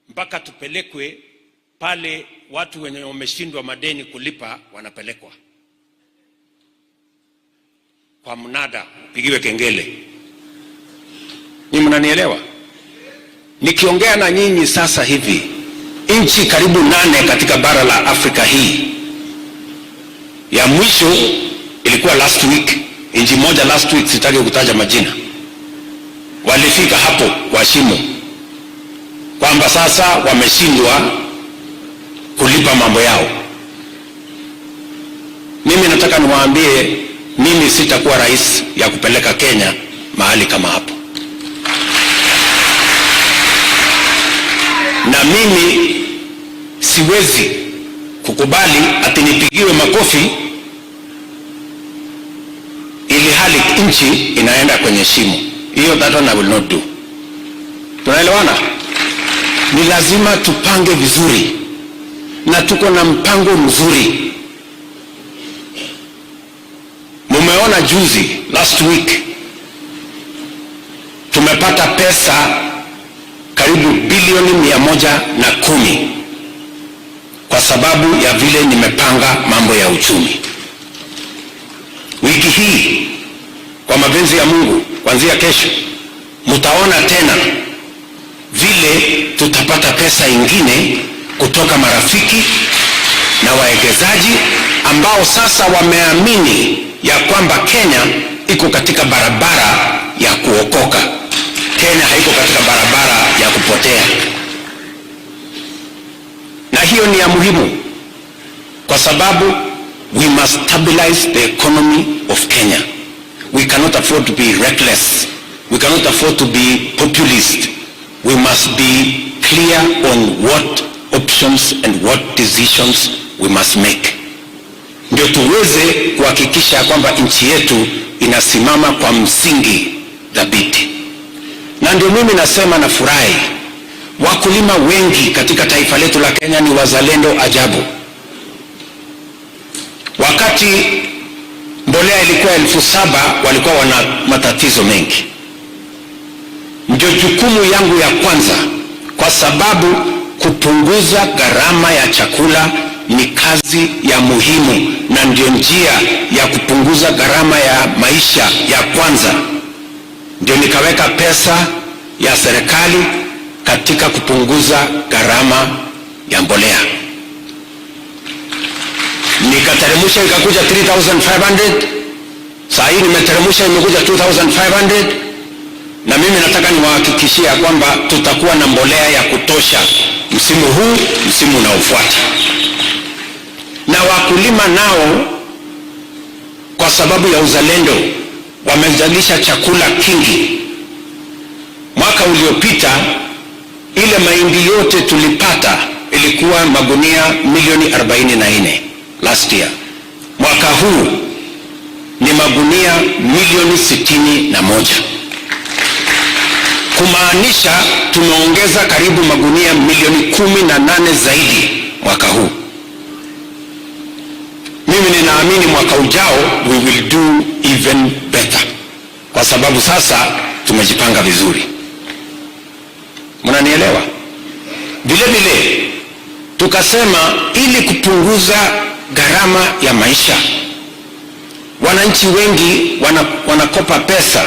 [SPEAKER 20] mpaka tupelekwe Pale watu wenye wameshindwa madeni kulipa wanapelekwa kwa mnada, pigiwe kengele. Ni mnanielewa? Nikiongea na nyinyi sasa hivi, nchi karibu 8 katika bara la Afrika hii, ya mwisho ilikuwa last week, nchi moja last week, sitaki kutaja majina, walifika hapo kwa shimo kwamba sasa wameshindwa kulipa mambo yao. Mimi nataka niwaambie, mimi sitakuwa rais ya kupeleka Kenya mahali kama hapo. Na mimi siwezi kukubali ati nipigiwe makofi ili hali nchi inaenda kwenye shimo. Hiyo that one I will not do. Tunaelewana? Ni lazima tupange vizuri, na tuko na mpango mzuri. Mumeona juzi, last week, tumepata pesa karibu bilioni 110 kwa sababu ya vile nimepanga mambo ya uchumi. Wiki hii kwa mapenzi ya Mungu, kuanzia kesho mtaona tena vile tutapata pesa ingine kutoka marafiki na wawekezaji ambao sasa wameamini ya kwamba Kenya iko katika barabara ya kuokoka. Kenya haiko katika barabara ya kupotea. Na hiyo ni ya muhimu kwa sababu we must stabilize the economy of Kenya. We cannot afford to be reckless. We cannot afford to be populist. We must be clear on what options and what decisions we must make. Ndio tuweze kuhakikisha kwamba nchi yetu inasimama kwa msingi thabiti. Na ndio mimi nasema nafurahi, wakulima wengi katika taifa letu la Kenya ni wazalendo ajabu. Wakati mbolea ilikuwa 7,000 walikuwa wana matatizo mengi. Ndio jukumu yangu ya kwanza, kwa sababu kupunguza gharama ya chakula ni kazi ya muhimu na ndio njia ya kupunguza gharama ya maisha ya kwanza. Ndio nikaweka pesa ya serikali katika kupunguza gharama ya mbolea. Nikateremsha ikakuja 3,500. Saa hii nimeteremsha imekuja 2,500. Na mimi nataka niwahakikishie kwamba tutakuwa na mbolea ya kutosha msimu huu, msimu unaofuata. Na wakulima nao kwa sababu ya uzalendo wamezalisha chakula kingi. Mwaka uliopita ile mahindi yote tulipata ilikuwa magunia milioni 44 last year. Mwaka huu ni magunia milioni 61. Kumaanisha tumeongeza karibu magunia milioni 18 zaidi mwaka huu. Mimi ninaamini mwaka ujao we will do even better, kwa sababu sasa tumejipanga vizuri. Mnanielewa? Vile vile tukasema ili kupunguza gharama ya maisha, wananchi wengi wanakopa pesa,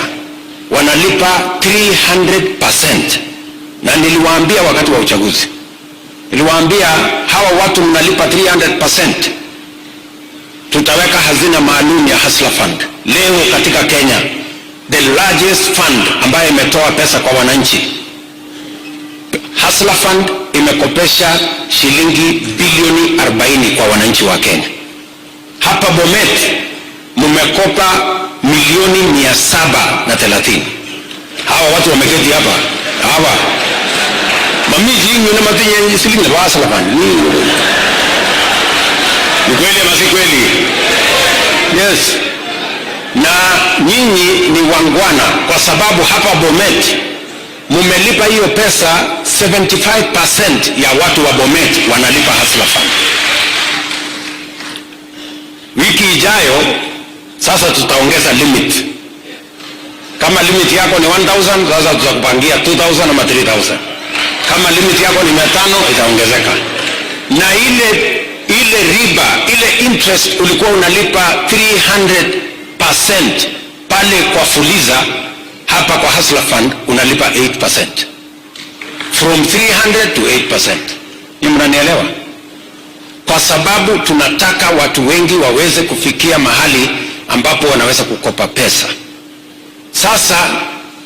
[SPEAKER 20] wanalipa 300%. Na niliwaambia wakati wa uchaguzi, niliwaambia hawa watu mnalipa 300%, tutaweka hazina maalum ya Hustler Fund. Leo katika Kenya, the largest fund ambayo imetoa pesa kwa wananchi, Hustler Fund imekopesha shilingi bilioni 40 kwa wananchi wa Kenya. Hapa Bomet mmekopa milioni 730. Hawa watu wameketi hapa. Hawa. Mamiji inyu na matinye shilingi na Hustler Fund. Ni kweli ama si kweli? Yes. Na nyinyi ni wangwana kwa sababu hapa Bomet mumelipa hiyo pesa. 75% ya watu wa Bomet wanalipa Hustler Fund. Wiki ijayo sasa tutaongeza limit. Kama limit yako ni 1,000, sasa tutakupangia 2,000 ama 3,000. Kama limit yako ni 500 itaongezeka.
[SPEAKER 14] Na ile riba, ile interest ulikuwa unalipa 300% pale kwa Fuliza, hapa kwa Hustler Fund unalipa 8%. From 300 to 8%. Ni mnanielewa? Kwa sababu tunataka watu wengi waweze kufikia mahali ambapo wanaweza kukopa pesa. Sasa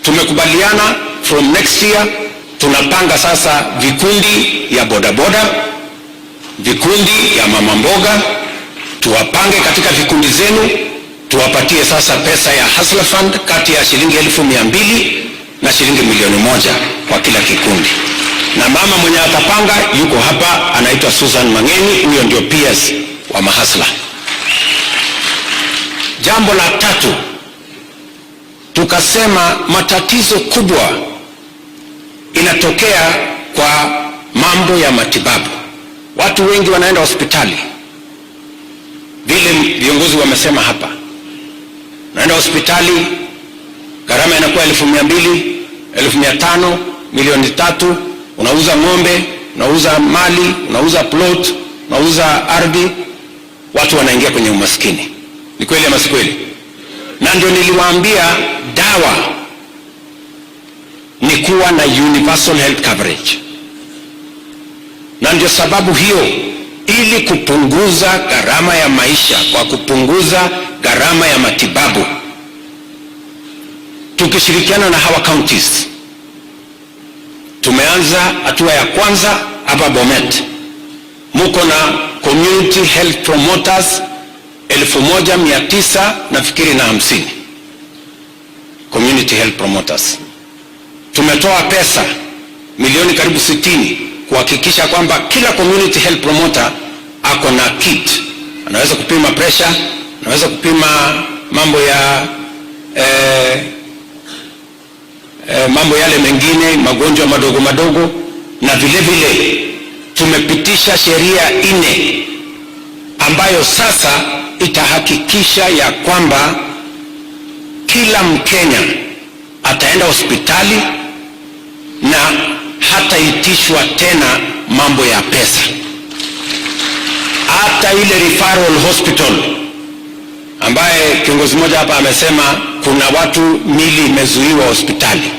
[SPEAKER 14] tumekubaliana from next year tunapanga sasa vikundi ya bodaboda, vikundi ya mama mboga, tuwapange katika vikundi zenu, tuwapatie sasa pesa ya Hustler Fund kati ya shilingi 200,000 na shilingi 1,000,000 kwa kila kikundi. Na mama mwenye atapanga yuko hapa, anaitwa Susan Mangeni, huyo ndio PS wa mahasla. Jambo la tatu, tukasema matatizo kubwa inatokea kwa mambo ya matibabu. Watu wengi wanaenda hospitali, vile viongozi wamesema hapa, naenda hospitali gharama inakuwa 200,000, 500,000, 3,000,000. Unauza ng'ombe, unauza mali, unauza plot, unauza ardhi, watu wanaingia kwenye umaskini. Ni kweli ama si kweli? Na ndio niliwaambia dawa ni kuwa na universal health coverage. Na ndio sababu hiyo, ili kupunguza gharama ya maisha kwa kupunguza gharama ya matibabu, tukishirikiana na hawa counties tumeanza hatua ya kwanza hapa Bomet. Muko na community health promoters 1900 nafikiri na 50 community health promoters. Tumetoa pesa milioni karibu 60 kuhakikisha kwamba kila community health promoter ako na kit, anaweza kupima pressure, anaweza kupima mambo ya mambo yale mengine, magonjwa madogo madogo. Na vile vile tumepitisha sheria 4 ambayo sasa itahakikisha ya kwamba kila Mkenya ataenda hospitali na hataitishwa tena mambo ya pesa. Hata ile referral hospital ambaye kiongozi mmoja hapa amesema kuna watu mili imezuiwa hospitali,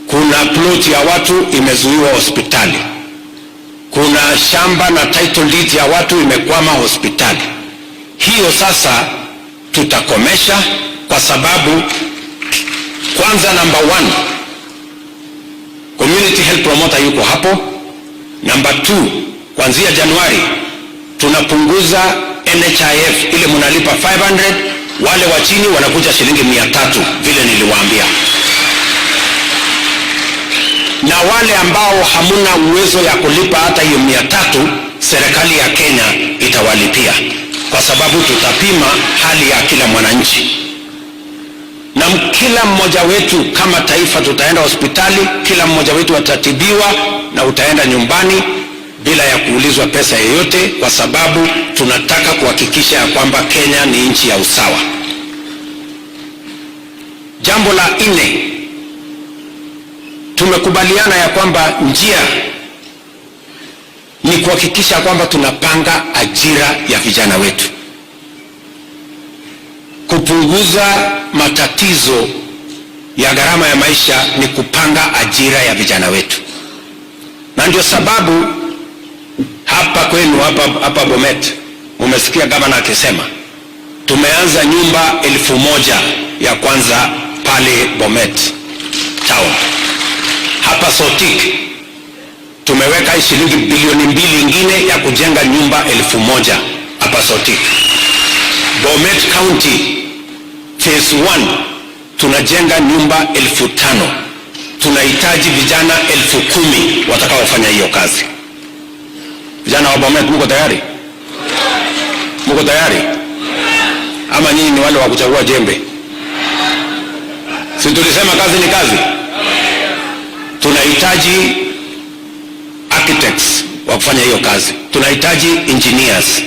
[SPEAKER 14] kuna plot ya watu imezuiwa hospitali, kuna shamba na title deed ya watu imekwama hospitali. Hiyo sasa tutakomesha, kwa sababu kwanza, number 1, community health promoter yuko hapo. Number 2, kuanzia Januari tunapunguza NHIF ile mnalipa 500, wale wa chini wanakuja shilingi 300 vile niliwaambia. Na wale ambao hamuna uwezo ya kulipa hata hiyo 300, serikali ya Kenya itawalipia, kwa sababu tutapima hali ya kila mwananchi. Na kila mmoja wetu kama taifa tutaenda hospitali, kila mmoja wetu atatibiwa na utaenda nyumbani bila ya kuulizwa pesa yoyote, kwa sababu tunataka kuhakikisha ya kwamba Kenya ni nchi ya usawa. Jambo la 4, tumekubaliana ya kwamba njia ni kuhakikisha kwamba tunapanga ajira ya vijana wetu, kupunguza matatizo ya gharama ya maisha ni kupanga ajira ya vijana wetu. Na ndio sababu hapa kwenu, hapa Bomet, umesikia gavana akisema tumeanza nyumba 1000 ya kwanza pale Bomet town. Hapa Sotik tumeweka shilingi bilioni 2 ingine ya kujenga nyumba 1000 hapa Sotik. Bomet County phase 1 tunajenga nyumba 5000. Tunahitaji vijana 10,000 watakaofanya hiyo kazi. Vijana wa Bomet, mko tayari? Mko tayari? Ama nyinyi ni wale wa kuchagua jembe? Si tulisema kazi ni kazi? Tunahitaji architects wa kufanya hiyo kazi, tunahitaji engineers,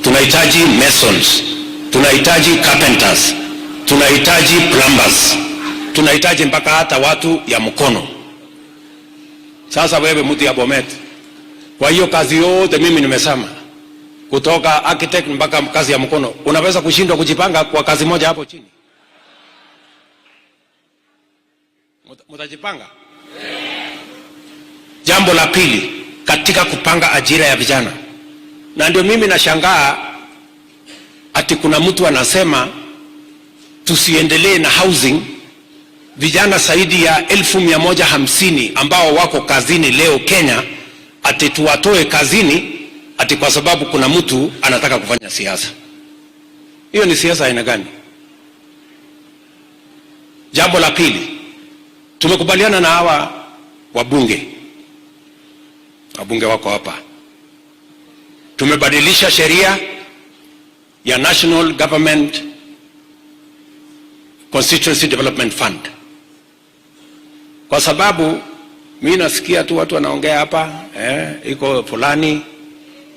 [SPEAKER 14] tunahitaji masons, tunahitaji carpenters, tunahitaji plumbers, tunahitaji mpaka hata watu ya mkono. Sasa wewe mtu ya Bomet,
[SPEAKER 20] Kwa hiyo kazi yote mimi nimesema, kutoka architect mpaka kazi ya mkono, unaweza kushindwa kujipanga kwa kazi moja hapo chini? Mutajipanga? Jambo la pili katika kupanga ajira ya vijana, na ndio mimi nashangaa ati kuna mtu anasema tusiendelee na housing. Vijana zaidi ya 150,000 ambao wako kazini leo Kenya, ati tuwatoe kazini ati kwa sababu kuna mtu anataka kufanya siasa. Hiyo ni siasa aina gani? Jambo la pili, tumekubaliana na hawa wabunge, wabunge wako hapa. Tumebadilisha sheria ya National Government Constituency Development Fund, kwa sababu mi nasikia tu watu wanaongea hapa, iko fulani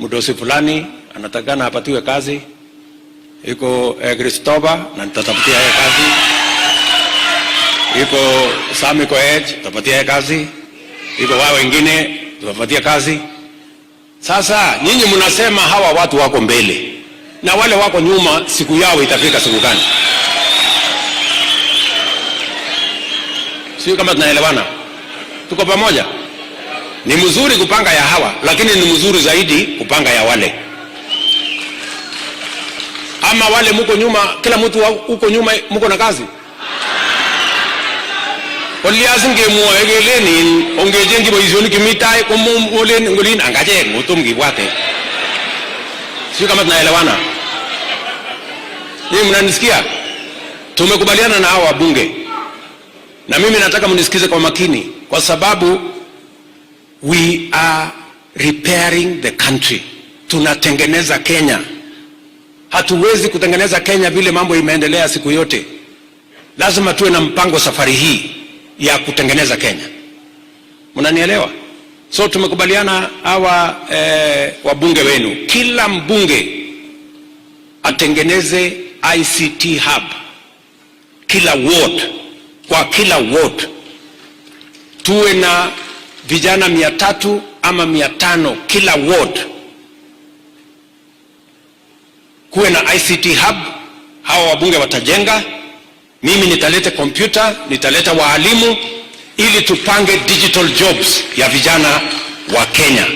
[SPEAKER 20] mdosi fulani anatakana apatiwe kazi, iko Christopher na nitatafutia yeye kazi, iko Sami Koech tutapatia yeye kazi, iko wao wengine tutapatia kazi. Sasa nyinyi mnasema hawa watu wako mbele na wale wako nyuma, siku yao itafika siku gani? Sio kama tunaelewana? Tuko pamoja? Ni mzuri kupanga ya hawa, lakini ni mzuri zaidi kupanga ya wale. Ama wale muko nyuma, kila mtu uko nyuma muko na kazi. Olias ngemwoe kelen ongechengchi boisionik chemi tai komolen ngolin angachek ngotom kibwate. Sio kama tunaelewana? Nyinyi mnanisikia? Tumekubaliana na hawa wabunge, na mimi nataka mnisikize kwa makini, kwa sababu we are repairing the country. Tunatengeneza Kenya. Hatuwezi kutengeneza Kenya vile mambo imeendelea siku yote. Lazima tuwe na mpango safari hii ya kutengeneza Kenya. Mnanielewa? So tumekubaliana hawa wabunge wenu, kila mbunge atengeneze ICT hub kila ward, kwa kila ward tuwe na vijana 300 ama 500 kila ward, kuwe na ICT hub. Hawa wabunge watajenga, mimi nitaleta kompyuta, nitaleta waalimu ili tupange digital jobs ya vijana wa Kenya.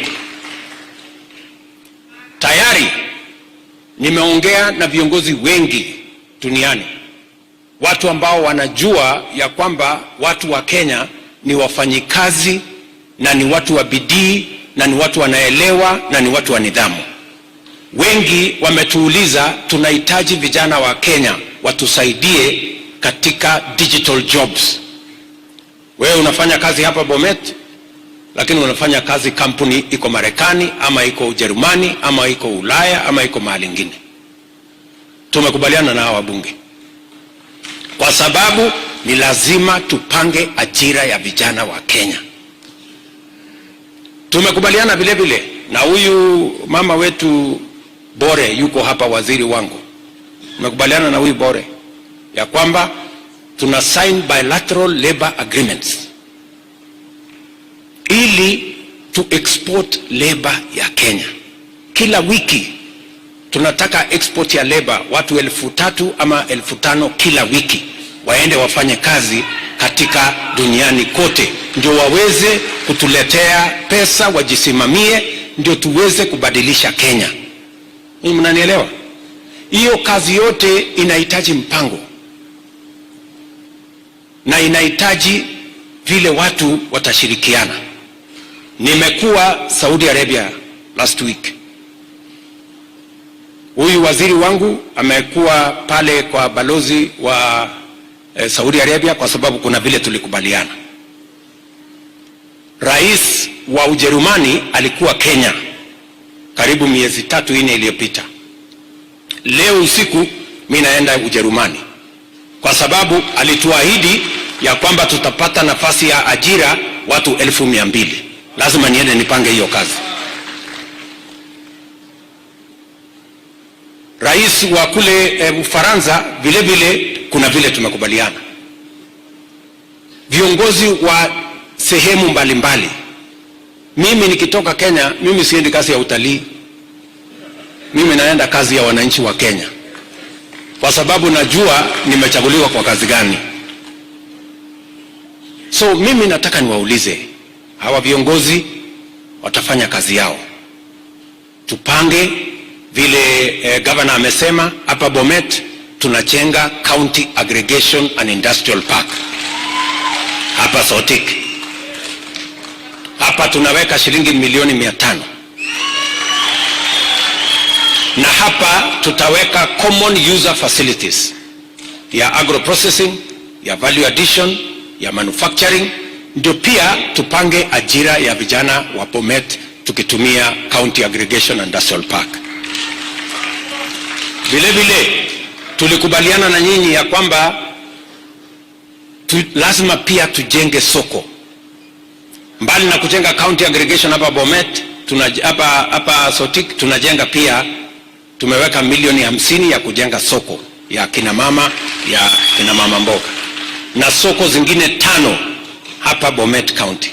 [SPEAKER 20] Tayari nimeongea na viongozi wengi duniani, watu ambao wanajua ya kwamba watu wa Kenya ni wafanyikazi na ni watu wa bidii na ni watu wanaelewa na ni watu wa nidhamu. Wengi wametuuliza tunahitaji vijana wa Kenya watusaidie katika digital jobs. Wewe unafanya kazi hapa Bomet, lakini unafanya kazi kampuni iko Marekani ama iko Ujerumani ama iko Ulaya ama iko mahali ingine. Tumekubaliana na hawa wabunge kwa sababu ni lazima tupange ajira ya vijana wa Kenya. Tumekubaliana vile vile na huyu mama wetu Bore yuko hapa, waziri wangu. Tumekubaliana na huyu Bore ya kwamba tuna sign bilateral labor agreements ili to export labor ya Kenya. Kila wiki tunataka export ya labor watu 3,000 ama 5,000 kila wiki waende wafanye kazi katika duniani kote, ndio waweze kutuletea pesa, wajisimamie, ndio tuweze kubadilisha Kenya. Mimi mnanielewa? Hiyo kazi yote inahitaji mpango na inahitaji vile watu watashirikiana. Nimekuwa Saudi Arabia last week. Huyu waziri wangu amekuwa pale kwa balozi wa Saudi Arabia kwa sababu kuna vile tulikubaliana. Rais wa Ujerumani alikuwa Kenya karibu miezi 3-4 iliyopita. Leo usiku mimi naenda Ujerumani kwa sababu alituahidi ya kwamba tutapata nafasi ya ajira watu 200,000. Lazima niende nipange hiyo kazi. Rais wa kule Ufaransa vile vile kuna vile tumekubaliana. Viongozi wa sehemu mbalimbali
[SPEAKER 14] Mimi nikitoka Kenya, mimi siendi kazi ya utalii, mimi naenda kazi ya wananchi wa Kenya, kwa sababu najua nimechaguliwa kwa kazi gani. So mimi nataka niwaulize hawa viongozi, watafanya kazi yao, tupange vile governor amesema hapa Bomet tunajenga County Aggregation and Industrial Park hapa Sotik. Hapa tunaweka shilingi milioni 500 na hapa tutaweka common user facilities ya agro processing, ya value addition, ya manufacturing, ndio pia tupange ajira ya vijana wa Bomet tukitumia County Aggregation and Industrial Park. Vile vile tulikubaliana na nyinyi ya kwamba lazima pia tujenge soko. Mbali na kujenga county aggregation hapa Bomet, hapa Sotik tunajenga pia, tumeweka milioni 50 ya kujenga soko ya kina mama, ya kina mama mboga na soko zingine tano hapa Bomet County,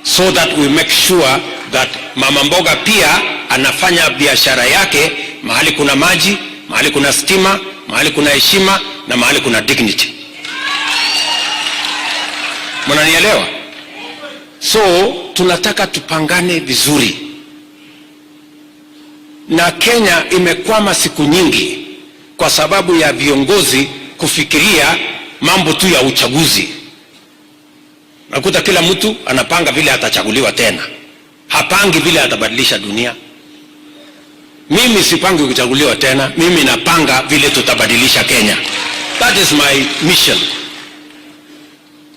[SPEAKER 14] so that we make sure that mama mboga pia anafanya biashara yake mahali kuna maji, mahali kuna stima, mahali kuna heshima na mahali kuna dignity. Mnanielewa? So tunataka tupangane vizuri, na Kenya imekwama siku nyingi kwa sababu ya viongozi kufikiria mambo tu ya uchaguzi. Nakuta kila mtu anapanga vile atachaguliwa tena, hapangi vile atabadilisha dunia. Mimi sipangi kuchaguliwa tena, mimi napanga vile tutabadilisha Kenya. That is my mission.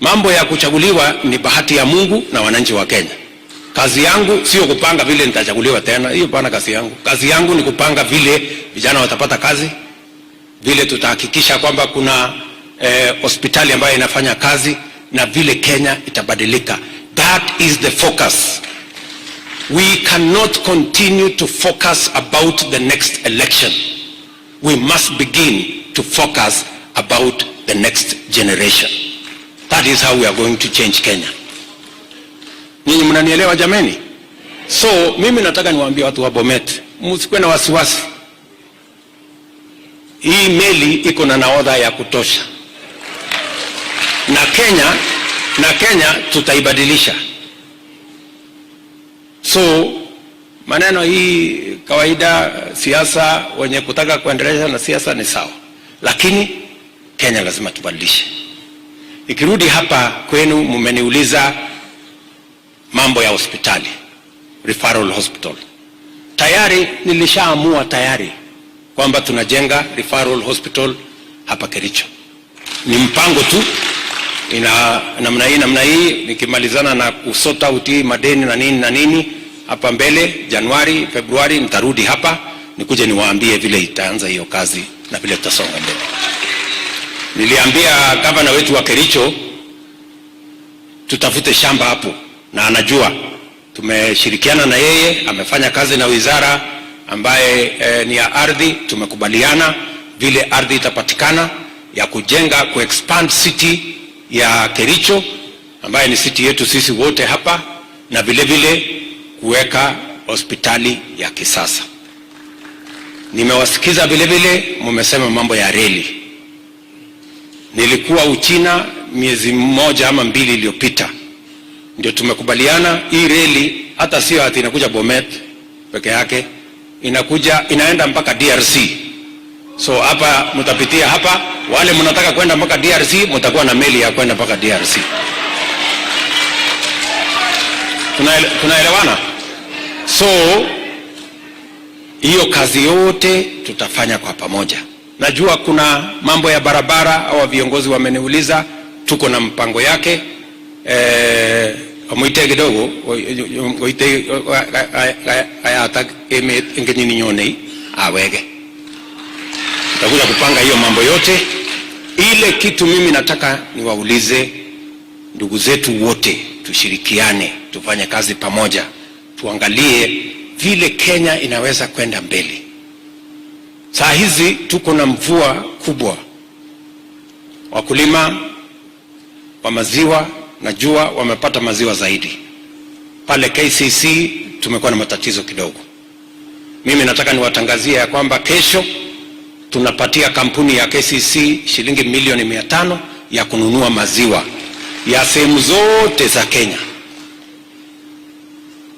[SPEAKER 14] Mambo ya kuchaguliwa ni bahati ya Mungu na wananchi wa Kenya. Kazi yangu sio kupanga vile nitachaguliwa tena, hiyo pana kazi yangu. Kazi yangu ni kupanga vile vijana watapata kazi, vile tutahakikisha kwamba kuna hospitali ambayo inafanya kazi na vile Kenya itabadilika. That is the focus. We cannot continue to focus about the next election. We must begin to focus about the next generation. That is how we are going to change Kenya. Nyinyi mnanielewa jameni? So mimi nataka niwaambie watu wa Bomet, msikuwe na wasiwasi. Hii meli iko na nahodha ya kutosha, na Kenya tutaibadilisha. So maneno hii kawaida, siasa, wenye kutaka kuendelea na siasa ni sawa, lakini Kenya lazima tubadilishe. Nikirudi hapa kwenu, mmeniuliza mambo ya hospitali, referral hospital. Tayari nilishaamua tayari kwamba tunajenga referral hospital hapa Kericho. Ni mpango tu ina namna hii namna hii, nikimalizana na kusort out hii madeni na nini na nini hapa mbele, Januari, Februari nitarudi hapa nikuje niwaambie vile itaanza hiyo kazi na vile tutasonga mbele. Niliambia gavana wetu wa Kericho tutafute shamba hapo, na anajua tumeshirikiana na yeye, amefanya kazi na wizara ambaye ni ya ardhi. Tumekubaliana vile ardhi itapatikana ya kujenga kuexpand city ya Kericho ambaye ni city yetu sisi wote hapa, na vile vile kuweka hospitali ya kisasa. Nimewasikiza vile vile mmesema mambo ya reli. Nilikuwa Uchina miezi 1 ama 2 iliyopita, ndio tumekubaliana hii reli hata sio ati inakuja Bomet peke yake, inakuja inaenda mpaka DRC. So hapa mtapitia hapa, wale mnataka kwenda mpaka DRC mtakuwa na meli ya kwenda mpaka DRC. Tunaelewana? So hiyo kazi yote tutafanya kwa pamoja. Najua kuna mambo ya barabara au viongozi wameniuliza, tuko na mpango yake. Amuite kidogo oite ayatak emet en kenyit ninyone awege. Tutakuja kupanga hiyo mambo yote. Ile kitu mimi nataka niwaulize ndugu zetu wote, tushirikiane, tufanye kazi pamoja, tuangalie vile Kenya inaweza kwenda mbele. Saa hizi tuko na mvua kubwa, wakulima wa maziwa najua wamepata maziwa zaidi.
[SPEAKER 20] Pale KCC tumekuwa na matatizo kidogo. Mimi nataka niwatangazie ya kwamba kesho tunapatia kampuni ya KCC shilingi milioni 500 ya kununua maziwa ya sehemu zote za Kenya.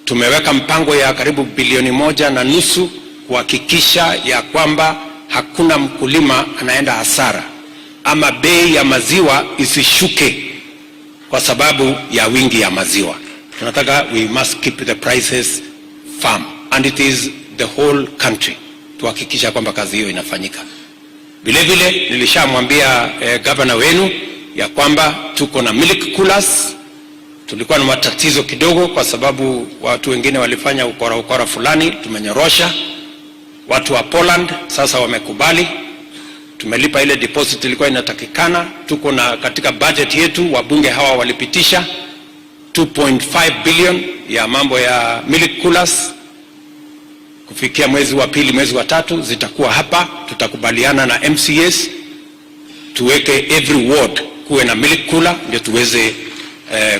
[SPEAKER 20] Tumeweka mpango ya karibu bilioni 1.5 kuhakikisha ya kwamba hakuna mkulima anaenda hasara ama bei ya maziwa isishuke kwa sababu ya wingi ya maziwa. Tunataka, we must keep the prices firm, and it is the whole country, tuhakikisha kwamba kazi hiyo inafanyika. Vile vile nilishamwambia gavana wenu ya kwamba tuko na milk coolers. Tulikuwa na matatizo kidogo kwa sababu watu wengine walifanya ukora ukora fulani, tumenyorosha. Watu wa Poland sasa wamekubali, tumelipa ile deposit ilikuwa inatakikana. Tuko na katika budget yetu, wabunge hawa walipitisha 2.5 billion ya mambo ya milk coolers. Kufikia mwezi wa pili, mwezi wa tatu zitakuwa hapa. Tutakubaliana na MCAs tuweke every ward kuwe na milk cooler, ndio tuweze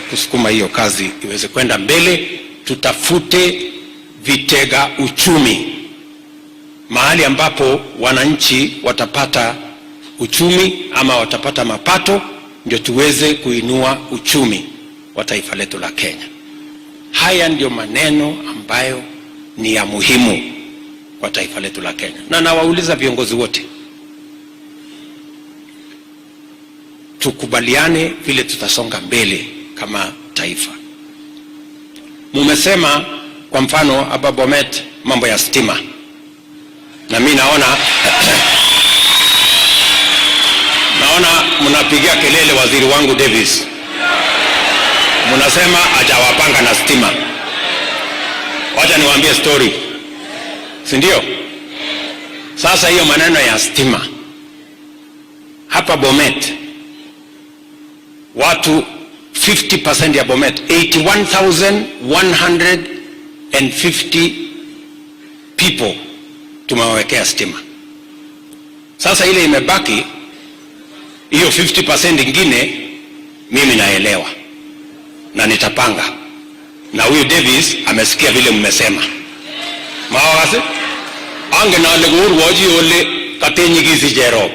[SPEAKER 20] kusukuma hiyo kazi iweze kwenda mbele. Tutafute vitega uchumi mahali ambapo wananchi watapata uchumi ama watapata mapato, ndio tuweze kuinua uchumi wa taifa letu la Kenya. Haya ndio maneno ambayo ni ya muhimu kwa taifa letu la Kenya, na nawauliza viongozi wote, tukubaliane vile tutasonga mbele kama taifa. Mumesema kwa mfano hapa Bomet mambo ya stima, na mi naona mnapigia kelele waziri wangu Davis, mnasema hajawapanga na stima. Wacha niwaambie story, si ndio? Sasa hiyo maneno ya stima hapa Bomet, watu 50% ya Bomet, 81,150 people tumewawekea stima. Sasa ile imebaki hiyo 50% ingine, mimi naelewa na nitapanga, na huyu Davis amesikia vile mmesema. Mawase angen ale kourwochi ole katenyikisi Cherop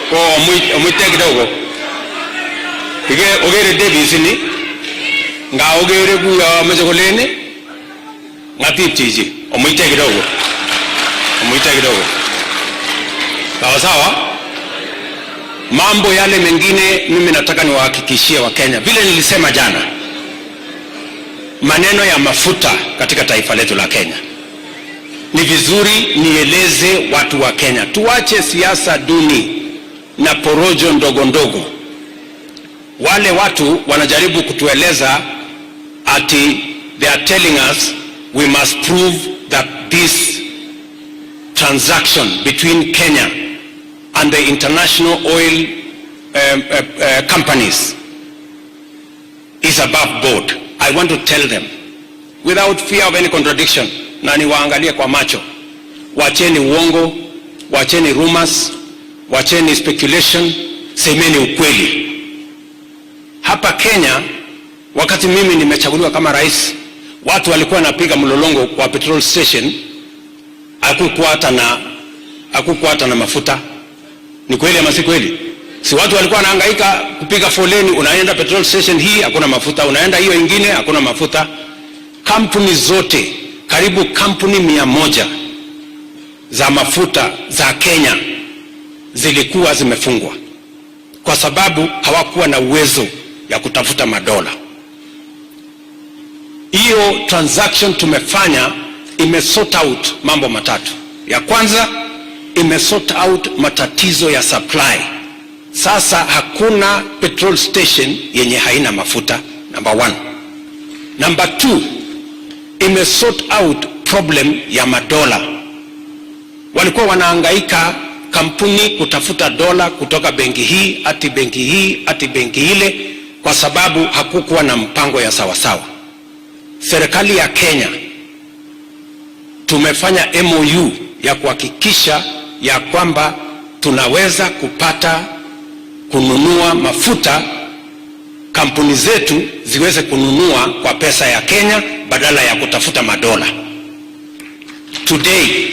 [SPEAKER 20] ko omuite kidogo. Ige ogere Davis ni nga ogere kuyo meche kolen ng'atip chichi, omuite kidogo, omuite kidogo. Sawa sawa. Mambo yale mengine mimi nataka niwahakikishie Wakenya, vile nilisema jana, maneno ya mafuta katika taifa letu la Kenya, ni vizuri nieleze watu wa Kenya, tuache siasa duni na porojo ndogo ndogo. Wale watu wanajaribu kutueleza ati they are telling us we must prove that this transaction between Kenya and the international oil companies is above board. I want to tell them without fear of any contradiction, na niwaangalie kwa macho, wacheni uongo, wacheni rumors, wacheni speculation, semeni ukweli. Hapa Kenya, wakati mimi nimechaguliwa kama rais, watu walikuwa wanapiga mlolongo kwa petrol station, hakukuwa hata na mafuta. Ni kweli ama si kweli? Si watu walikuwa wanahangaika kupiga foleni, unaenda petrol station hii hakuna mafuta, unaenda hiyo ingine hakuna mafuta. Kampuni zote, karibu kampuni 100 za mafuta za Kenya zilikuwa zimefungwa kwa sababu hawakuwa na uwezo ya kutafuta madola. Hiyo transaction tumefanya imesort out mambo matatu. Ya kwanza, imesort out matatizo ya supply. Sasa hakuna petrol station yenye haina mafuta, number one. Number two, imesort out problem ya madola. Walikuwa wanahangaika kampuni kutafuta dola kutoka benki hii ati benki hii ati benki ile, kwa sababu hakukuwa na mpango ya sawasawa. Serikali ya Kenya tumefanya MOU ya kuhakikisha ya kwamba tunaweza kupata kununua mafuta
[SPEAKER 14] Kampuni zetu ziweze kununua kwa pesa ya Kenya badala ya kutafuta madola. Today,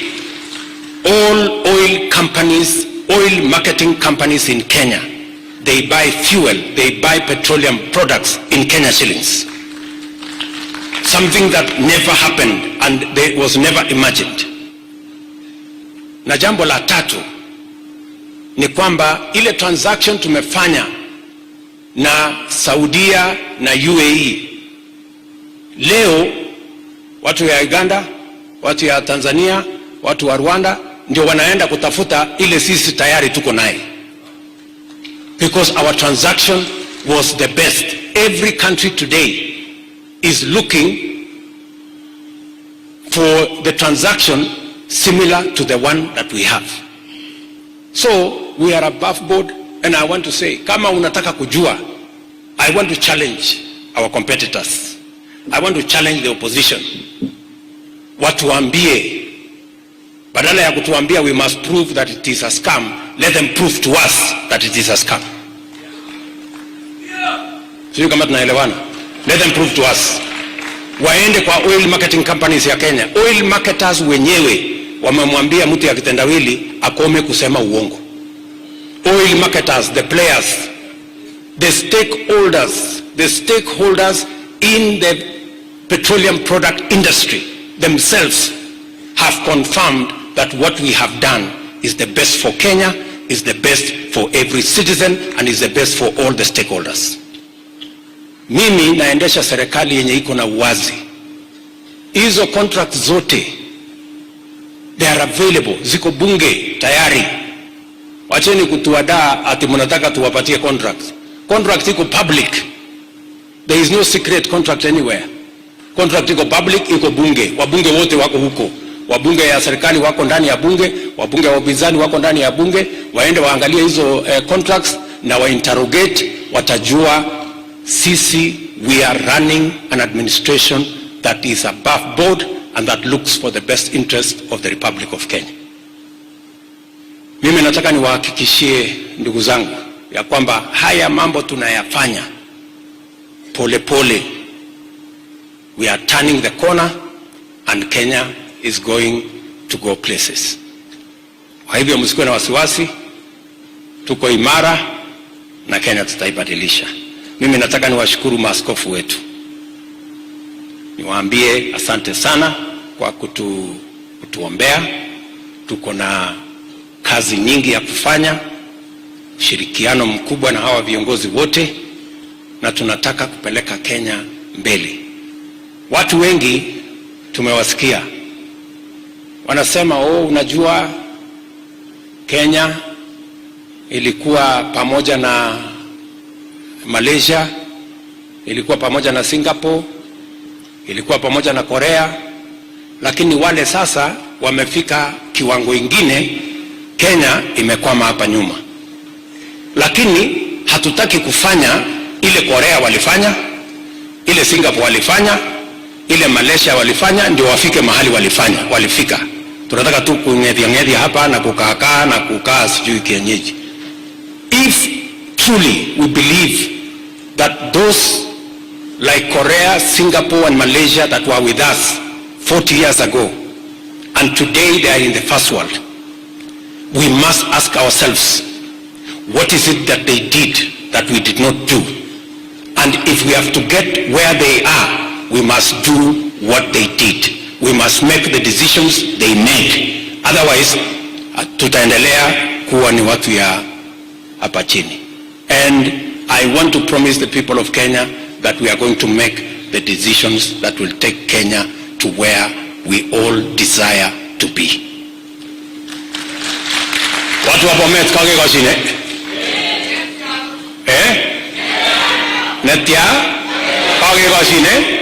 [SPEAKER 14] all oil companies, oil marketing companies in Kenya, they buy fuel, they buy petroleum products in Kenya shillings. Something that never happened and they was never imagined. Na jambo la tatu ni kwamba ile transaction tumefanya na Saudia na UAE, leo watu ya Uganda, watu ya Tanzania, watu wa Rwanda ndio wanaenda kutafuta ile sisi tayari tuko naye, because our transaction was the best. Every country today is looking for the transaction similar to the one that we have. So we are above board, and I want to say, kama unataka kujua, I want to challenge our competitors. I want to challenge the opposition. Watuambie, badala ya kutuambia we must prove that it is a scam, let them prove to us that it is a scam. Sijui kama tunaelewana. Let them prove to us. Waende kwa oil marketing companies ya Kenya. Oil marketers wenyewe wamemwambia mtu ya kitendawili akome kusema uongo. Oil marketers, the players, the stakeholders in the petroleum product industry themselves have confirmed that what we have done is the best for Kenya, is the best for every citizen, and is the best for all the stakeholders. Mimi naendesha serikali yenye iko na uwazi. Hizo contracts zote, they are available, ziko bunge tayari. Wacheni kutuadaa ati mnataka tuwapatie contracts. Contract iko public. There is no secret contract anywhere. Contract iko public, iko bunge. Wabunge wote wako huko. Wabunge ya serikali wako ndani ya bunge, wabunge wa upinzani wako ndani ya bunge. Waende waangalie hizo contracts na wainterrogate, watajua sisi, we are running an administration that is above board and that looks for the best interest of the Republic of Kenya. Mimi nataka niwahakikishie ndugu zangu ya kwamba haya mambo tunayafanya pole pole. We are turning the corner and Kenya is going to go places. Kwa hivyo msikuwe na wasiwasi, tuko imara na Kenya tutaibadilisha. Mimi nataka niwashukuru maaskofu wetu, niwaambie asante sana kwa kutuombea. Tuko na kazi nyingi ya kufanya, ushirikiano mkubwa na hawa viongozi wote, na tunataka kupeleka Kenya mbele. Watu wengi tumewasikia wanasema, "Oh, unajua Kenya ilikuwa pamoja na Malaysia, ilikuwa pamoja na Singapore, ilikuwa pamoja na Korea, lakini wale sasa wamefika kiwango ingine, Kenya imekwama hapa nyuma." Lakini hatutaki kufanya ile Korea walifanya, ile Singapore walifanya, ile Malaysia walifanya, ndio wafike mahali walifika. Tunataka tu kung'ethia ng'ethia hapa na kukaakaa na kukaa sijui kienyeji. If truly we believe that those like Korea, Singapore and Malaysia that were with us 40 years ago and today they are in the first world, we must ask ourselves, what is it that they did that we did not do? And if we have to get where they are, we must do what they did. We must make the decisions they made. Otherwise, tutaendelea kuwa ni watu ya hapa chini. And I want to promise the people of Kenya that we are going to make the decisions that will take Kenya to where we all desire to be. Watu wa Bomet, kakekoshine? Eh? Netya? Kakekoshine?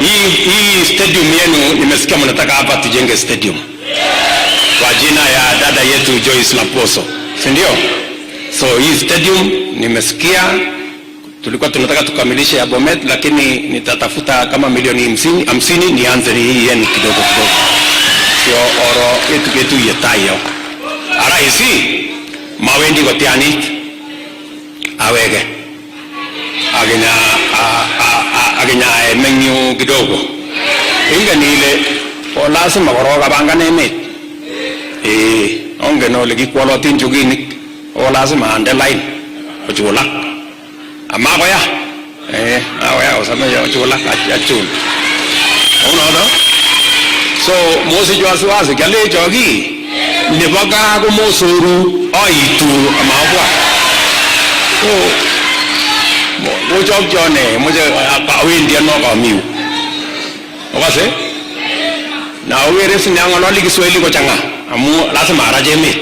[SPEAKER 14] Hii stadium yenu nimesikia mnataka hapa tujenge stadium kwa jina ya dada yetu Joyce Laposo, si ndio? So hii stadium nimesikia tulikuwa tunataka tukamilishe ya Bomet, lakini nitatafuta kama milioni 50 nianze ni hii yenu kidogo kidogo, sio oro yetu yetu yetayo araisi mawendi kotianit awege.
[SPEAKER 20] Akina emengyu kidogo. Ingen ile ko lazima korok apangan emet. Ongen ole kikwolotin chukinik. Ko lazima ande line kochulak. Ama koya. Akoya osame chulak achul. Unoto. So mosich wasiwasi kialecho ki nebo gaa komosoru aitu amabwa. So mochokchone moche awendi ano kamiu. Okase? Na okere sine ang'ololi Kiswahili kochang'a amu lazima arach emet.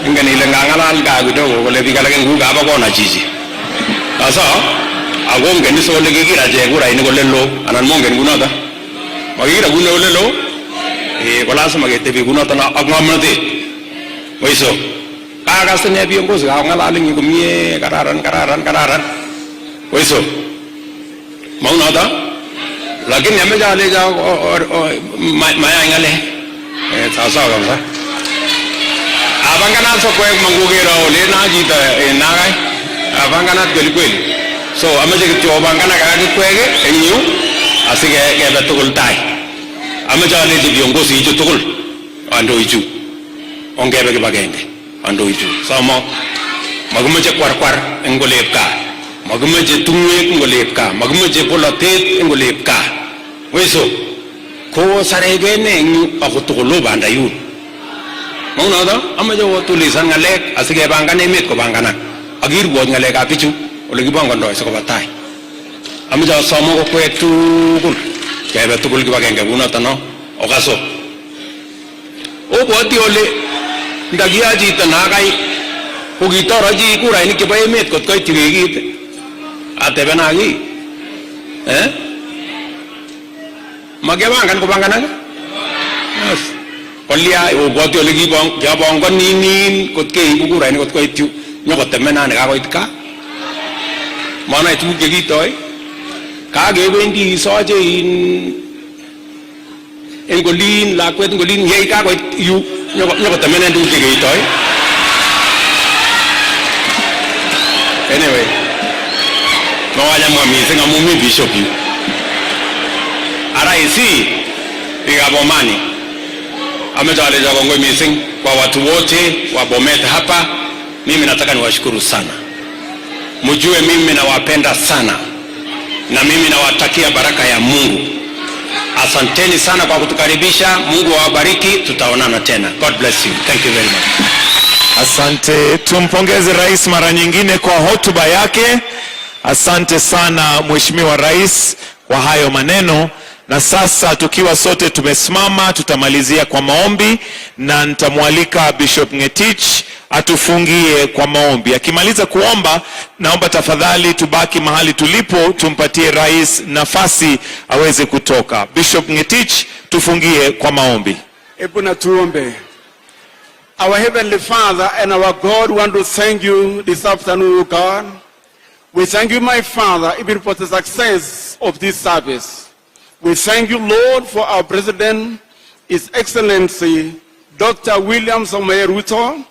[SPEAKER 20] Ingen ile ngang'alal gaa kidogo kole biik alak en kaba kona chichi. Sasa akongen is ole kikirache kurainik ole loo anan mongen kunoto. Makikira kune ole loo ko lazima ketebi kunoto ak ng'omnotet. Mwiso kakas ine viongozi kakong'alal eng yu komie kararan kararan kararan. Mwiso maunoto lakini ameche alecho mayai ng'alek. Sawasawa kabisa. Apanganat sokwek mangukero ole na chito nakai. Apanganat kweli kweli. So ameche kityo opanganak ak ikwek eng yu asikebe tugul tai. Ameche alechi viongozi ichu tugul kandoichu ongebe kibagenge kandoichu. Somo makimoche kwarkwar eng olep gaa. Makimoche tumwek eng olep gaa. Makimoche bolotet eng olep gaa. Mwiso kosarekei ne eng yu akotokolo banda yun. Maunoto amoche kotulisan ng'alek asikepangan emet kopanganak akirwot ng'alekab bichu ole kipangondoi sikoba tai. Amoche asomok okwek tugul kebe tugul kibagenge kunoto no okaso. Obwoti ole ndakiya chito nakai kokitorochi kurainik chebo emet kot koit yu kekit atebena ki makiapangan kopanganak. Yes. Kolya obwoti ole kiapanganinin kot keibu kurainik kot koit yu nyokotemena nekakoit gaa. Manai tuguk chekitoi kakewendi isoche eng olin lakwet eng olin yei kakoit yu nyokotemenen tuguk chekeitoi. Anyway, mawachamwa missing amu mi bishop yu. Ara isi biikab Omani ameche alecho kongoi missing kwa watu wote wa Bomet hapa. Mimi nataka niwashukuru sana. Mjue mimi nawapenda sana na mimi nawatakia baraka ya Mungu. Asanteni sana kwa kutukaribisha. Mungu awabariki. Tutaonana tena. God bless you. Thank you very much.
[SPEAKER 21] Asante. Tumpongeze rais mara nyingine kwa hotuba yake. Asante sana Mheshimiwa Rais kwa hayo maneno. Na sasa tukiwa sote tumesimama, tutamalizia kwa maombi na nitamwalika Bishop Ngetich atufungie kwa maombi. Akimaliza kuomba, naomba tafadhali tubaki mahali tulipo, tumpatie rais nafasi aweze kutoka. Bishop Ngetich, tufungie kwa maombi.
[SPEAKER 16] Hebu na tuombe. Our Heavenly Father and our God, we want to thank you this afternoon, God. We thank you, my Father, even for the success of this service. We thank you, Lord, for our President, His Excellency, Dr. William Samoei Ruto.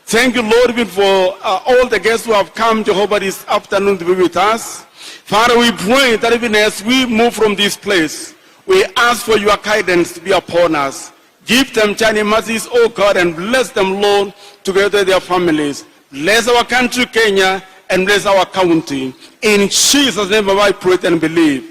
[SPEAKER 16] Thank you, Lord, even for all the guests who have come, Jehovah, this afternoon to be with us. Father, we pray that even as we move from this place, we ask for your guidance to be upon us. Give them journey mercies, O God, and bless them, Lord, together with their families. Bless our country, Kenya, and bless our county. In Jesus' name I pray and believe.